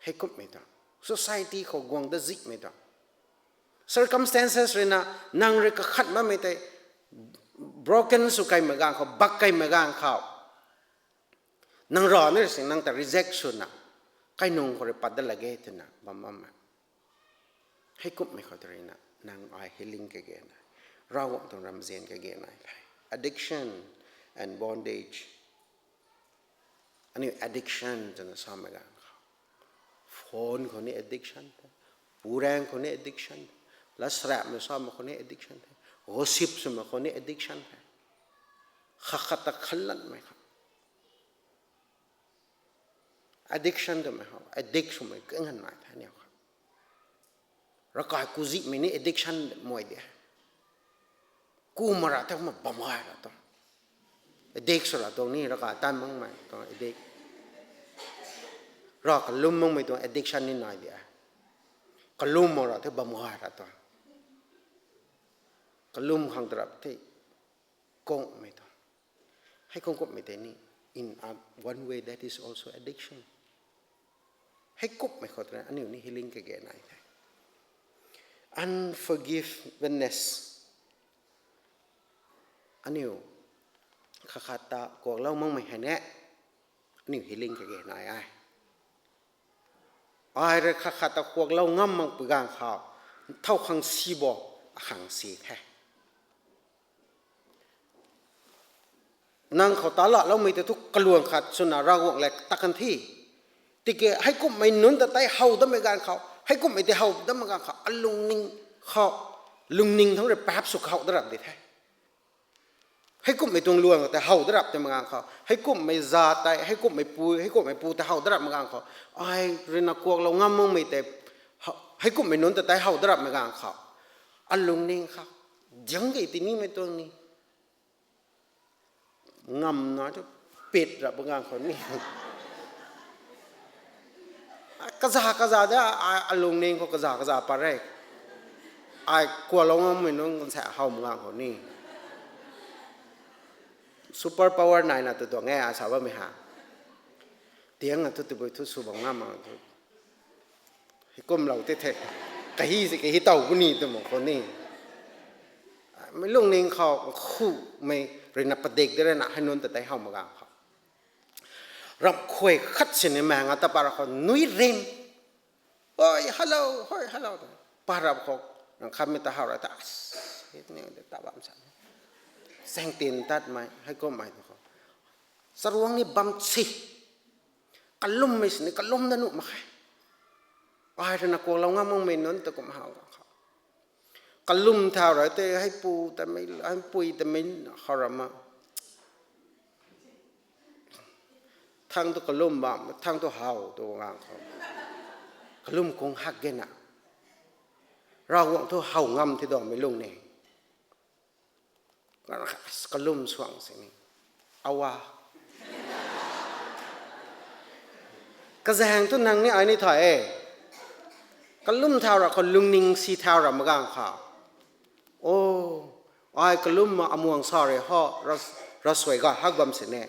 Heikumhmei tuang. Society khou guang da zihmei tuang. Circumstances ruina nang rui kakhat makmei tei broken sw kaimei ganv khou, bak kaimei ganv khou, nang rana rui sing nang ta reject swna, kainung khou rui pat da lak ge twna bam bammei. Heikumhmei khou tei ruina nang ai healing kage nai. Ravguangc tuang ramzian kage nai the. Addiction and bondage. Aniu addiction twna samei ganv khou, phone khou ni addiction the, Purang khou ni addiction, lat sarapmei samei khou ni addiction the, gossip swmei khou ni addiction the. Khat khat ta khanlatmei kha. Addiction twmei how, addict swmei kangan nai the ni kha. Ravkai kuzihmei ni addiction mei de. Ku mara the ma bam gay ra tuang. Addict sw ra tuang ni ravkai tan makmei tuang addict. Rav kalum makmei tuang addiction ni nai de. Kalum mak ra the bam gay ra tuang. Kalum khang tarap the kongmei tuang. Hei kung kumhmei tei ni, in a, one way that is also addiction. Hei kumhmei khou tei aniu ni healing kage nai the. Unforgiveness. Aniu khat khat ta kuaklou makmei hei ne, aniu healing kage nai e. Ai rui khat khat ta kuaklou ngam makpui ganv khou, thow khang si bo, akhang si the. Nang khou ta laloumei tei thu kaluang khat swna Ravguangc le ta kan the. Tiki heikumhmei nunc ta tei how datmei ganv khou, heikumhmei tei how datmei ganv khou, alungning khou, lungning thangc rui paap sw khou da rap di the. Heikumhmei tuang luan khou tei how da rap tei magang khou, heikumhmei za tei, heikumhmei pu, heikumhmei pu tei how da rap magang khou, ai rui na kuaklou ngam makmei tei, heikumhmei nunc ta tei how da rap magang khou, alungning khou, diang kei tinimei tuang ni, ngamna tu pit rap magang khou ni. Kaza kaza de, ai alungning khou kaza kaza pat re. Ai kuaklou ngammei nunc kan sa how magang khou ni. Super power naina tu tuang e, ai sa bammei ha. Tiang a thu tabui thu sw bam ngam mak thu. Heikumlou tei the. Kahi se kahi tow puni tw mak khou ni. Mei lungning khou khumei rui na padik de rui na hei nunc ta tei how magang khou, ramh khuay khat sini maeng a ta pat ra khou nui rim. Hoi, hello, hoi, hello. Pat rap khou, nang khatmei ta how ra ta, as, hei ni de ta bam sa. Saengtin tatmei, heikumhmei tu khou. Charuang ni bam si. Kalummei sini kalum da nuh mak khe. Ai rui na kuaklou ngam makmei nunc ta kum how khou, kalum thau ra tei, heipu tamei, heipui tamei khou rama. Thang tu kalum bam, thang tu how tu gang khou, kalum kung hak gena. Ravguangc thu how ngam thi dammei lungning. Kalum suang sini, awa. Kazaeng thu nang ni ai ni thay e. Kalum thau ra khou lungning si thau ra magang khou, o, ai kalum ma amuang sa rui ho, ras-, ravsuai ga hak bam sini.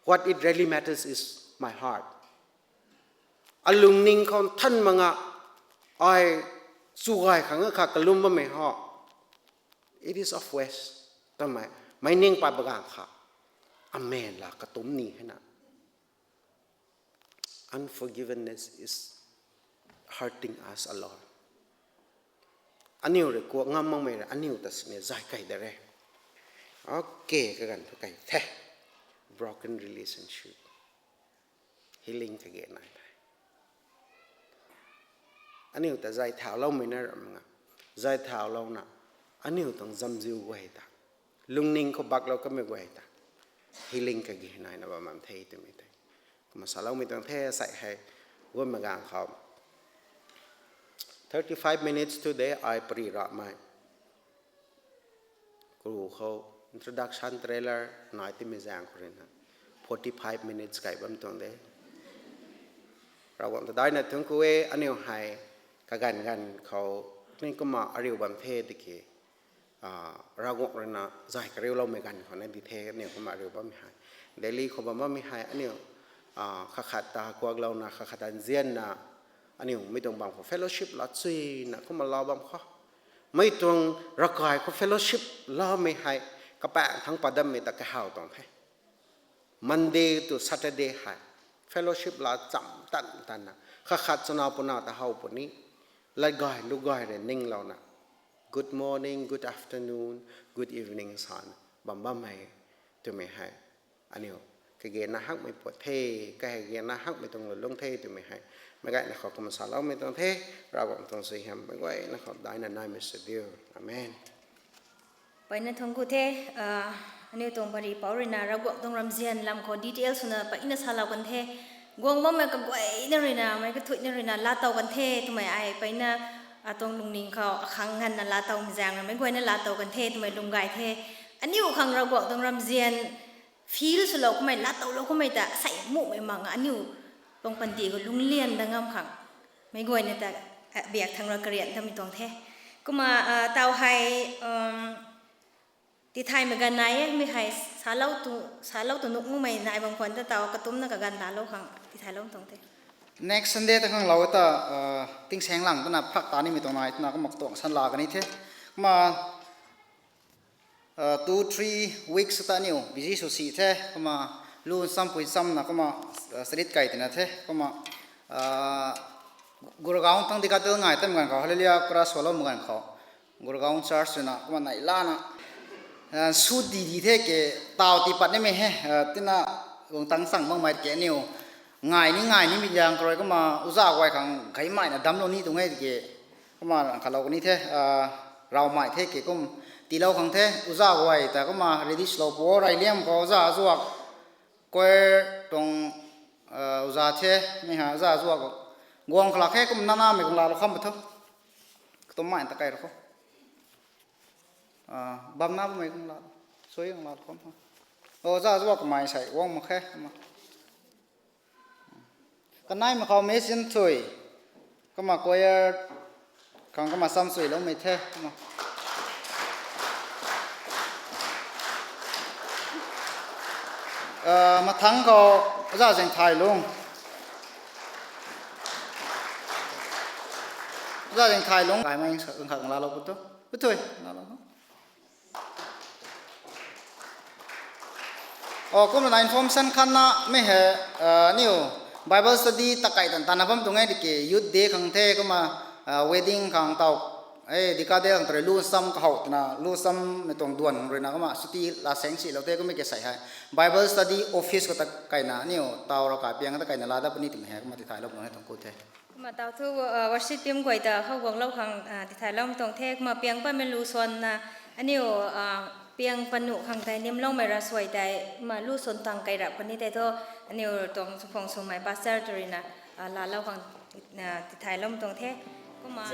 What it really matters is my heart. Alungning khou than manga, ai chu gay khang kha kalum bammei ho, it is of waste. Tamei, mei ning pat bagang kha, amen la katum ni hei na. Unforgiveness is hurting us a lot. Aniu rui kuak ngam makmei rui aniu ta sini zay kei de re. Okay, kaganv thu kei the. Broken relationship. Healing kage nai the. Aniu ta zay thauloumei na ram nga. Zay thaulouna, aniu tuang zamziu guay ta, lungning khou baklou kamei guay ta, healing kage naina bam bam the twmei tei. Kumna saloumei tuang the, sai hei, guay magang khou. Thirty-five minutes thu de ai pari ramei. Kuru khou introduction trailer nai timei zaeng khou rui na forty-five minutes kai bam tuang de. Ravguangc ta daina thungc ku e, aniu hei kaganv ganv khou ni kumna ariu bam the tiki, Ravguangc rui na zay kariuloumei ganv khou na di the aniu kumna ariu bammei hei. Delhi khou bam bammei hei aniu khat khat ta kuaklouna, khat khat ta nzianna, aniu mi tuang bam khou fellowship la chuyna kumna lou bam khou, mei tuang ravkai khou fellowship loumei hei kapaeng thangc pat dammei ta kahaw tuang the. Monday to Saturday hei fellowship la cham tan tanna, khat khat chana puna ta how puni, lat gay lu gay rui ninglouna, good morning, good afternoon, good evening sana bam bammei twmei hei aniu kage na hakmei puat the, kahei kage na hakmei tuang lulung the twmei hei Meic gayna khou kumna saloumei tuang the, Ravguangc tuang suaihiam meic gayna khou daina naimei sw diu. Amen. Peyna thuanc ku the, aniu tuang pari pouc ruina Ravguangc tuang ramzian lam khou detail swna peyna salou kan the. Guang bammei kaguayna ruina, meic kathuicna ruina laatow kan the twmei ai peyna atuang lungning khou akhang nganvna laatowmei zaeng rui meic guayna laatow kan the twmei lung gay the. Aniu khang Ravguangc tuang ramzian feel swlou kummei, laatowlou kummei ta sei muhmei mak a, aniu tuang panty khou lunglian dat ngam khang meic guayna ta biak thangc ra karian tamei tuang the. Kumna taw hei tithaymei ganv nai e, mi hei salou tu nuh makmei nai bam khwan ta taw katumcna kaganv laalou khang tithaylou tuang the. Next Sunday ta khanglou ta, tingsaeng lang twna phak ta nimei tuang nai twna kumna katuang san la kan ni the. Kumna two three weeks ta aniu busy sw si the, kumna lu nsampui nsamna kumna sarit kai tina the, kumna Gurgaon thangc di katil ngai tam ganv khou, Hallelujah Chorus swlou mak ganv khou, Gurgaon Church swna kumna nai lana sut di di the ke, taw tii pat nimei he, tina guang tang chang makmei ke aniu ngai ni ngai nimei zaeng khou rui kumna uza guay khang gaymeina damclou ni tuang e ke, kumna khatlou kan ni the, rawmei the ke kum tiilou khang the, uza guay ta kumna ready swlou pu, reyliam khou uza zuak, choir tuang uza the, mi ha uza zuak guang khalak khe, kum nanamei kung laalou kham pa thu, katummei ta kai ra khou, bamna bammei kung laalou, sui kung laalou kham pa, uza zuak kamei sei guang mak khe kumna. Kanei mak khou mission thui, kumna choir khang kumna sam suiloumei the kumna. Mathangc khou uza Zingthailung, uza Zingthailung kaimei khat kang laalou pu thu, pu thui laalou. O, kumna information khatna mei he, aniu Bible study ta kai tan tana bam tuang e di ke, Youth Day khang the, kumna wedding khang taw, e, dikade khang tare lu nsam kahow twna lu nsammei tuang duan khang ruina kumna suti laa saeng silou the, kummei ke sei hei Bible study office khou ta kaina aniu taw raka piang ta kaina laa dat puni twmei hei kumna tithaylou tuang e, thuanc ku the. Kumna taw thu worship team guay ta khou guanglou khang tithaylou tuang the, kumna piang patmei lu suanna aniu piang pat nuh khang tei nimloumei ravsuai tei kumna lu suan tang kai rap kan ni tei thu, aniu tuang chakhwang swmei pastor tw ruina laalou khang tithaylou tuang the. Kumna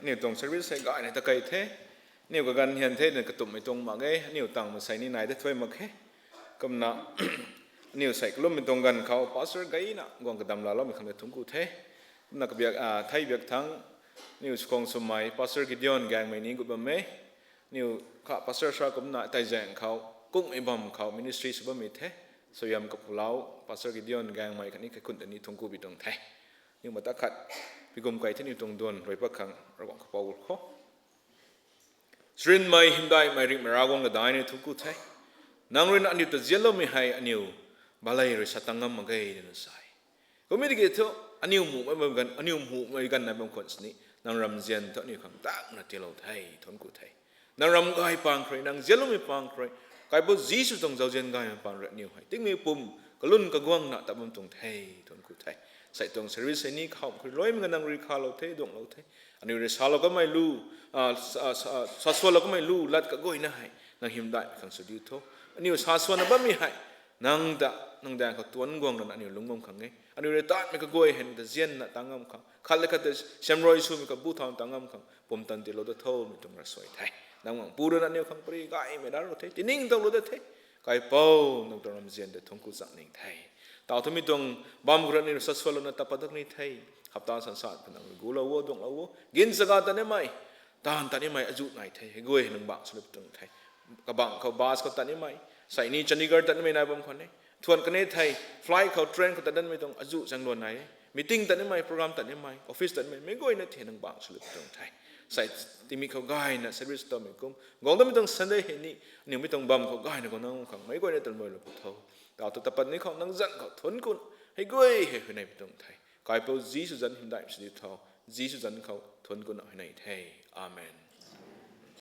Aniu tuang service hei gayna ta kei the. Aniu kaganv hian the na katumhmei tuang mak e. Aniu tang masei ni nai ta thuy mak khe. Kumna aniu sei kalummei tuang ganv khou pastor gayna guang kadam laaloumei khang ta thungc ku the. Kumna kabiak, thei biak thangc, aniu chakhwang swmei Pastor Gideon Gaengmei ni gut bam e. Aniu kha pastor sa kumna taizaeng khou kungmei bam khou ministry sw bammei the. Suaihiam kapulou Pastor Gideon Gaengmei khatni kaikhun ta ni thungc ku pi tuang the. Aniu mata khat pikum kei the. Aniu tuang duan rui pat khang Ravguangc khou pou khou, Charynmei hymdaihmei ringhmei Ravguangc, kadaihna thungc ku the. Nang rui na aniu ta nzianloumei hei aniu balei rui sa tang ngam mak ge twna sa e. Kummei tiki thu aniu muhmei ganv, aniu muhmei ganv nai bam khwan sini nang ramzian thu aniu khang tangna tiilou the, thungc ku the. Nang ram gay pang khou rui, nang nzianloumei pang khou rui, Kaipouc Jisu tuang zauzian gaymei pang rui aniu hei tingmei pum kalun kaguangna tat bam tuang the, thungc ku the. Sei tuang service hei ni kahawmei khou rui luaimei ganv nang rui khalou the, duanglou the. Aniu rui salou kamei lu, saswanlou kamei lu lat kaguayna hei nang hymdaihmei khang sw diu tho. Aniu saswanna bammei hei nang ta, nang daeng khou tuanc guang lana aniu lungc bam khang e. Aniu rui tatmei kaguay hei nang ta nzianna tang ngam khang, khat le khat ta siamruai swmei kabu thau tang ngam khang pumtan tiilou da thomei tuang ravsuai the. Nang Pu rui na aniu khang pary gaymei raclou the, tiningtowlou da the. Kaipouc, nang tuang ramzian ta thungc ku chang ning the. Taw thumei tuang bam khou rui aniu saswanlouna tat pat dak ni the. Hapta sansat khou nang rui gulou o, duanglou o, gin chaga tat nimei, taanv tat nimei azuh nai the. Hei guay hei nang bangc swlou pi tuang the. Kabangc khou bus khou tat nimei, sei ni Chandigarh tat nimei nai bam khwan e. Thuan kan e thei, flight khou, train khou tat datmei tuang azuh zaeng luan nai e. Meeting tat nimei, program tat nimei, office tat nimei, meic guayna the nang bangc swlou pi tuang the. Sei tingmik khou gayna service tawmei kum guang datmei tuang Sunday hei ni aniu mi tuang bam khou gayna guang nang khang meic guayna ta luailou pi tho. Taw thu tat pat ni khou nang zanc khou thunc kuna hei guay hei huayney pi tuang the. Kaipouc Jisu zanc hymdaihmei sw diu tho. Jisu zanc khou thunc kuna huayney the. Amen.